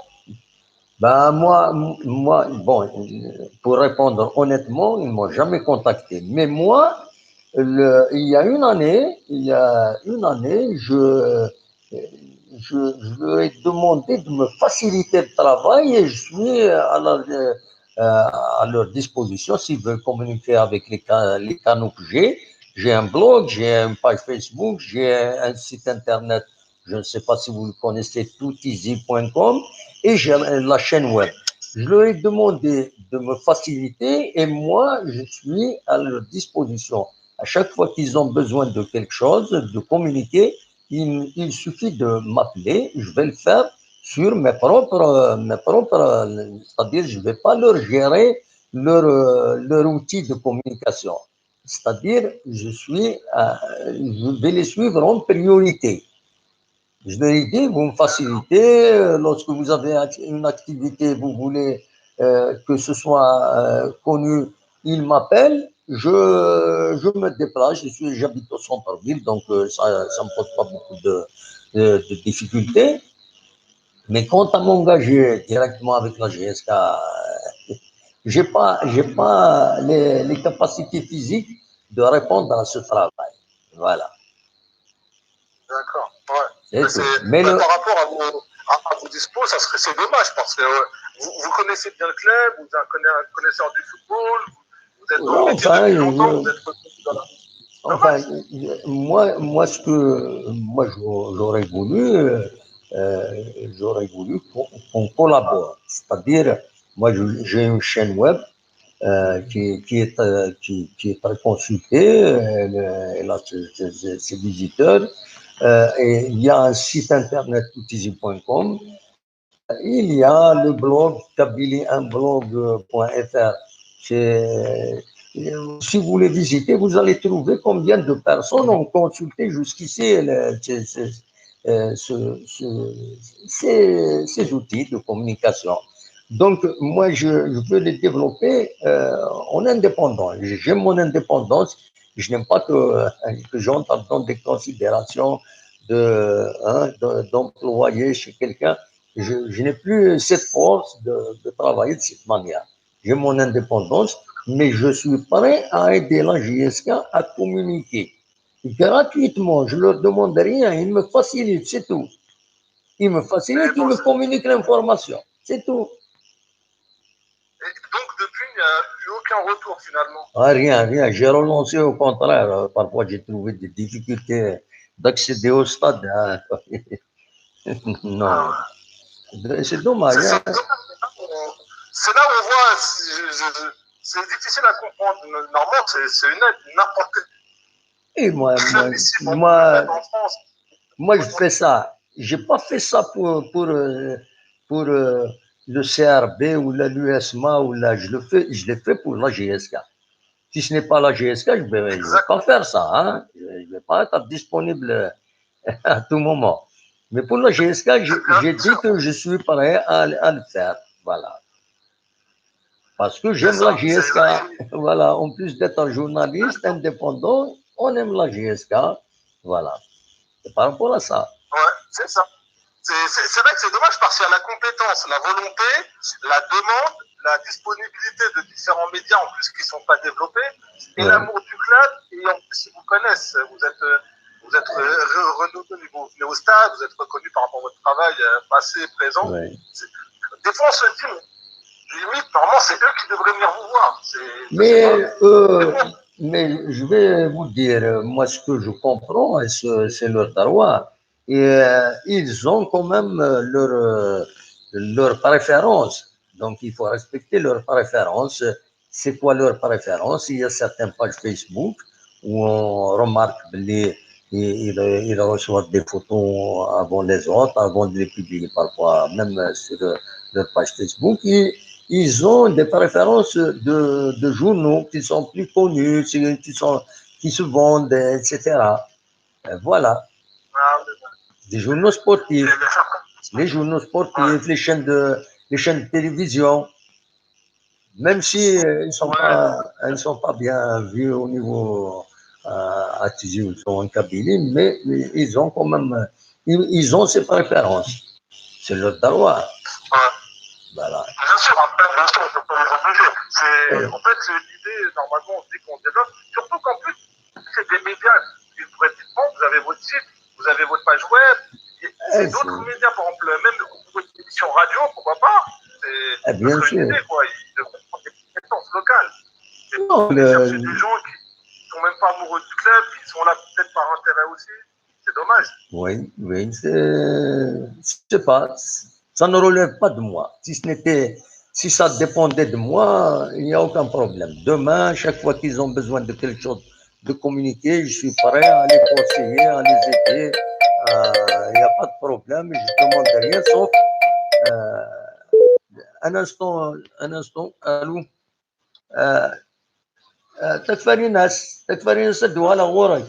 Ben, moi, moi, bon, pour répondre honnêtement, ils m'ont jamais contacté. Mais moi, le- il y a une année, il y a une année, je, je, je leur ai demandé de me faciliter le travail et je suis à, la- euh, à leur disposition s'ils veulent communiquer avec les, ca- les canaux que j'ai. J'ai un blog, j'ai une page Facebook, j'ai un site internet, je ne sais pas si vous le connaissez, toutizi point com, et j'ai la chaîne web. Je leur ai demandé de me faciliter et moi, je suis à leur disposition. À chaque fois qu'ils ont besoin de quelque chose, de communiquer, il, il suffit de m'appeler, je vais le faire sur mes propres, mes propres, c'est-à-dire je ne vais pas leur gérer leur, euh, leur outil de communication. C'est-à-dire, je suis, euh, je vais les suivre en priorité. Je leur ai dit, vous me facilitez, euh, lorsque vous avez act- une activité, vous voulez euh, que ce soit euh, connu, ils m'appellent, je, je me déplace, je suis, j'habite au centre-ville, donc euh, ça ne me pose pas beaucoup de, de- de difficultés. Mais quant à m'engager directement avec la G S K, euh, j'ai pas, j'ai pas les, les capacités physiques de répondre à ce travail. Voilà. D'accord. Ouais. C'est Mais tout. c'est- Mais bah, le- Par rapport à vos, à, à vos dispos, ça serait c'est dommage parce que euh, vous, vous connaissez bien le club, vous êtes un conna- connaisseur du football, vous êtes dans le Non, métier enfin, depuis longtemps, je- vous êtes reconnu dans la. Enfin, moi, moi, ce que moi je- j'aurais voulu, euh, euh, j'aurais voulu qu'on qu'on collabore. C'est-à-dire, moi, je- j'ai une chaîne web euh, qui, qui est, euh, qui, qui est très consultée. Elle, elle a ses, ses- ses visiteurs. Euh, et il y a un site internet toutizi point com. Il y a le blog kabylie un blog point F R. C'est- Si vous voulez visiter, vous allez trouver combien de personnes ont consulté jusqu'ici le- ce- ce- euh, ce- ce- ces, ces outils de communication. Donc, moi, je, je veux les développer euh, en indépendance. J'aime mon indépendance. Je n'aime pas que, que j'entre dans des considérations de, hein, de- d'employé chez quelqu'un. Je, je n'ai plus cette force de, de travailler de cette manière. J'ai mon indépendance, mais je suis prêt à aider la G S K à communiquer gratuitement. Je leur demande rien, ils me facilitent, c'est tout. Ils me facilitent, ils me communiquent l'information, c'est tout. Et donc depuis, il n'y a eu aucun retour finalement. Ah, rien, rien. J'ai relancé au contraire. Euh, Parfois, j'ai trouvé des difficultés d'accéder au stade. Hein. Non. C'est dommage. C'est Hein. c'est dommage, c'est là où on- c'est là où on voit, c'est- je- je- c'est difficile à comprendre. Normalement, c'est c'est une aide, n'importe quelle Et moi, moi, aide ici, bon, moi, en France. moi, je fais ça. J'ai pas fait ça pour, pour, euh, pour euh, le C R B ou la l'U S M A ou la, je le fais, je l'ai fait pour la G S K. Si ce n'est pas la G S K, je ne vais, je vais pas faire ça. Hein. Je ne vais pas être disponible à tout moment. Mais pour la G S K, je- j'ai dit que je suis prêt à, à le faire. Voilà. Parce que j'aime la G S K. Voilà. En plus d'être un journaliste indépendant, on aime la G S K. Voilà. C'est par rapport à ça. Ouais, c'est ça. C'est c'est- c'est vrai que c'est dommage parce qu'il y a la compétence, la volonté, la demande, la disponibilité de différents médias en plus qui ne sont pas développés, et Ouais. l'amour du club, et en plus ils vous connaissent, vous êtes, euh, vous êtes euh, re- renommé, vous venez au stade, vous êtes reconnu par rapport à votre travail euh, passé, présent. Ouais. Des fois on se dit, mais limite, normalement c'est eux qui devraient venir vous voir. C'est- Mais, c'est- euh, mais je vais vous dire, euh, moi, ce que je comprends, et ce- c'est leur droit. Et, euh, ils ont quand même euh, leur, euh, leur préférence. Donc, il faut respecter leur préférence. C'est quoi leur préférence ? Il y a certaines pages Facebook où on remarque que les, ils, ils, ils reçoivent des photos avant les autres, avant de les publier parfois, même sur leur page Facebook. Et ils ont des préférences de, de journaux qui sont plus connus, qui, qui sont, qui se vendent, et cetera. Euh, voilà. Des journaux sportifs. Les journaux sportifs, les chaînes de, les chaînes de télévision. Même si euh, ils sont pas, ils sont pas bien vus au niveau euh, à Tizi Ouzou en Kabylie, mais ils ont quand même, ils, ils ont ces préférences. C'est leur droit. Ouais. Voilà. Bien sûr, après, bien sûr, je peux les obliger. C'est, en fait, c'est l'idée, normalement, on se dit qu'on développe. Surtout qu'en plus, c'est des médias, une vraie défense, vous avez votre site, vous avez votre page web, et Eh, et d'autres c'est- médias, par exemple, même votre émission radio, pourquoi pas. C'est Eh, bien c'est une sûr. Idée, quoi. Ils devraient prendre des compétences locales. Non, Ils cherchent le- des gens qui sont même pas amoureux du club, qui sont là peut-être par intérêt aussi. C'est dommage. Oui, oui, c'est, je sais pas, ça ne relève pas de moi. Si ce n'était, si ça dépendait de moi, il n'y a aucun problème. Demain, chaque fois qu'ils ont besoin de quelque chose, de communiquer, je suis prêt à les conseiller, à les aider. Euh, Il n'y a pas de problème, je ne demande rien, sauf euh, un instant, un instant, allô. Euh, euh, Takfarinas, Takfarinas, ad uɣaleɣ ɣur-k.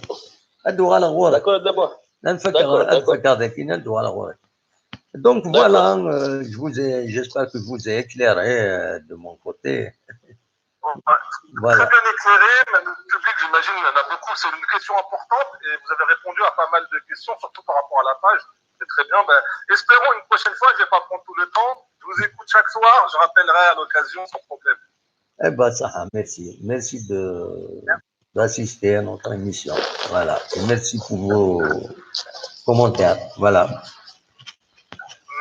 Ad uɣaleɣ ɣur-k. D'accord, d'abord. Ad fakeɣ, D'accord, ad d'accord. Fakeɣ dagi, ad uɣaleɣ ɣur-k. Donc voilà, euh, je vous ai, j'espère que je vous ai éclairé euh, de mon côté. Bon, bah, Voilà. Très bien éclairé, mais le public, j'imagine, il y en a beaucoup. C'est une question importante et vous avez répondu à pas mal de questions, surtout par rapport à la page. C'est très bien. Ben, espérons une prochaine fois, je vais pas prendre tout le temps. Je vous écoute chaque soir, je rappellerai à l'occasion sans problème. Eh ben, ça, merci. Merci de, d'assister à notre émission. Voilà. Et merci pour vos commentaires. Voilà.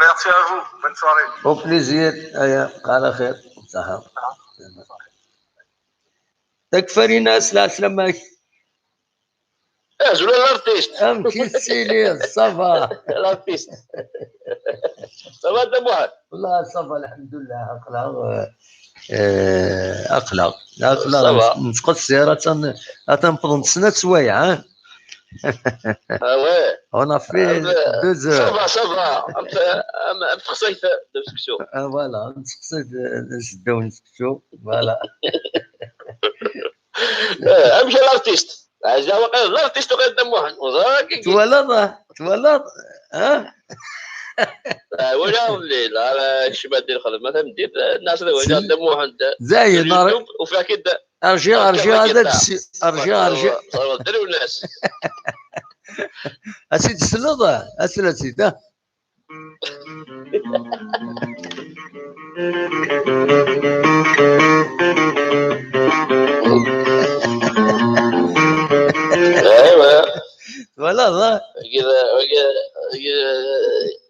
Merci à vous. Bonne soirée. Au plaisir. Aya, ala khair. Saha. Takfarinas, la selamak. Eh, azul a l'artiste. Amek i tettiliḍ? Ça va? L'artiste. Ça va, Dda Muḥend? Wallah, ça va, alhamdulillah. Aql-aɣ, euh, euh, aql-aɣ. Aql-aɣ Ça va. Nettqeṣṣir, atan, atan wwḍent snat swayeɛ, hein? Ah ouais. On a fait Ah, mais deux Ça heures. va, ça va. Am texsayt de section. Ah, voilà, nettqeṣṣir d, d, ddaw n seksu. Voilà. Eh, amek a l'artiste? Ɛziz waqil l'artiste waqil Dda Muḥend. Ẓer kiki. Twalaḍ, twalaḍ, ha? Ah, wala ɣelli, la, la, kecma di lxedma tameddit, eh, nnas d wala Dda Muḥend. Dayen, Sur YouTube, ufiɣ-k-id. Rjiɣ, Ah, rjiɣ ad kama ksi-, rjiɣ, rjiɣ. Ẓer, ẓer, ddrew nas. Ad tt-id-tesleḍ, ad tt-id-tesleḍ, ha? Aywa. Twalaḍ, ha? Wagi d, wagi, wagi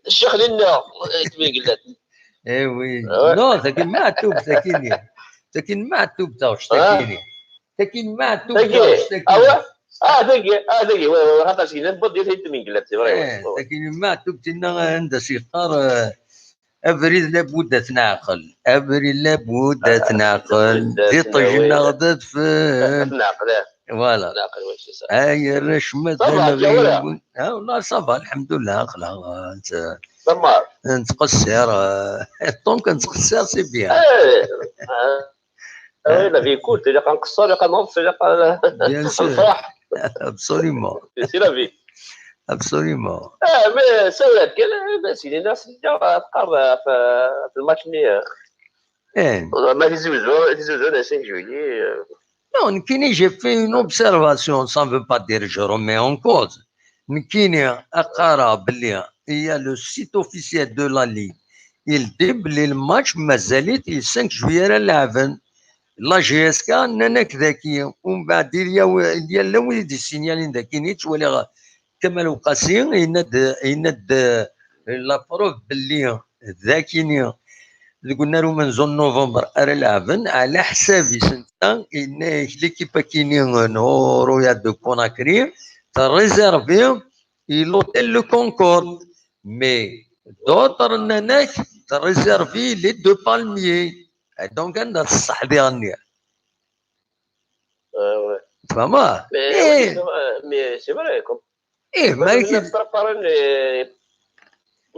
d ccix-nni-nneɣ, ay tmeglat. Eh oui. Ah ouais. Non, tagi n Maɛtub, tagi-nni. Tagi n Maɛtub, taɣect, Ah. Tagi-nni. Tagi n Maɛtub, Tagi. taɣect, tagi. Ah ouais. Ah, tagi, ah, tagi, ouais, ouais, ouais, xaṭer syin, newweḍ di tmeglat, c'est vrai, ouais, Eh, ouais. Tagi n Maɛtub, tinna anda s-yeqqar, eh, abrid labud ad t-neɛqel. Abrid labud ad t-neɛqel. Labud ad D iṭij t-nawi. Neɣ d adfel. Ad t-neɛqel, eh. Voilà. Neɛqel, ouais, c'est ça. Ay arrac ma d Ça va, anɣiw. Jawara? Ah, wallah, ça va, alḥemdulillah, aql-aɣ, eh, nett-, Tamar. nettqeṣṣir, eh, tant que nettqeṣṣir, c'est bien. Eh, ah. Ah oui, la vie courte, ilaq ad nqeṣṣer, ilaq ad nḍeṣ, ilaq ad Bien sûr. nefreḥ. Absolument. C'est la vie. Absolument. Ah, mais ça va, كان بس اللي الناس اللي تقرا في في الماتش ني Eh, ما تزوزو تزوزو ل cinq juillet. Non, nekkini, j'ai fait une observation, ça ne veut pas dire je remets en cause. Nekkini, aqara belli, il y a le site officiel de la Ligue. Il dit belli le match mazal-it, il cinq juillet ara lɛeben. La J S K, nnan-ak daki, umbeɛd il y a, il y a la wid i d-yessignalin daki, nettwaliɣ Kamal Uqasi, yenna-d, yenna-d, eh, la preuve belli dakini deg unnar umenzu n novembre ara lɛeben, ɛla ḥsab-is netta, yenna-ak l'équipe akini n Horoya de Conakry, terréservi i l'hôtel Le Concorde, mais d'autres nnan-ak terréservi les Deux Palmiers. Eh, donc, anda ṣṣeḥ diɣenni? Ah, ouais. Tfehmeḍ? Mais, Eh. Oui, c'est vrai, mais c'est vrai, comme, Ih, ma akken. Ttreqṭaren, eh,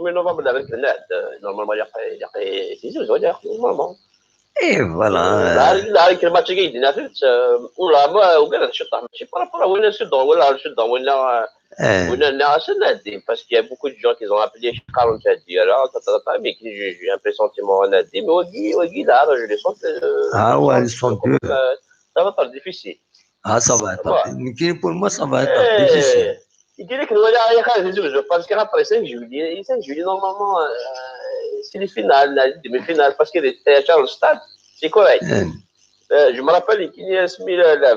mi novembre d amek tenna-d, eh, normalement, ilaq, ilaq, eh, tizi Wezzu, ilaq, normalement. Ih, voilà. Lɛar, lɛar, match-agi i d-nniɣ tidet, eh, ula ma ugadeɣ ciṭṭaḥ, mačči par rapport à winna suddan, wala suddan, winna, eh, winna nniɣ-asen ad ddin, parce qu'il y a beaucoup de gens qui ont appelé, qqaren ur ttɛeddi ara, ta, ta, ta, mais j'ai, j'ai un pressentiment ad ddin, mais wagi, wagi, là, je le sens, euh, ah ouais, ils sont durs. Euh, ça va être difficile. Ah, ça va être difficile. Pour moi, ça va être difficile. Idirek nwala ya xaled Tizi Wezzu, parce que après cinq juillet, cinq juillet, normalement, euh, c'est les finales, la demi-finale, parce que les théâtres au stade, c'est correct. Euh, je me rappelle, il y a six mille, euh, la,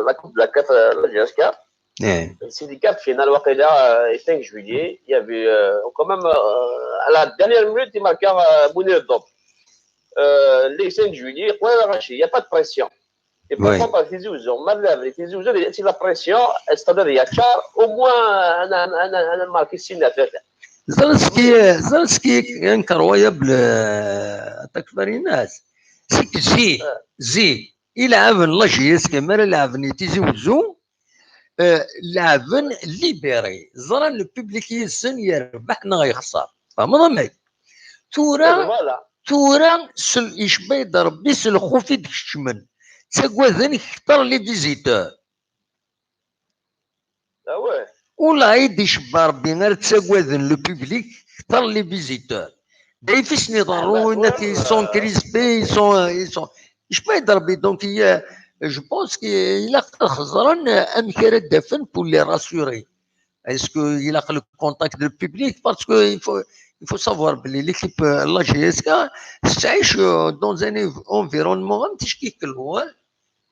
la Coupe de la CAF, euh, la G S K. C'est les quarts de finale, waqila, euh, et cinq juillet, il y avait, euh, quand même, euh, à la dernière minute, il marquait, euh, Mounir Dob. Euh, les cinq juillet, il n'y a pas de pression. Et par contre, à Tizi Wezzu, ma d l'avenir, Tizi Wezzu, c'est la pression, c'est-à-dire, il y a car, au moins, un, un, un, un, un marqué signe à faire. Zelski, Zelski, incroyable, euh, attaque Farinas. C'est que zik, zik, il a un la G S K, mais il a un Tizi Wezzu, euh, il a un libéré. Ẓran le public yid-sen yerbeḥ neɣ yexṣer. Tfehmeḍ amek? Tura, tura, s-, icebba-yi-d Rebbi s lxuf i d-keččmen. Ttagaden kter les visiteurs. Ah ouais. Ula i d-icebba Rebbi ara ttagaden le public kter les visiteurs. D ayf i sen-iḍerrun, ils sont crispés, ils sont, ils sont, icebba-yi-d Rebbi, donc, il y a, je pense que ilaq ad xeẓren amek ara d-afen pour les rassurer. Est-ce que ilaq le contact du public? Parce que il faut, il faut savoir que l'équipe, euh, la G S K, tettɛic, euh, dans un env-, environnement un petit peu clos, hein.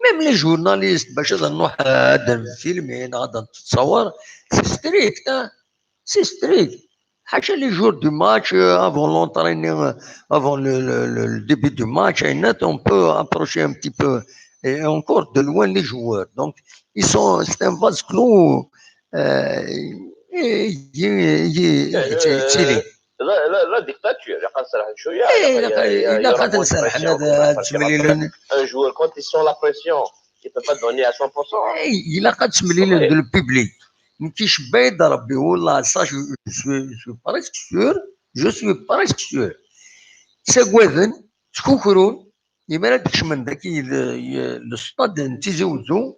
Même les journalistes, باش هذا نروح، آه، هذا الفيلم، هنا غادي نتصور، c'est strict, hein. C'est strict. حاشا les jours du match, euh, avant l'entraînement, euh, avant le, le, le, le début du match, et net, on peut approcher un petit peu, et encore de loin les joueurs. Donc, ils sont, c'est un vase clos, euh, et, et, et, et, et, la, la, la dictature, ilaq ad nserḥen cwiya, eh, ilaq, ilaq, ilaq ad nserḥen, ad, ad ttemlilen. Un joueur, quand il sent la pression, il peut pas donner à cent pour cent, hein. Eh, ilaq ad ttemlilen d le public. Nekk icebba-yi-d Rebbi, والله, ça, je, je, je suis presque sûr, je suis presque sûr. Ttagaden, ttkukrun, imi ara d-kecmen daki, le stade n Tizi Wezzu,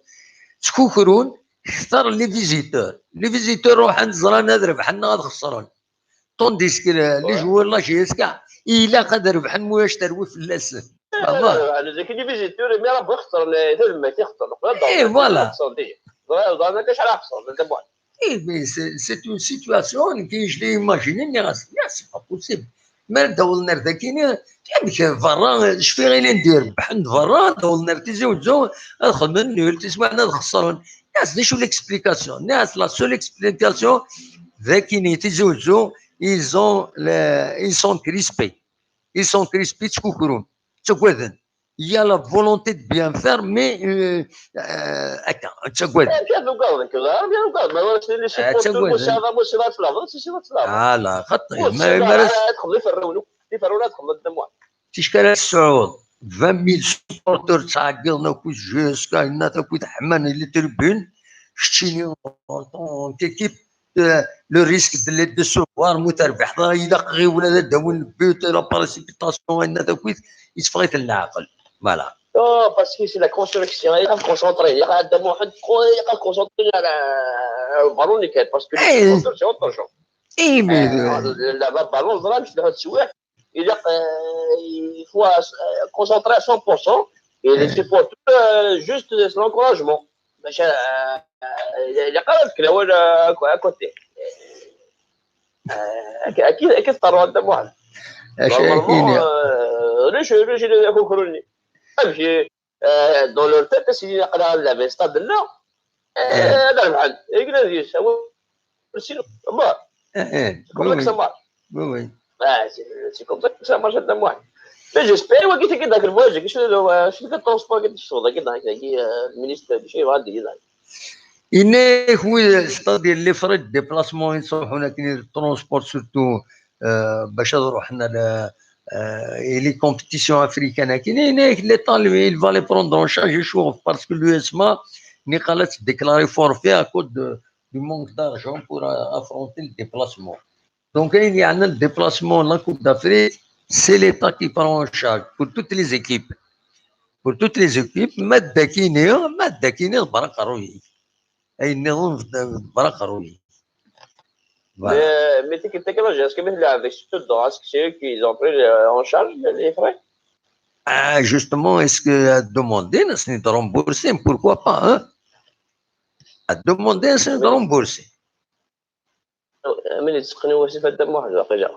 ttkukrun kter les visiteurs. Les visiteurs ruḥen, ẓran ad rebḥen neɣ ad xesren. Tandis que les joueurs n la G S K, ilaq ad rebḥen, ma ulac terwi fell-asen. Eh, voilà. Eh, voilà. Eh, mais c'est, c'est une situation que je l'ai imaginée, mais c'est pas possible. Ma d-awḍen ar daki, amek berra, cfiɣ ilindi rebḥen berra, d-awḍen ar Tizi Wezzu, ad xedmen nul, tiswiɛin ad xesren. Nniɣ-as, d acu l'explication? Nniɣ-as, la seule explication, d akken Tizi Wezzu, ils ont le, ils sont crispés. Ils sont crispés, ttkukrun, ttagaden. Il y a la volonté de bien faire, mais, euh, euh, akka, ttagaden. Eh, bien ugadeɣ, nekk d Arab, bien ugadeɣ. Ma ur les supporters, ttagaden. Musa, Musa, ad tlabeḍ, si, si, ad tlabeḍ. Ala, xaṭi, ma, ma ara ad txedmeḍ iferrawen, iferrawen ad txedmeḍ d amwa. Ticki ara tesɛuḍ vingt mille supporters ttɛeggiḍen akked jusqu'à, inna-t akked ḥman les tribunes, keččini en tant qu'équipe, euh, le risque de les décevoir, ma ur terbiḥeḍ ara, ilaq ɣiwel ad d-awin le but, la précipitation, inna-t akked, yeffeɣ-iten leɛqel. Voilà. Oh, parce que c'est la construction, ilaq ad concentré, ilaq ad Muḥend, ilaq ad concentré على البالون اللي كاين، parce que les supporters, c'est autre chose. Eh, mais, euh, la, la, ballon, ẓran, mec, le, il y a, euh, il faut, euh, concentrer à cent pour cent et les supporters, euh, juste, euh, c'est l'encouragement. باش، آه، آه، يقرا لك الاول، آه، اكو اكو تي. آه، اكيد اكيد طروا انت مهم. اش هي كينيا؟ ليش ليش ياكو كروني؟ امشي. آه، دون لور تيت سي يقرا لا فيستا دنا. آه، هذا البحر يقدر يسوي. سي نورمال. ايه، ايه. سي كوم سا كي سا مارش. وي، وي. اه، سي، سي كوم سا كي سا مارش هذا مهم. مي جيسبير وكي تلقى ذاك الفواج، كي شنو هو، شنو كان ترونسبور كي تشتغل كي هناك، كي، آه، المينيستر شي غادي كي هناك. إنك وي، ستادير لي فري دو ديبلاسمون يصبحون كاين الترونسبور سورتو، آه، باش نروح حنا ل، آه، لي كومبيتيسيون افريكان كاين هناك لي طالب، il va les prendre en charge يشوف باسكو l'USMA ني قالت ديكلاري فورفي à cause de du manque d'argent pour euh, affronter le déplacement. Donc, il y a un déplacement en Coupe d'Afrique, c'est l'État qui prend en charge pour toutes les équipes. Pour toutes les équipes, ma d Dakini, ma d Dakini, برا قروي. أي نظن برا قروي. Voilà. Mais, mais t'es que t'es que la G S K, mais la avec tout dans ce que c'est qu'ils ont pris euh, en charge les frais. Ah, justement, est-ce que à demander, c'est de rembourser, pourquoi pas, hein? À demander, c'est de rembourser. Amin yesqen i wasif ad d-amuḥ d waqila.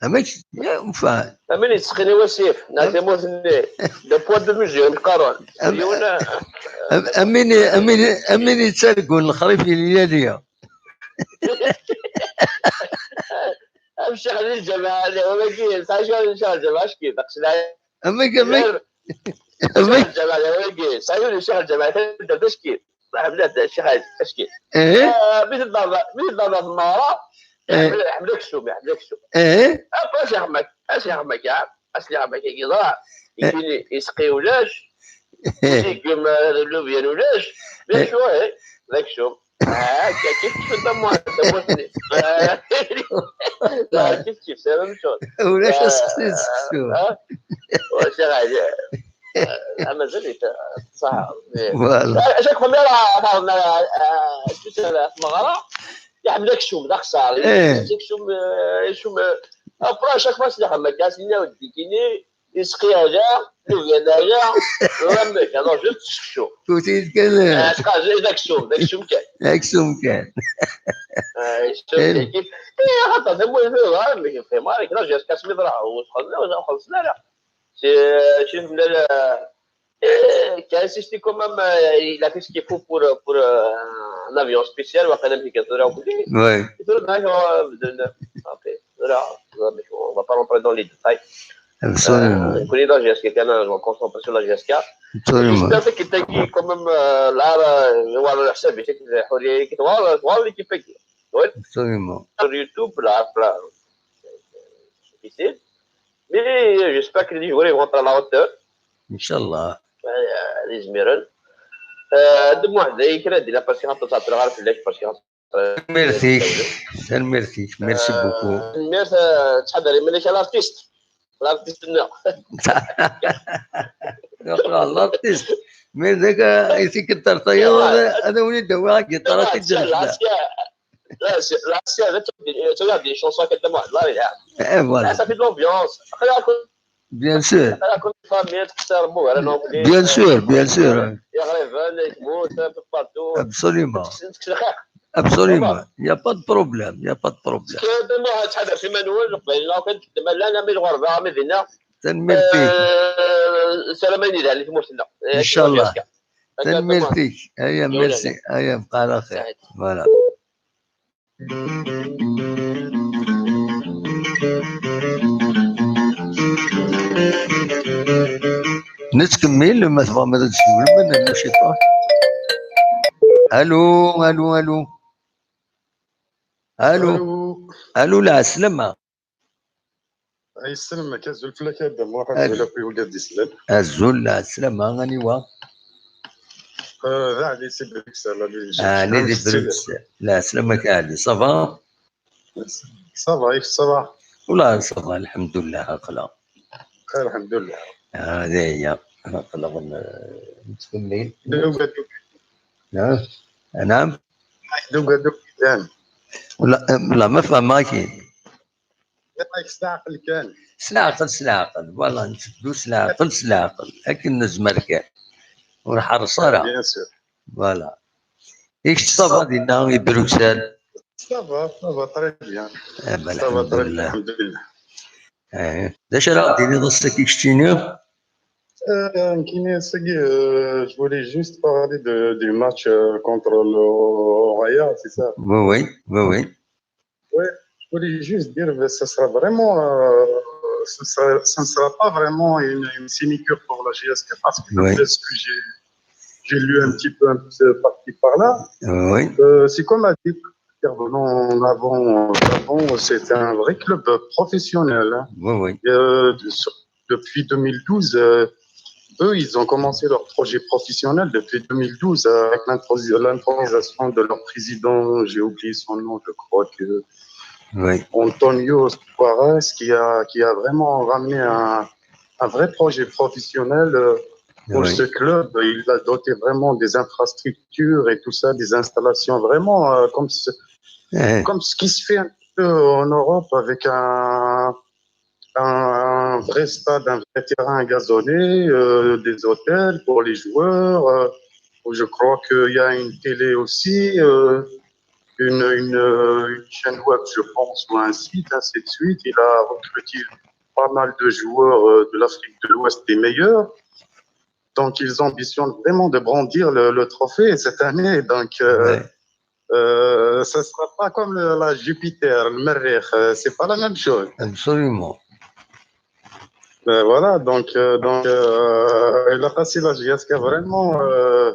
Amek, ya, enfin, Amin yesqen i wasif, neɣ tamurt-nni. De poids de mesure, mqaron. Am- Yiwen, am- amin, amin, amin yettargun lexrif i liyali. amcaḥ di lǧamaɛ, wagi, sɛa cɛal n cɛal lǧamaɛ, acki, daqs lɛali. Amek, amek, amek, Cɛal lǧamaɛ, wagi, sɛa yiwen n cɛal lǧamaɛ, tadda d acki. Ḥemmlet cɛal, acki. eh, Ah, mi tedda, mi tedda tmeɣra, Eh. ḥemmel aksum, ḥemmel aksum. eh, Apa, ass iḥemmek, ass iḥemmek, ah, ass iḥemmek, agi ẓra. Ikini, isqi ulac, eh, igem, ah, lubyan ulac, d acu, eh, d aksum. Ah, akka, kif kif tamurt, tamurt-nni. Ah, kif kif, c'est la même chose. ulac aseqsi n seksu. Ah, wa, c'est vrai. Ah, mazal-it, ah, ṣaḥ. Voilà. À chaque fois, mi ara ɣer tmeɣra, iḥemmel aksum, d axeṣṣar. Eh. Aksum, eh, aksum, eh, après, à chaque fois, s-nixdem akka, s-nini, awed-d ikini, isqi ala, lubyan ala, ulamek, alors, juste seksu. Tuti kan, eh, Ah, tqazel d aksum, d aksum kan. aksum kan. Ah, aksum kan. Eh, xaṭer, d amur, d amur, d amur, d amur, d amur, C'est, c'est quand même, euh, il a fait ce qu'il faut pour, euh, pour euh, un avion spécial, وقيلا ملي كانت راهو بلي. Oui, يقول لك هاي هو بدل-، OK. Voilà, on va pas rentrer dans les détails. absolument. Euh, كل la G S K كان، je me concentre sur la G S K. Absolument. J'espère que t'as quand même, euh, là, là, voilà, le حساب, c'est que الحرية، كي تغار، تغار l'équipe. Absolument. Sur YouTube, là, là, difficile. Mais j'espère que les joueurs vont être à la hauteur. Inchallah. Les Zmiren. Euh, de moi, les crédits, là, parce que ça te regarde, parce que Merci. Merci. Merci beaucoup. Merci, euh, تحضري منك l'artiste. L'artiste, non. L'artiste. Mais ذاك يسيك الطرطية، هذا هو اللي دوا قطرة تجري. Là, c'est, là, c'est avec des, tu regardes des chansons que moi, là, il y a. Eh, voilà. Ça fait de l'ambiance. Après, là, Bien sûr. Après, la famille, tout ça, bon, voilà, non, Bien sûr, bien sûr. Il y a Raven, il monte un peu partout. Absolument. C'est, c'est le rire. Absolument. Il n'y a pas de problème. Il n'y a pas de problème. Parce que de moi, tu as fait Manuel, donc, ben, là, en fait, de Malala, mais le roi, mais Vina. Tanemmirt-ik. Euh, c'est la manière, les mots, c'est là. Inchallah. Tanemmirt-ik. Aya, merci. Aya, mqara xir. Voilà. Nettkemmil, ma tebɣam ad d-tkemmlem, ad nernu ciṭuḥ. Allô, allô, allô. Allô. Allô, lɛeslama. Ay, yesselmek, azul fell-ak a Dda Muḥ, azul akk i wigad d-isellen. Azul, lɛeslama, aniwa? Euh, d Ɛli si Bruxelles, Ɛli. Ɛli di Bruxelles. Lɛeslama-k a Ɛli, ça va? Ça va, ça va. Wallah, ça va, lḥemdullah, aql-aɣ. Lḥemdullah. Ah, d aya. Aql-aɣ n-, nettkemmil. D ugadug. Ah, naɛam? D ugadug yellan. Wallah, eh, wallah, ma fehmeɣ-ak-id. Yella s leɛqel kan. S leɛqel, s leɛqel. Voilà, nteddu s leɛqel, s leɛqel. Akken nezmer kan. Ur ḥerreṣ ara. Bien sûr. Voilà. I kečč, ça va dinna i Bruxelles? Ça va, ça va très bien. Eh ben, Ça va très bien, lḥemdullah. Alḥemdulillah. Eh, d acu ara ɣ-d-tiniḍ ass-agi keččini? Euh, Nkini, c'est que, euh, je voulais juste parler de, du match euh, contre le Raja, c'est ça? Oui, oui, oui, oui. Ouais, je voulais juste dire que ce sera vraiment, euh, ce sera, ce ne sera pas vraiment une, une sinécure pour la G S K parce que Oui. d'après ce que j'ai, j'ai lu un petit peu, un peu par-ci par-là, Oui. euh, c'est comme a dit l'intervenant en avant, euh, avant, c'est un vrai club professionnel, hein. Oui, oui. Euh, sur- depuis deux mille douze, euh, eux, ils ont commencé leur projet professionnel depuis deux mille douze, euh, avec l'introsi- l'intronisation de leur président, j'ai oublié son nom, je crois que Oui. Antonio Suarez, qui a, qui a vraiment ramené un, un vrai projet professionnel euh, pour Oui. ce club. Il a doté vraiment des infrastructures et tout ça, des installations vraiment euh, comme, ce, Eh, comme ce qui se fait un peu en Europe avec un, un vrai stade, un vrai terrain gazonné, euh, des hôtels pour les joueurs. Euh, je crois qu'il y a une télé aussi, euh, une, une, euh, une chaîne web, je pense, ou un site, ainsi de suite. Il a recruté pas mal de joueurs euh, de l'Afrique de l'Ouest, des meilleurs. Donc, ils ambitionnent vraiment de brandir le, le trophée cette année. Donc, euh, ouais. euh, ça sera pas comme le- la Jupiter, le Merrikh, euh, c'est pas la même chose. Absolument. Euh, voilà, donc, euh, donc euh, il a passé la J S K vraiment euh,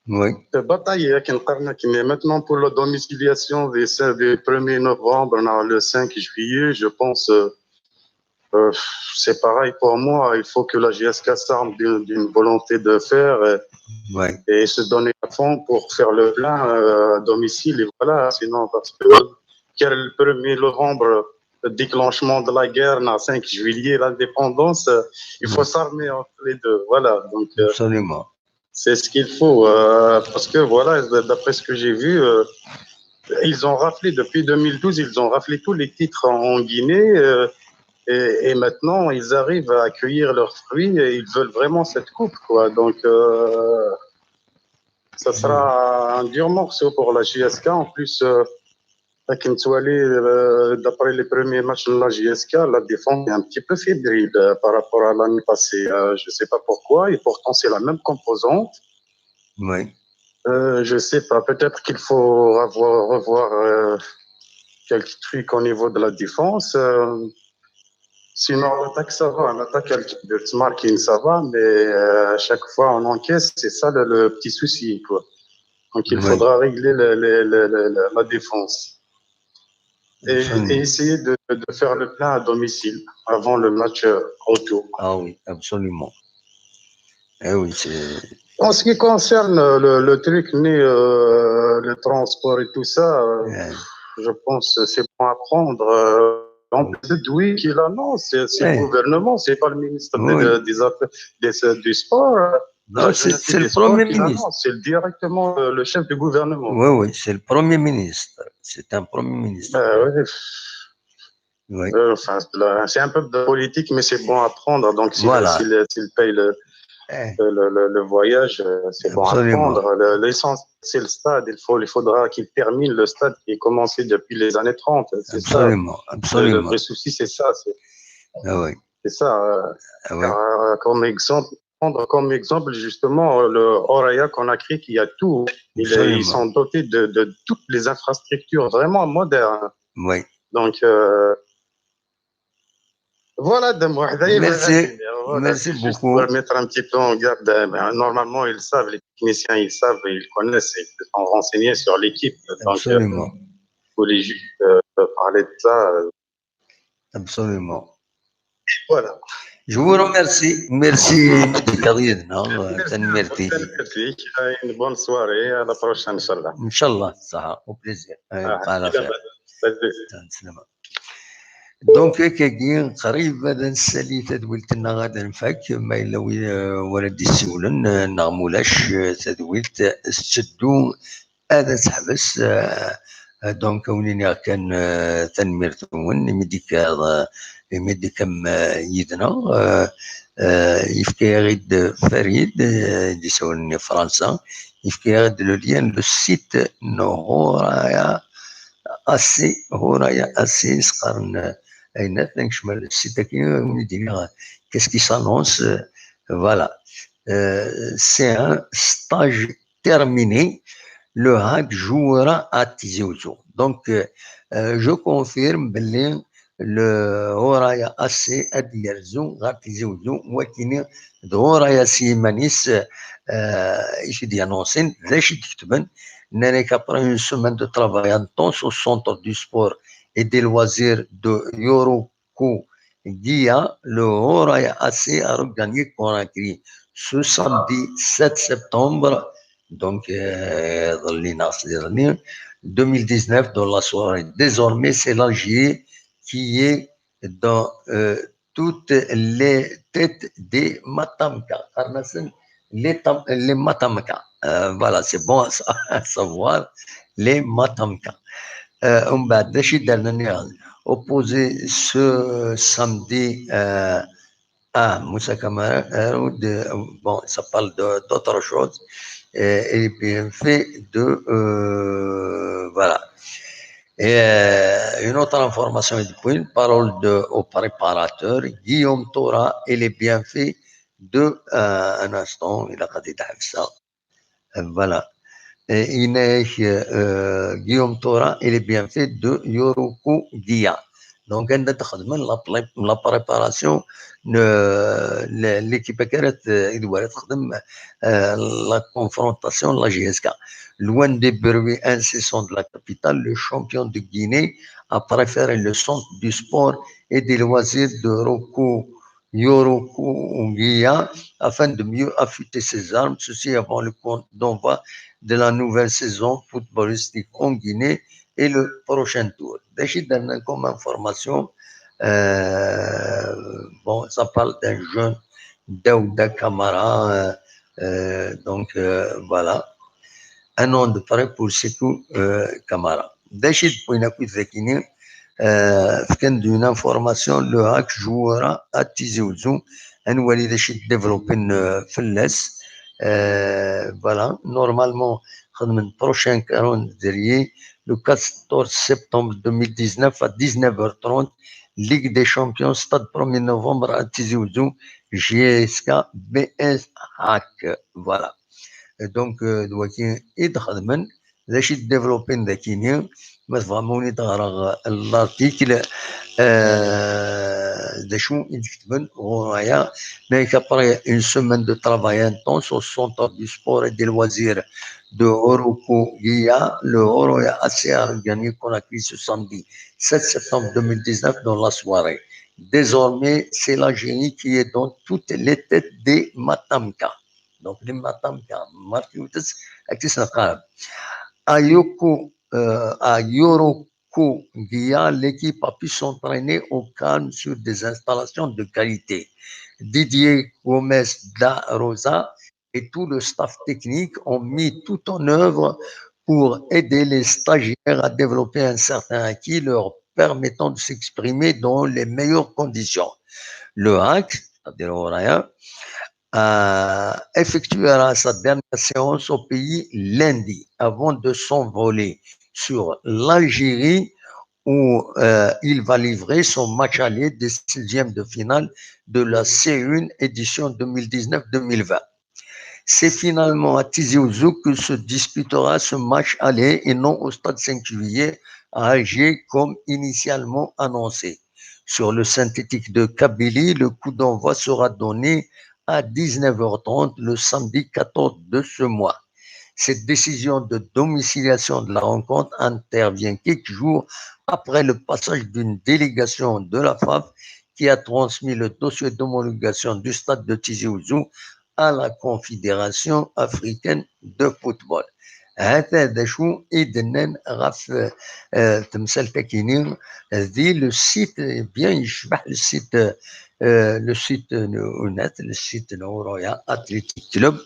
Oui. bataillé avec une Karnak. Mais maintenant, pour la domiciliation des, des premier novembre, non, le cinq juillet, je pense, euh, euh, c'est pareil pour moi. Il faut que la J S K s'arme d'une d'une volonté de faire euh, Oui. et se donner à fond pour faire le plein euh, à domicile. Et voilà, sinon, parce que quel premier novembre, le déclenchement de la guerre, le cinq juillet, l'indépendance, euh, il faut s'armer entre les deux. Voilà, donc euh, Absolument. c'est ce qu'il faut. Euh, parce que voilà, d'après ce que j'ai vu, euh, ils ont raflé, depuis deux mille douze, ils ont raflé tous les titres en Guinée. Euh, et, et maintenant, ils arrivent à accueillir leurs fruits et ils veulent vraiment cette coupe, quoi. Donc, euh, ça sera un dur morceau pour la J S K. En plus, euh, akken tettwali, euh, d'après les premiers matchs de la J S K, la défense est un petit peu fébrile euh, par rapport à l'année passée. Euh, je ne sais pas pourquoi, et pourtant c'est la même composante. Oui. Euh, je sais pas, peut-être qu'il faut avoir, revoir euh, quelques trucs au niveau de la défense. Euh, sinon, l'attaque, ça va. L'attaque, elle, le marking, ça va, mais euh, à chaque fois, on encaisse. C'est ça le, le petit souci, quoi. Donc, il Oui. faudra régler le- le- le- le- le- la défense. Et, Absolument. Et essayer de, de faire le plein à domicile avant le match euh, retour. Ah oui, absolument. Eh oui, c'est. En ce qui concerne euh, le, le truc, ni euh, le transport et tout ça, euh, Ouais. je pense que c'est bon à prendre. Euh, en plus, oui, qui l'annonce, c'est c'est Ouais. le gouvernement, c'est pas le ministre de- Oui. de- des affaires, des- du sport. euh, Non, la c'est jeunesse et c'est le des sports premier qui ministre. l'annonce, c'est directement le, le chef du gouvernement. Oui, oui, c'est le premier ministre. C'est un premier ministre. Euh, ouais. Oui. Euh, enfin, c'est la- c'est un peu de politique, mais c'est bon à prendre. Donc, si, Voilà. s'il s'il paye le, Eh, le, le- le voyage, euh, c'est bon à Absolument. prendre. Le- L'essence, c'est le stade. Il, faut, il faudra qu'il termine le stade qui est commencé depuis les années trente. C'est ça. Absolument, Le, le absolument. vrai souci, c'est ça. C'est Ah oui, c'est ça. Euh, ah oui. euh, comme exemple, prendre comme exemple, justement, le Horaya Conakry qui a tout. Il est- Absolument. ils sont dotés de, de toutes les infrastructures vraiment modernes. Oui. Donc, euh, voilà, Dame Wahda, Merci. Voilà, Merci c'est juste beaucoup. Pour mettre un petit peu en garde, euh, ben, normalement, ils savent, les techniciens, ils savent, ils connaissent, ils se sont renseignés sur l'équipe. Donc, euh, Absolument. je voulais juste euh, parler de ça. Euh, Absolument. Voilà. Je vous remercie. Merci, Mehdi Kadir. Non, euh, Merci. Tanmerti. Merci. Une bonne soirée. À la prochaine, Inch'Allah. Inch'Allah, ça, au plaisir. Euh, Ah, par la salam. Salam. Donc, akkagi, qrib ad nessali tadwilt-nneɣ ad nfak, ma yella wi- euh, wara d-yessiwlen, euh, neɣ mulac, euh, tadwilt tetteddu ad teḥbes. Euh, donc, ad wen-iniɣ kan, euh, tanemmirt-nwen, imi d-ikkaḍ, euh, imi d-tekkam, euh, yid-neɣ. Euh, euh, yefka-yaɣ-id Farid, euh, i d-isawlen i Fransa, yefka-yaɣ-id le lien, le site n Huraya Assi, Huraya Assi, s-qqaren, euh, ayennat, ad nekcem ar le site-agi, ad wen-id-iniɣ qu'est-ce qui s'annonce, euh, voilà. Euh, c'est un stage terminé, le hack jouera à Tizi Ouzou. Donc, euh, euh, je confirme belli le Huraya Assi ad yerzu ɣer Tizi Ouzou, wakini d Huraya s yiman-is, euh, i t-id-yannuncin, d acu i d-ketben. Nnan-ak, après une semaine de travail intense au centre du sport et des loisirs de Yoroku Guilla, le Horaya A C a regagné Conakry ce samedi sept septembre, donc euh, deux mille dix-neuf, dans la soirée. Désormais, c'est l'Algérie qui est dans euh, toutes les têtes des Matamka. Les, tam les Matamka. Euh, voilà, c'est bon à, à, savoir. Les Matamka. Euh, on va décider de opposé ce samedi euh, à Moussa Kamara. Euh, de, bon, ça parle d'autre chose. Et, et bien fait de... Euh, voilà. Et euh, une autre information, une parole de, au préparateur, Guillaume Torra et les bienfaits de euh, un instant, il a dit ça. Voilà. Et il est euh, Guillaume Torra et les bienfaits de Yoroku Guilla. Donc, on a la, la préparation, l'équipe a la confrontation de la J S K. Loin des bruits incessants de la capitale, le champion de Guinée a préféré le centre du sport et des loisirs de Roku Yoroku Guilla afin de mieux affûter ses armes, ceci avant le compte d'envoi de la nouvelle saison footballistique en Guinée et le prochain tour. Déjà, comme information, euh, bon, ça parle d'un jeune Daouda Kamara, euh, euh, donc euh, voilà, un an de prêt pour Sekou euh, Kamara. Déjà, pour une acquis fkan-d une information, le HAC jouera à Tizi Ouzou, un Walid Rachid développé une faiblesse. Euh, voilà, normalement, le prochain calendrier, le quatorze septembre deux mille dix-neuf à dix-neuf heures trente, Ligue des Champions, Stade premier novembre à Tizi Ouzou, J S K B S HAC. Voilà. Donc, euh, il développé l'article, euh, d'ailleurs, mais qu'après une semaine de travail intense au centre du sport et des loisirs de Horoko Guilla, le Horaya A C a gagné Conakry ce samedi sept septembre deux mille dix-neuf dans la soirée. Désormais, c'est l'Algérie qui est dans toutes les têtes des Matamka. Donc, les Matamka, Martioutis, Ayoko, euh, à Yoroko Guilla, l'équipe a pu s'entraîner au calme sur des installations de qualité. Didier Gomez da Rosa et tout le staff technique ont mis tout en œuvre pour aider les stagiaires à développer un certain acquis leur permettant de s'exprimer dans les meilleures conditions. Le HAC, c'est-à-dire Horaya, euh, effectuera sa dernière séance au pays lundi avant de s'envoler sur l'Algérie où euh, il va livrer son match aller des sixièmes de finale de la C un édition deux mille dix-neuf deux mille vingt. C'est finalement à Tizi Ouzou que se disputera ce match aller et non au stade cinq juillet à Alger comme initialement annoncé. Sur le synthétique de Kabylie, le coup d'envoi sera donné à dix-neuf heures trente le samedi quatorze de ce mois. Cette décision de domiciliation de la rencontre intervient quelques jours après le passage d'une délégation de la FAF qui a transmis le dossier d'homologation du stade de Tizi Ouzou à la Confédération africaine de football. هذا شو إذن غف تمثال تكيني ذي le site bien يشبه le site le site هناك le site Oroya Athletic Club.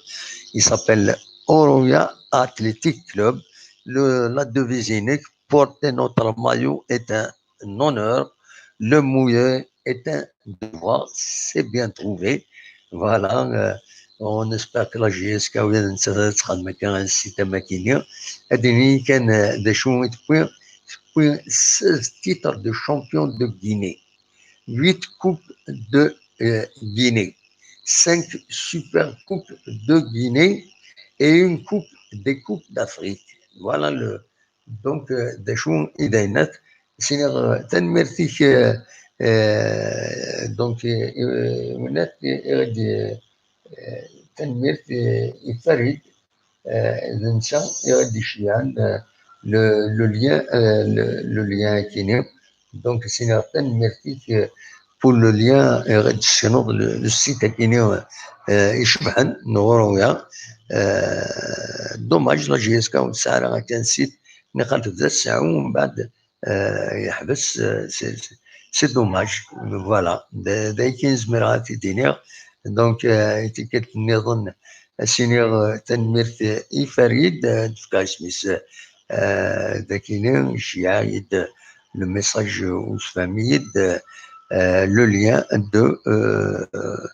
Il s'appelle Oroya Athletic Club. La devise unique: porter notre maillot est un honneur, le mouiller est un devoir. C'est bien trouvé. Voilà. Euh, on espère que la J S K a un site à Makini. Et il y a des choses qui seize titres de champion de Guinée, huit coupes de euh, Guinée, cinq super coupes de Guinée et une coupe des coupes d'Afrique. Voilà le, donc euh, des choses. Tanemmirt-ik, euh, euh, donc, euh, euh, euh, euh, euh, le, le lien, euh, le, le lien est. Donc, c'est une pour le lien, ad d-tessineḍ le, le site akini, euh, icebḥen n Ɣuruya. Euh, dommage, la J S K ur tesɛi ara akan site, nniqant d asɛu, mbeɛd, euh, yeḥbes, euh, c'est, c'est, c'est dommage. Voilà, d, d ayen kan i zemreɣ ad t-id-iniɣ. Donc, euh, i tikkelt nniḍen, ad s-iniɣ, euh, tanemmirt i Farid, euh, d-fkeɣ isem-is, euh, d akini, iceyyeɛ-iyi-d le message, euh, ur tefham-iyi-d, euh, le lien de, euh, euh,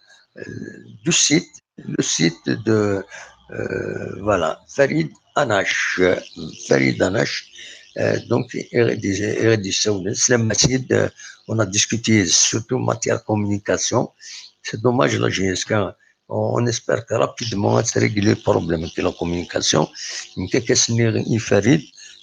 du site, le site de, euh, voilà, Farid Anache, Farid Anache. Euh, donc, iɣ i d-, iɣ i d-issawlen, slam-as-id, euh, on a discuté surtout matière communication. C'est dommage, la J S K, on, on espère que rapidement ad régler le problème de la communication. Nekk, akka s-nniɣ i Farid,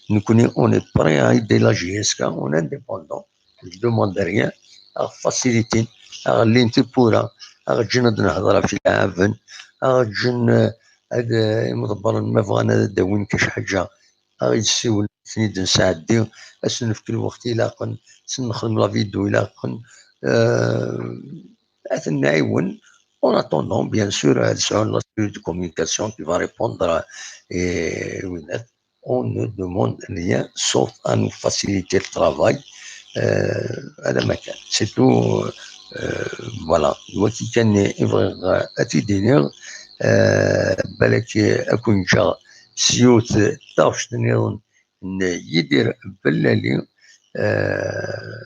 nekkni, on est prêt à aider la J S K, on est indépendant. Je demande rien. Ad ɣ-facilitin, ad ɣ-llin tiwwura, ad ɣ-ǧǧen ad nehder ɣef ileɛɛaben, ad ɣ-ǧǧen, euh, ad, euh, imḍebbren ma bɣan ad d-awin kac ḥaǧa, ad ɣ-d-siwlen, ad ten-id-nesɛeddi, ad sen-nefk lweqt ilaqen, ad sen-nexdem la vidéo ilaqen, euh, ad ten-nɛiwen. En attendant, bien sûr, ad sɛun la cellule de communication qui va répondre, et, on ne demande rien sauf à nous faciliter le travail. Euh, à la matin. C'est tout. Euh, voilà. Wagi kan i bɣiɣ ad t-id-iniɣ. Euh, balak ad ken-ǧǧeɣ s yiwet taɣect nniḍen n Yidir Bellali. Euh,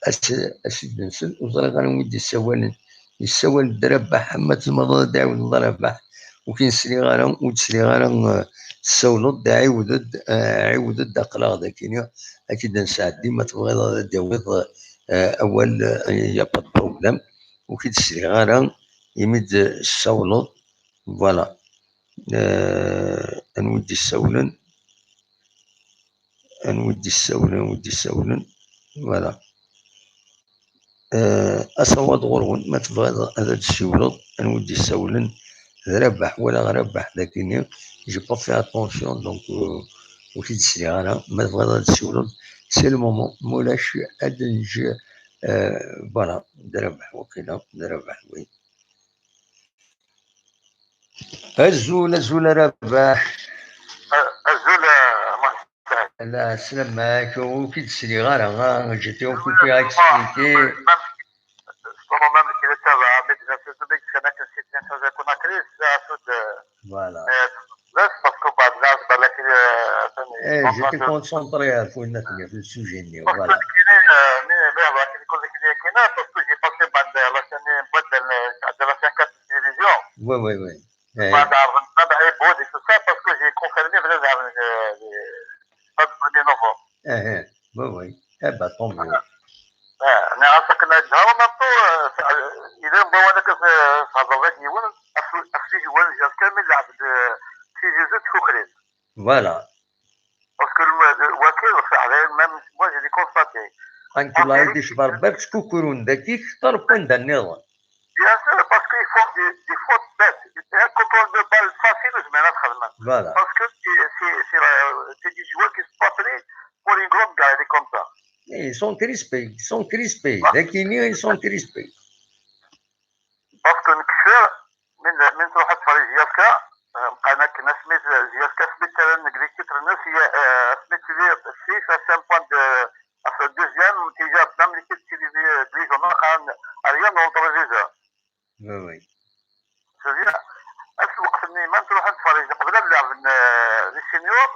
as-, as-id-nsen, ur ẓriɣ ara wi d-issawalen. Yessawal-d Rabaḥ, ma tzemreḍ ad d-ɛiwdeḍ a Rabaḥ? Ur k-in-sliɣ ara, ur d-sliɣ ara, eh, tessawleḍ-d, ɛiwed-d, eh, ɛiwed-d, aql-aɣ dagi, ad k-id-nesɛeddi, ma tebɣiḍ ad d-tawiḍ, eh, awal, eh, y a pas de problème. Ur k-id-sliɣ ara, imi d-tessawleḍ, voilà. Eh, anwa i d-issawlen? Anwa i d-issawlen, anwa i d-issawlen? Voilà. Euh, asawaḍ ɣur-wen, ma tebɣiḍ ad d-ssiwleḍ, anwa i d-issawlen? D Rabaḥ, walaɣ Rabaḥ dagini, j'ai pas fait attention, donc, euh, ur t-id-sliɣ ara. Ma tebɣiḍ ad d-ssiwleḍ, c'est le moment, ma ulac ad neǧǧ, euh, voilà, d Rabaḥ, waqila, d Rabaḥ, oui. Azul, azul a Rabaḥ. A-, azul, a Mohamed. La, sslam-ak, ur k-id-sliɣ ara, ah, j'étais occupé à expliquer. Même, même qu'il est là, mais déjà, c'est celui qui connaît que c'est bien, ça, je connais Chris, euh, tout, euh, voilà. Euh, بس parce que بعد الناس بالك، euh, ثاني، eh, j'étais concentré في النتيجة، في le sujet، voilà. Parce que كاين، euh، mais، mais بعد كاين يقول لك اللي كاينة، parce que j'ai passé بعد la chaîne، بعد ال-، بعد la chaîne quatre télévision. Oui, oui, oui. Eh. Pas d'argent, pas d'argent, et tout ça, parce que j'ai confirmé, vrai, euh, pas de premier novembre. Eh, eh. Oui, oui. Eh ben, tant mieux. Eh, أنا عارفك أنا جهة ونطو، eh, إذا نبغيو هذاك، eh, تهضر غير يقول، أصل، أصل يقول جهة كامل لعب، eh، في جزء تكوكرين. Voilà. Parce que le, le, وكيل صح، même moi, je l'ai constaté. أنك الله يديش بربك تكوكرون ذاك يكثر كون دنيضا. Bien sûr, parce qu'ils font des, des fautes bêtes. Un contrôle de balle facile, je mets la. Voilà. Parce que c'est, c'est, c'est la, c'est des joueurs qui sont pas prêts pour une grande guerre, elle est comme ça. Ils sont crispés, ils sont crispés. Voilà. Dès qu'ils ils sont crispés. Parce que نكثر من، من تروح تفرج J S K، آه، بقينا كنا سميت J S K، سميت مثلًا نقدر كي ترنس هي، آه، سميت لي سيس à cinq points de, à deuxième، تيجا même l'équipe تيجي de les journaux، كان rien dans le jeu. Oui, oui. C'est-à-dire، الوقت اللي ما تروح تفرج قبل نلعب، آه، les seniors،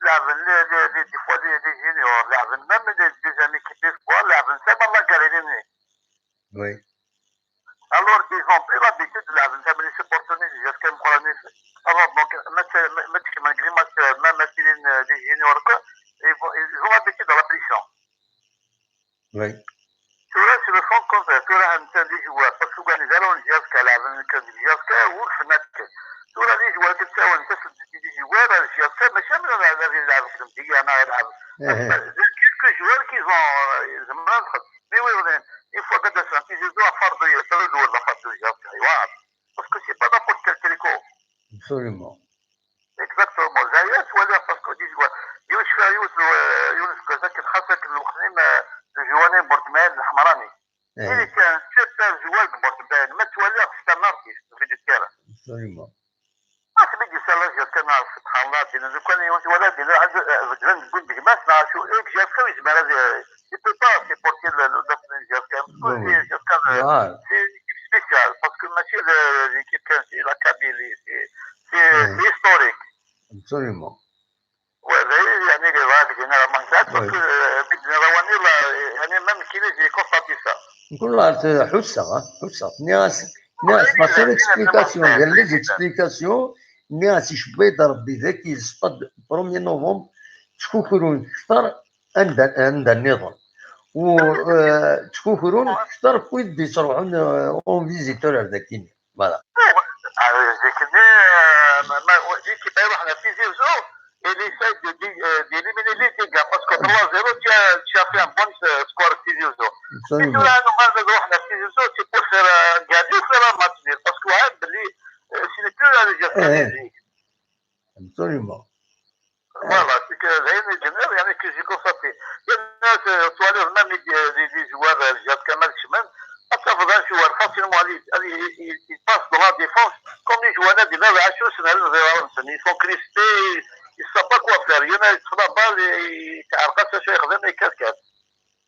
لعب les، les، les، des fois les، les juniors، لعب même les deuxième équipe espoir، لعب سما لا غاليني. Oui. Alors, ils ont pris l'habitude de la, de la supporter les J S K مقرانين. Alors, donc, ما ت-، ما، ما تكمل les matchs، même si les juniors، quoi, ils vont, ils ont l'habitude de la pression. Oui. Tu vois, c'est le sens contraire. Tu vois, un tel joueur, parce que quand ils allaient en J S K, là, avec le J S K, ou le Fnac. Tu vois, les joueurs qui sont en test de joueurs, J S K, mais jamais on a vu la, la, la, la, la. Eh, eh. Il y a quelques joueurs qui ont, euh, ils ont, mais oui, on est, une fois que tu as senti, je dois faire de, faire de, de, de, de, de, de, de, parce que c'est pas n'importe quel tricot. Absolument. Exactement. D'ailleurs, tu vois, parce que des joueurs, يونس فاريوس، يونس كذا، كان خاصة الوقتين، آه، الجواني بورتمان الحمراني. Kan yiwen twala dinna, beddlen deg win d gma-s, neɣ acu, eh, J F K ur yezmir ad, eh, il peut pas supporter le, le, le J F K. Parce que J F K, euh, c'est une équipe spéciale, parce que ماشي l'équipe كان c'est la Kabylie, c'est, c'est, c'est historique. Absolument. Ouais, ben, يعني, هذيك généralement ça, parce que, euh, بيت الرواني، يعني, même كي j'ai constaté ça. نقول لها: "حسها، حسها". نياس، نياس، ما c'est l'explication، قال لي: "L'explication". نياس يشبيد ربي ذاك يسطد premier novembre، تكوكرون كثر عند، عند النظام. و، آه، تكوكرون كثر كويد يصرحون، آه، اون فيزيتور هذاك. Voilà. Avec des, euh, ma, ma, l'équipe, elle, on a Tizi Ouzou, et il essaie de, de, euh, d'éliminer les dégâts, parce que trois zéro, tu as, tu as fait un bon, euh, score Tizi Ouzou. Absolument. Et tu as, nous, on a Tizi Ouzou, c'est pour faire, euh, gagner, faire un match nul, parce que, ouais, euh, ce n'est plus la Légère. Absolument. Voilà, c'est que l'année dernière, il y en a que j'ai constaté. Il y en a, euh, tu vois, même les, les, les joueurs, euh, J F K, كما كشمن، حتى فضل شوار facilement, il, il, il passe dans la défense, comme les joueurs là, des là, ils sont crispés, ils savent pas quoi faire. Il y en a, ils sont là-bas, ils, ils, ils, ils, ils, ils, ils, ils, ils,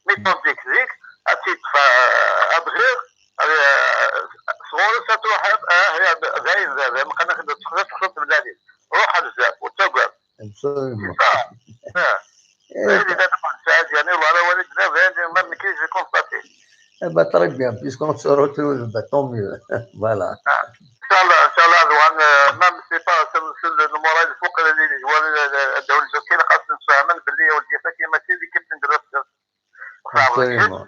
Mais tandis que zik, ad tt-id-taf, ad ɣir, ad, sɣur-s ad truḥ, ah, ya, d ayen, d, d, meqqar akken ad texṣer, texṣer temlal-is. Ruḥ ar zdat, ur ttagad. Absolument. C'est ça. Ah. Eh, ayen ben, ilaq ad nesɛeddi, yani, wala wali d, d ayen, ma nekk, j'ai constaté. Eh ben, très bien, puisqu'on se retrouve, ben, tant mieux. Voilà. Ah. Inchallah, inchallah, Ridwan, euh, même c'est pas, c'est, c'est le, le moral, il faut que les, les joueurs, le, le, le, ad d-awin zdat, ilaq ad ten-sfehmen belli, ur d-yefak, mačči d l'équipe n Dras. Absolument.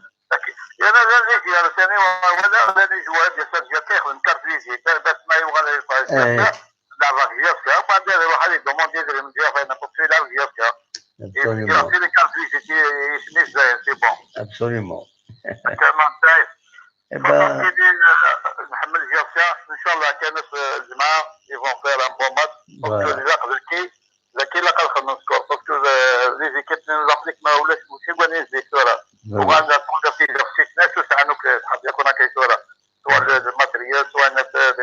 Yerna llan les joueurs, ثاني ولا llan les joueurs ديال Serge كيخدم carte visite، باش ما يبغى لا يبغى يلعب J F K، وبعد يروح عليه دوموندي يدير من J F K، ينقص في يلعب J F K. Absolument. يعطي les cartes visite، يسمي الجزائر، c'est bon. Absolument. كما نتايا. Eh ben, نحمل J F K، ان شاء الله كان في الجمعة، ils vont faire un bon match. Voilà. Donc, déjà قبل كي ذاك إلا قال خمس سكور، parce que، آه، les équipes من الأفريق ما ولاش ماشي بغا نيزي كثورة. وغانا تقول في شي ناس وسعنوك تحب يكون هكا كثورة. سواء le matériel، سواء الناس، آه،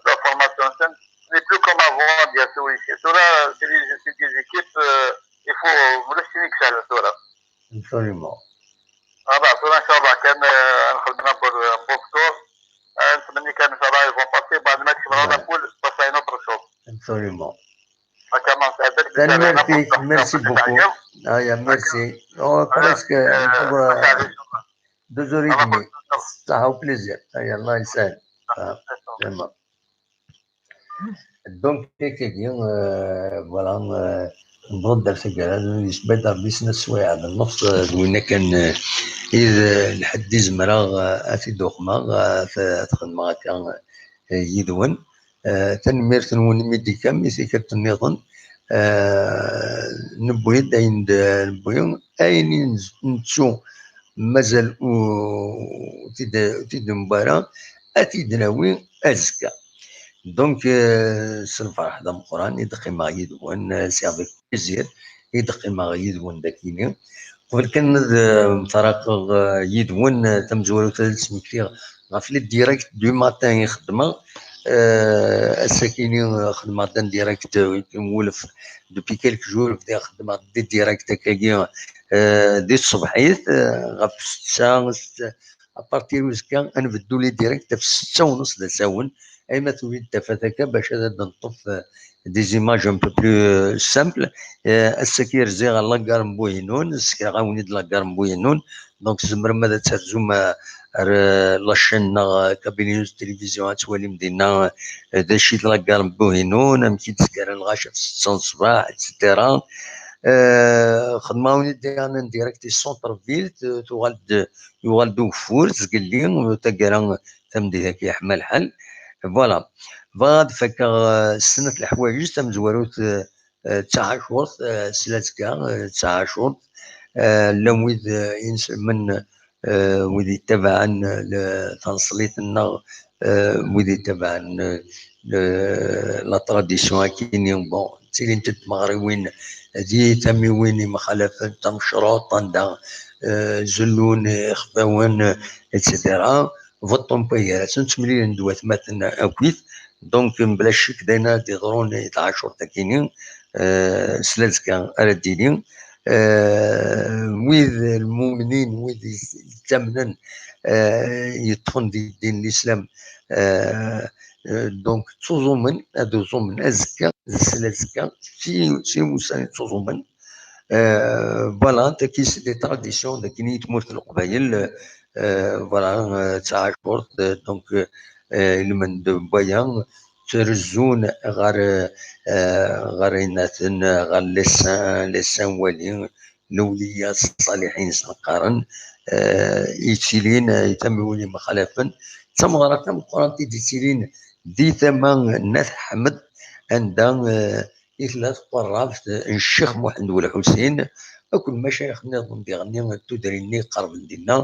la formation، c'est plus comme avant، ديال سويشي. كثورة، c'est des، c'est des équipes، آه، il faut ولاش تينيك سهلة كثورة. Absolument. هذا كثورة إن شاء الله كان، آه، نخدمنا بور، بور سكور. آه، نتمنى كان إن شاء الله ils vont passer بعد ما يكملوا la poule، passer à une autre chose. Absolument. Merci beaucoup. Ah, ya, merci. Oh, presque, euh, deux heures et demie. Ça a au plaisir. Ah, ya, Allah يسهل. Ah, vraiment. Donc, euh, voilà, euh, نبغى ندير في كذا، يسبب ربي سنة سوايع د النص، آه، وين كان، آه، إذ، آه، الحد يزمر، آه، أتي دوخما، آه، ف-، تخدم هكا، آه، يدون. آه، tanemmirt-nwen imi d-tekkam i tikkelt nniḍen. آه، newwi-d ayen d-, newwi, ayen i nz-, nettu mazal ur t-id-, ur t-id-newwi ara, ad t-id-nawi azekka. Donc, euh, s lferḥ d ameqqran i d-qqimeɣ yid-wen, euh, c'est avec plaisir i d-qqimeɣ yid-wen dagini. Qbel kan ad, euh, mfaraqeɣ, euh, yid-wen, euh, tamezwarut ad d-smektiɣ ɣef les directs du matin i xeddmeɣ. Euh, ass-akini, euh, xedmeɣ-d un direct, euh, i wulef. Depuis quelques jours bdiɣ xeddmeɣ des directs akkagi, euh, di tṣebḥit, euh, ɣef ssetta, à partir uzekka ad nbeddu les directs ɣef ssetta u nus d asawen, ayma tuli-d tafat akka bac ad d-neṭṭef, euh, des images un peu plus, euh, simples. Euh, ass-agi rziɣ ɣer la gare n Buhinun, sekreɣ-awen-id la gare n Buhinun. Donc tzemrem ad terzum, euh, ar, euh, la chaîne neɣ, euh, Kabylie News Télévision, ad twalim dinna, euh, d acu i d la gare n Buhinun, amek i d-zgaren lɣaci ɣef ssetta n ṣṣbeḥ, et cetera. Euh, xedmeɣ-awen-id diɣen un direct i centre-ville, t-, tuɣal-d, yuɣal-d ugeffur, zgelli, taggara, tameddit-agi yeḥma lḥal. Voilà. Bɣiɣ ad fakkeɣ, euh, snat leḥwayeǧ, tamezwarut, euh, euh, d taɛacurt, euh, s lazekka, euh, d taɛacurt. Euh, llan wid, euh, inselmen, euh, wid yettabaɛen, euh, le-, taneṣlit-nneɣ, euh, wid yettabaɛen, euh, le-, la tradition akini, bon, ttilint-d tmeɣriwin di tamiwin imxalafen, tamecruṭ, anda, euh, zellun ixfawen, euh, et cetera. Beṭṭun wway gar-asen, ttemlilin-d watmaten akkit. Donc, mebla ccek, d ayen ara d-yeḍrun i tɛacurt-akini. eh, s lazekka ara d-tili. Eh, wid lmumnin, wid yettamnen, eh, yeṭṭfen di ddin n Lislam, eh, eh, donc ttuẓumen, ad uẓumen azekka, s lazekka, si, si wussan i ttuẓumen. Euh, voilà, tagi c'est des traditions, dagi i tmurt n Leqbayel, euh, voilà, euh, d taɛacurt, euh, donc, euh, ilmend n waya, ttrezzun ɣer, euh, ɣer aynaten, ɣer les saints, les saints wali, lewliya ṣṣaliḥin s qqaren, euh, yettilin, euh, tamiwin yemxalafen. D tameɣra tameqqrant i d-yettilin di tama n At Ḥmed, anda, euh, i tella tqerrabt n Ccix Muḥend Welḥusin akked lmacayix nniḍen diɣenni n tudrin-nni iqerben dinna,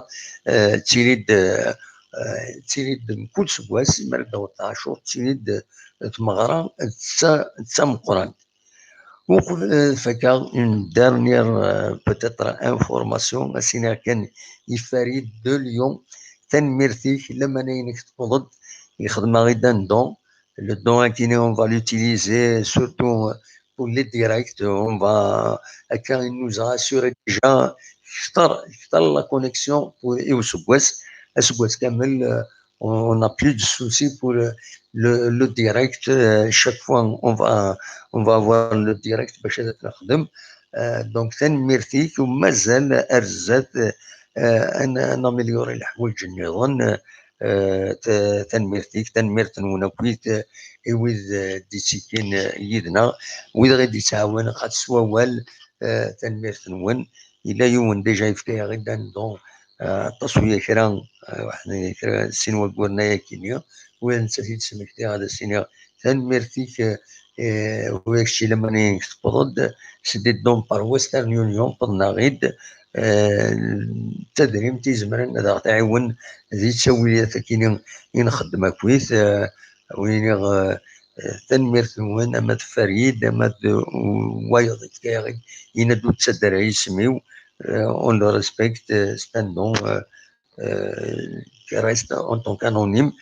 eh, ttili-d, eh, ttili-d mkul seggas, mi ara d-taweḍ taɛacurt, ttili-d, eh, tmeɣra d ta-, d tameqqrant. Uqbel, eh, fakeɣ une dernière, eh, peut-être information, ad s-iniɣ kan i Farid de Lyon, tanemmirt-ik, laman ayen i k-tewweḍ-d, yexdem-aɣ-id un don, le don akini, on va l'utiliser surtout pour les directs. On va, akka, il nous a assuré déjà kter, kter la connexion pour, i useggas, aseggas kamel, euh, on n'a plus de soucis pour, euh, le, le direct. Euh, chaque fois, on va, on va avoir le direct, باش نخدم. Euh, donc, tanemmirt-ik, u mazal ar zdat, euh, ad n-, ad naméliorer leḥwayeǧ nniḍen. Euh, ta-, tanemmirt-ik, tanemmirt-nwen akkit, euh, i wid, euh, d-ittekkin, euh, yid-neɣ, wid i d-yettɛawanen xas s wawal, euh, tanemmirt-nwen. Yella yiwen déjà yefka-yaɣ-d un don, euh, aṭas uya kra, euh, waḥed kra sin wagguren ayakini, wid nettat i d-smektiɣ ad as-iniɣ tanemmirt-ik, euh, euh, u kečč laman i k-tewweḍ-d, c'est des dons par Western Union, wwḍen-aɣ-id, euh, d tadrimt izemren ad aɣ-tɛiwen di ttawilat akini i nxeddem akkit, euh, win iniɣ, euh, euh, tanemmirt-nwen, ama d Farid, ama d, euh, wayeḍ i yefka-yaɣ-id, yenna-d ur ttader ara isem-iw, euh, on le respecte, euh, c'est un don, euh, euh, qui reste en tant qu'anonyme.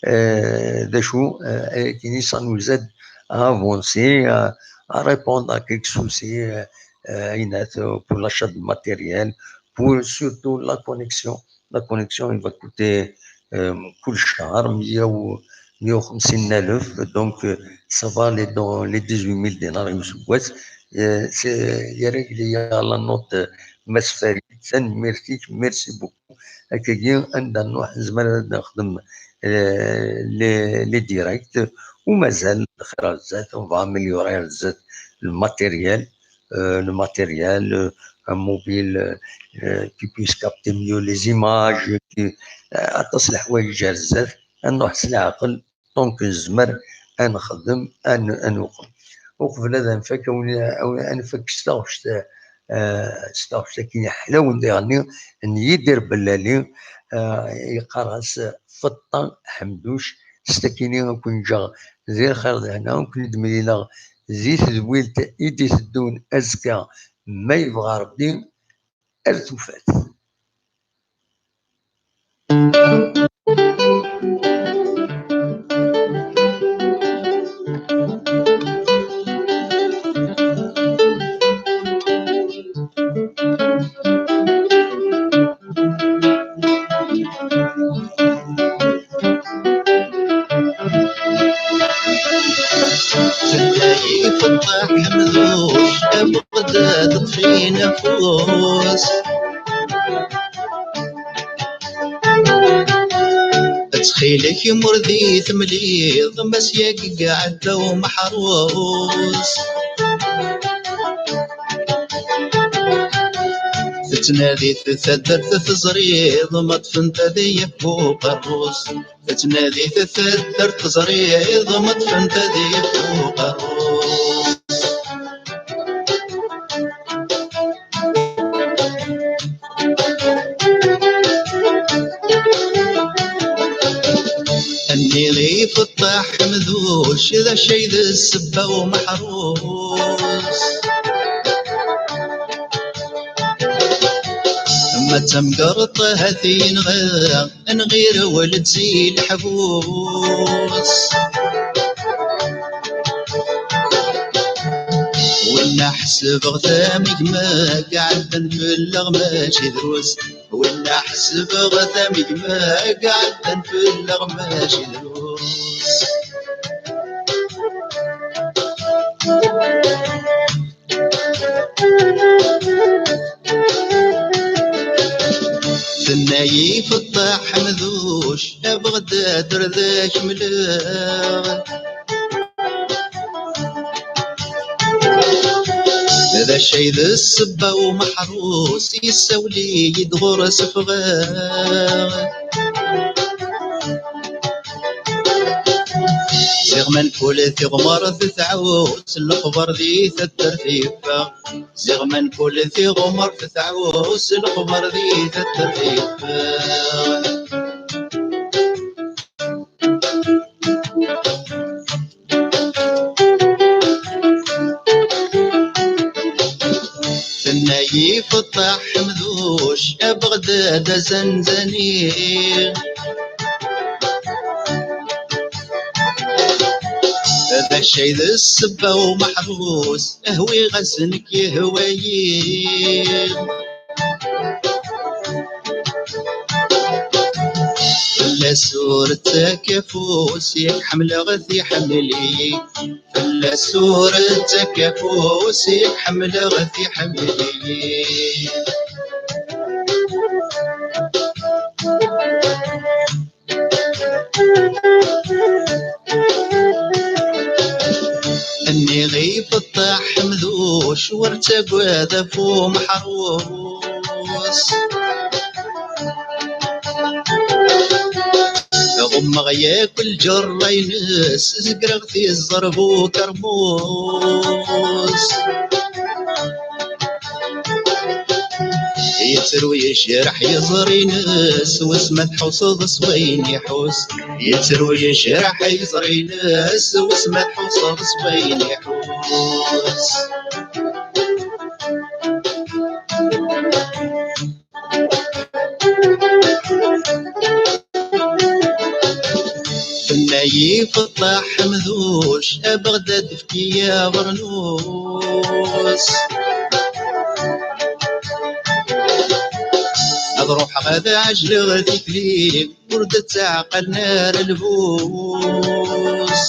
Euh, d acu, euh, ayakini, ça nous aide à avancer, à, à répondre à quelques soucis, euh, euh, pour l'achat de matériel, pour surtout la connexion. La connexion, il va coûter, euh, كل شهر مية و، مية وخمسين ألف. Donc, euh, ça va aller dans les dix-huit mille dinars i useggas. Euh, c'est, yerra-yi la note, euh, Mass Farid, tanemmirt-ik, merci beaucoup. Akkagi, anda nruḥ, nezmer ad nexdem, euh, les, les directs, u mazal lxir ar zdat, on va améliorer ar zdat le matériel, euh, le matériel, euh, un mobile, euh, qui puisse capter mieux les images, qui, euh, aṭas n leḥwayeǧ ar zdat, ad nruḥ s leɛqel, donc nezmer ad nexdem, ad n-, ad nuqem. Uqbel ad nfak, awen-, awen-, ad nfak s taɣect, euh, s taɣect akken iḥlawen diɣenni n Yidir Bellali, euh, yeqqar-as Feṭṭa Ḥemduc, s takini ad ken-ǧǧeɣ di lxir d lehna, ad ken-id-mlileɣ di tedwilt i d-iteddun azekka, ma yebɣa Rebbi, ar tufat. Tedda-yi Feṭṭa Ḥemduc, aweɣ-d ad ṭṭfin afus. Ttxil-k, imur di temliḍ, ma s-yagi iɛedda umeḥrus. Tettnadi taddart teẓriḍ, ma ṭṭfent ad yaf uqerrus. Tettnadi taddart teẓriḍ, ma ṭṭfent ad yaf uqerrus. Nniɣ i Feṭṭa Ḥemduc, d acu ay d ssebba umeḥrus? Ma d tamgerḍt ahat yenɣa, nɣir weled si leḥbus. Win ḥesbeɣ-t am gma, iɛeddan fell-aɣ mačči drus. Win ḥesbeɣ-t am gma, iɛeddan fell-aɣ mačči drus. Tenna-yi Feṭṭaḥ Ḥemduc, abɣed ad d-rd akemleɣ. D acu ay d ssebba umeḥrus, yessawel-iyi-d ɣur-s ffɣeɣ. Ziɣ ma nkul tiɣmert tɛus, lexbar di taddart yeffeɣ. Ziɣ ma nkul tiɣmert tɛus, lexbar di taddart yeffeɣ. Tenna-yi Feṭṭaḥ Ḥemduc, abɣed ad azanzani. D acu ay d ssebba umeḥrus, hwiɣ-as nekk yehwa-yi. Fell-as ur ttak afus, yak ḥemmleɣ-t iḥemmel-iyi. Fell-as ur ttak afus, yak ḥemmleɣ-t iḥemmel-iyi. Nniɣ i Feṭṭaḥ Ḥemduc, ur ttagad ɣef umeḥrus. Ɣummeɣ yakk lǧerra-ines, zegreɣ tiẓer bu ukermus. Yettru yejreḥ yiẓri-ines, wis ma tḥusseḍ s wayen iḥus. Yettru yejreḥ yiẓri-ines, wis ma tḥusseḍ s wayen iḥus. Tenna-yi Feṭṭaḥ Ḥemduc, a Beɣdad efk-iyi abernus. Ad ruḥeɣ ad ɛejleɣ tikli, ur d-ttaɛqalen ara lbus.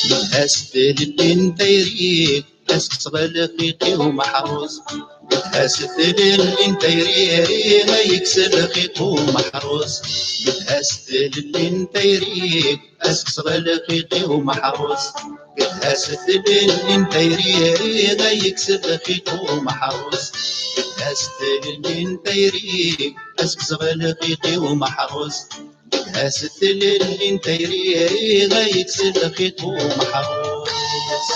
Yelha s tlelli n tayri, ad s-kkseɣ lxiq i umeḥrus. Gedha s tlelli n tayri, ay yekkes lxiq umeḥrus. Gedha s tlelli n tayri, ad s-kkseɣ lxiq i umeḥrus. Gedha s tlelli n tayri, ay yekkes lxiq umeḥrus. Gedha s tlelli n tayri, ad s-kkseɣ lxiq i umeḥrus. Gedha s tlelli n tayri, ay yekkes lxiq umeḥrus.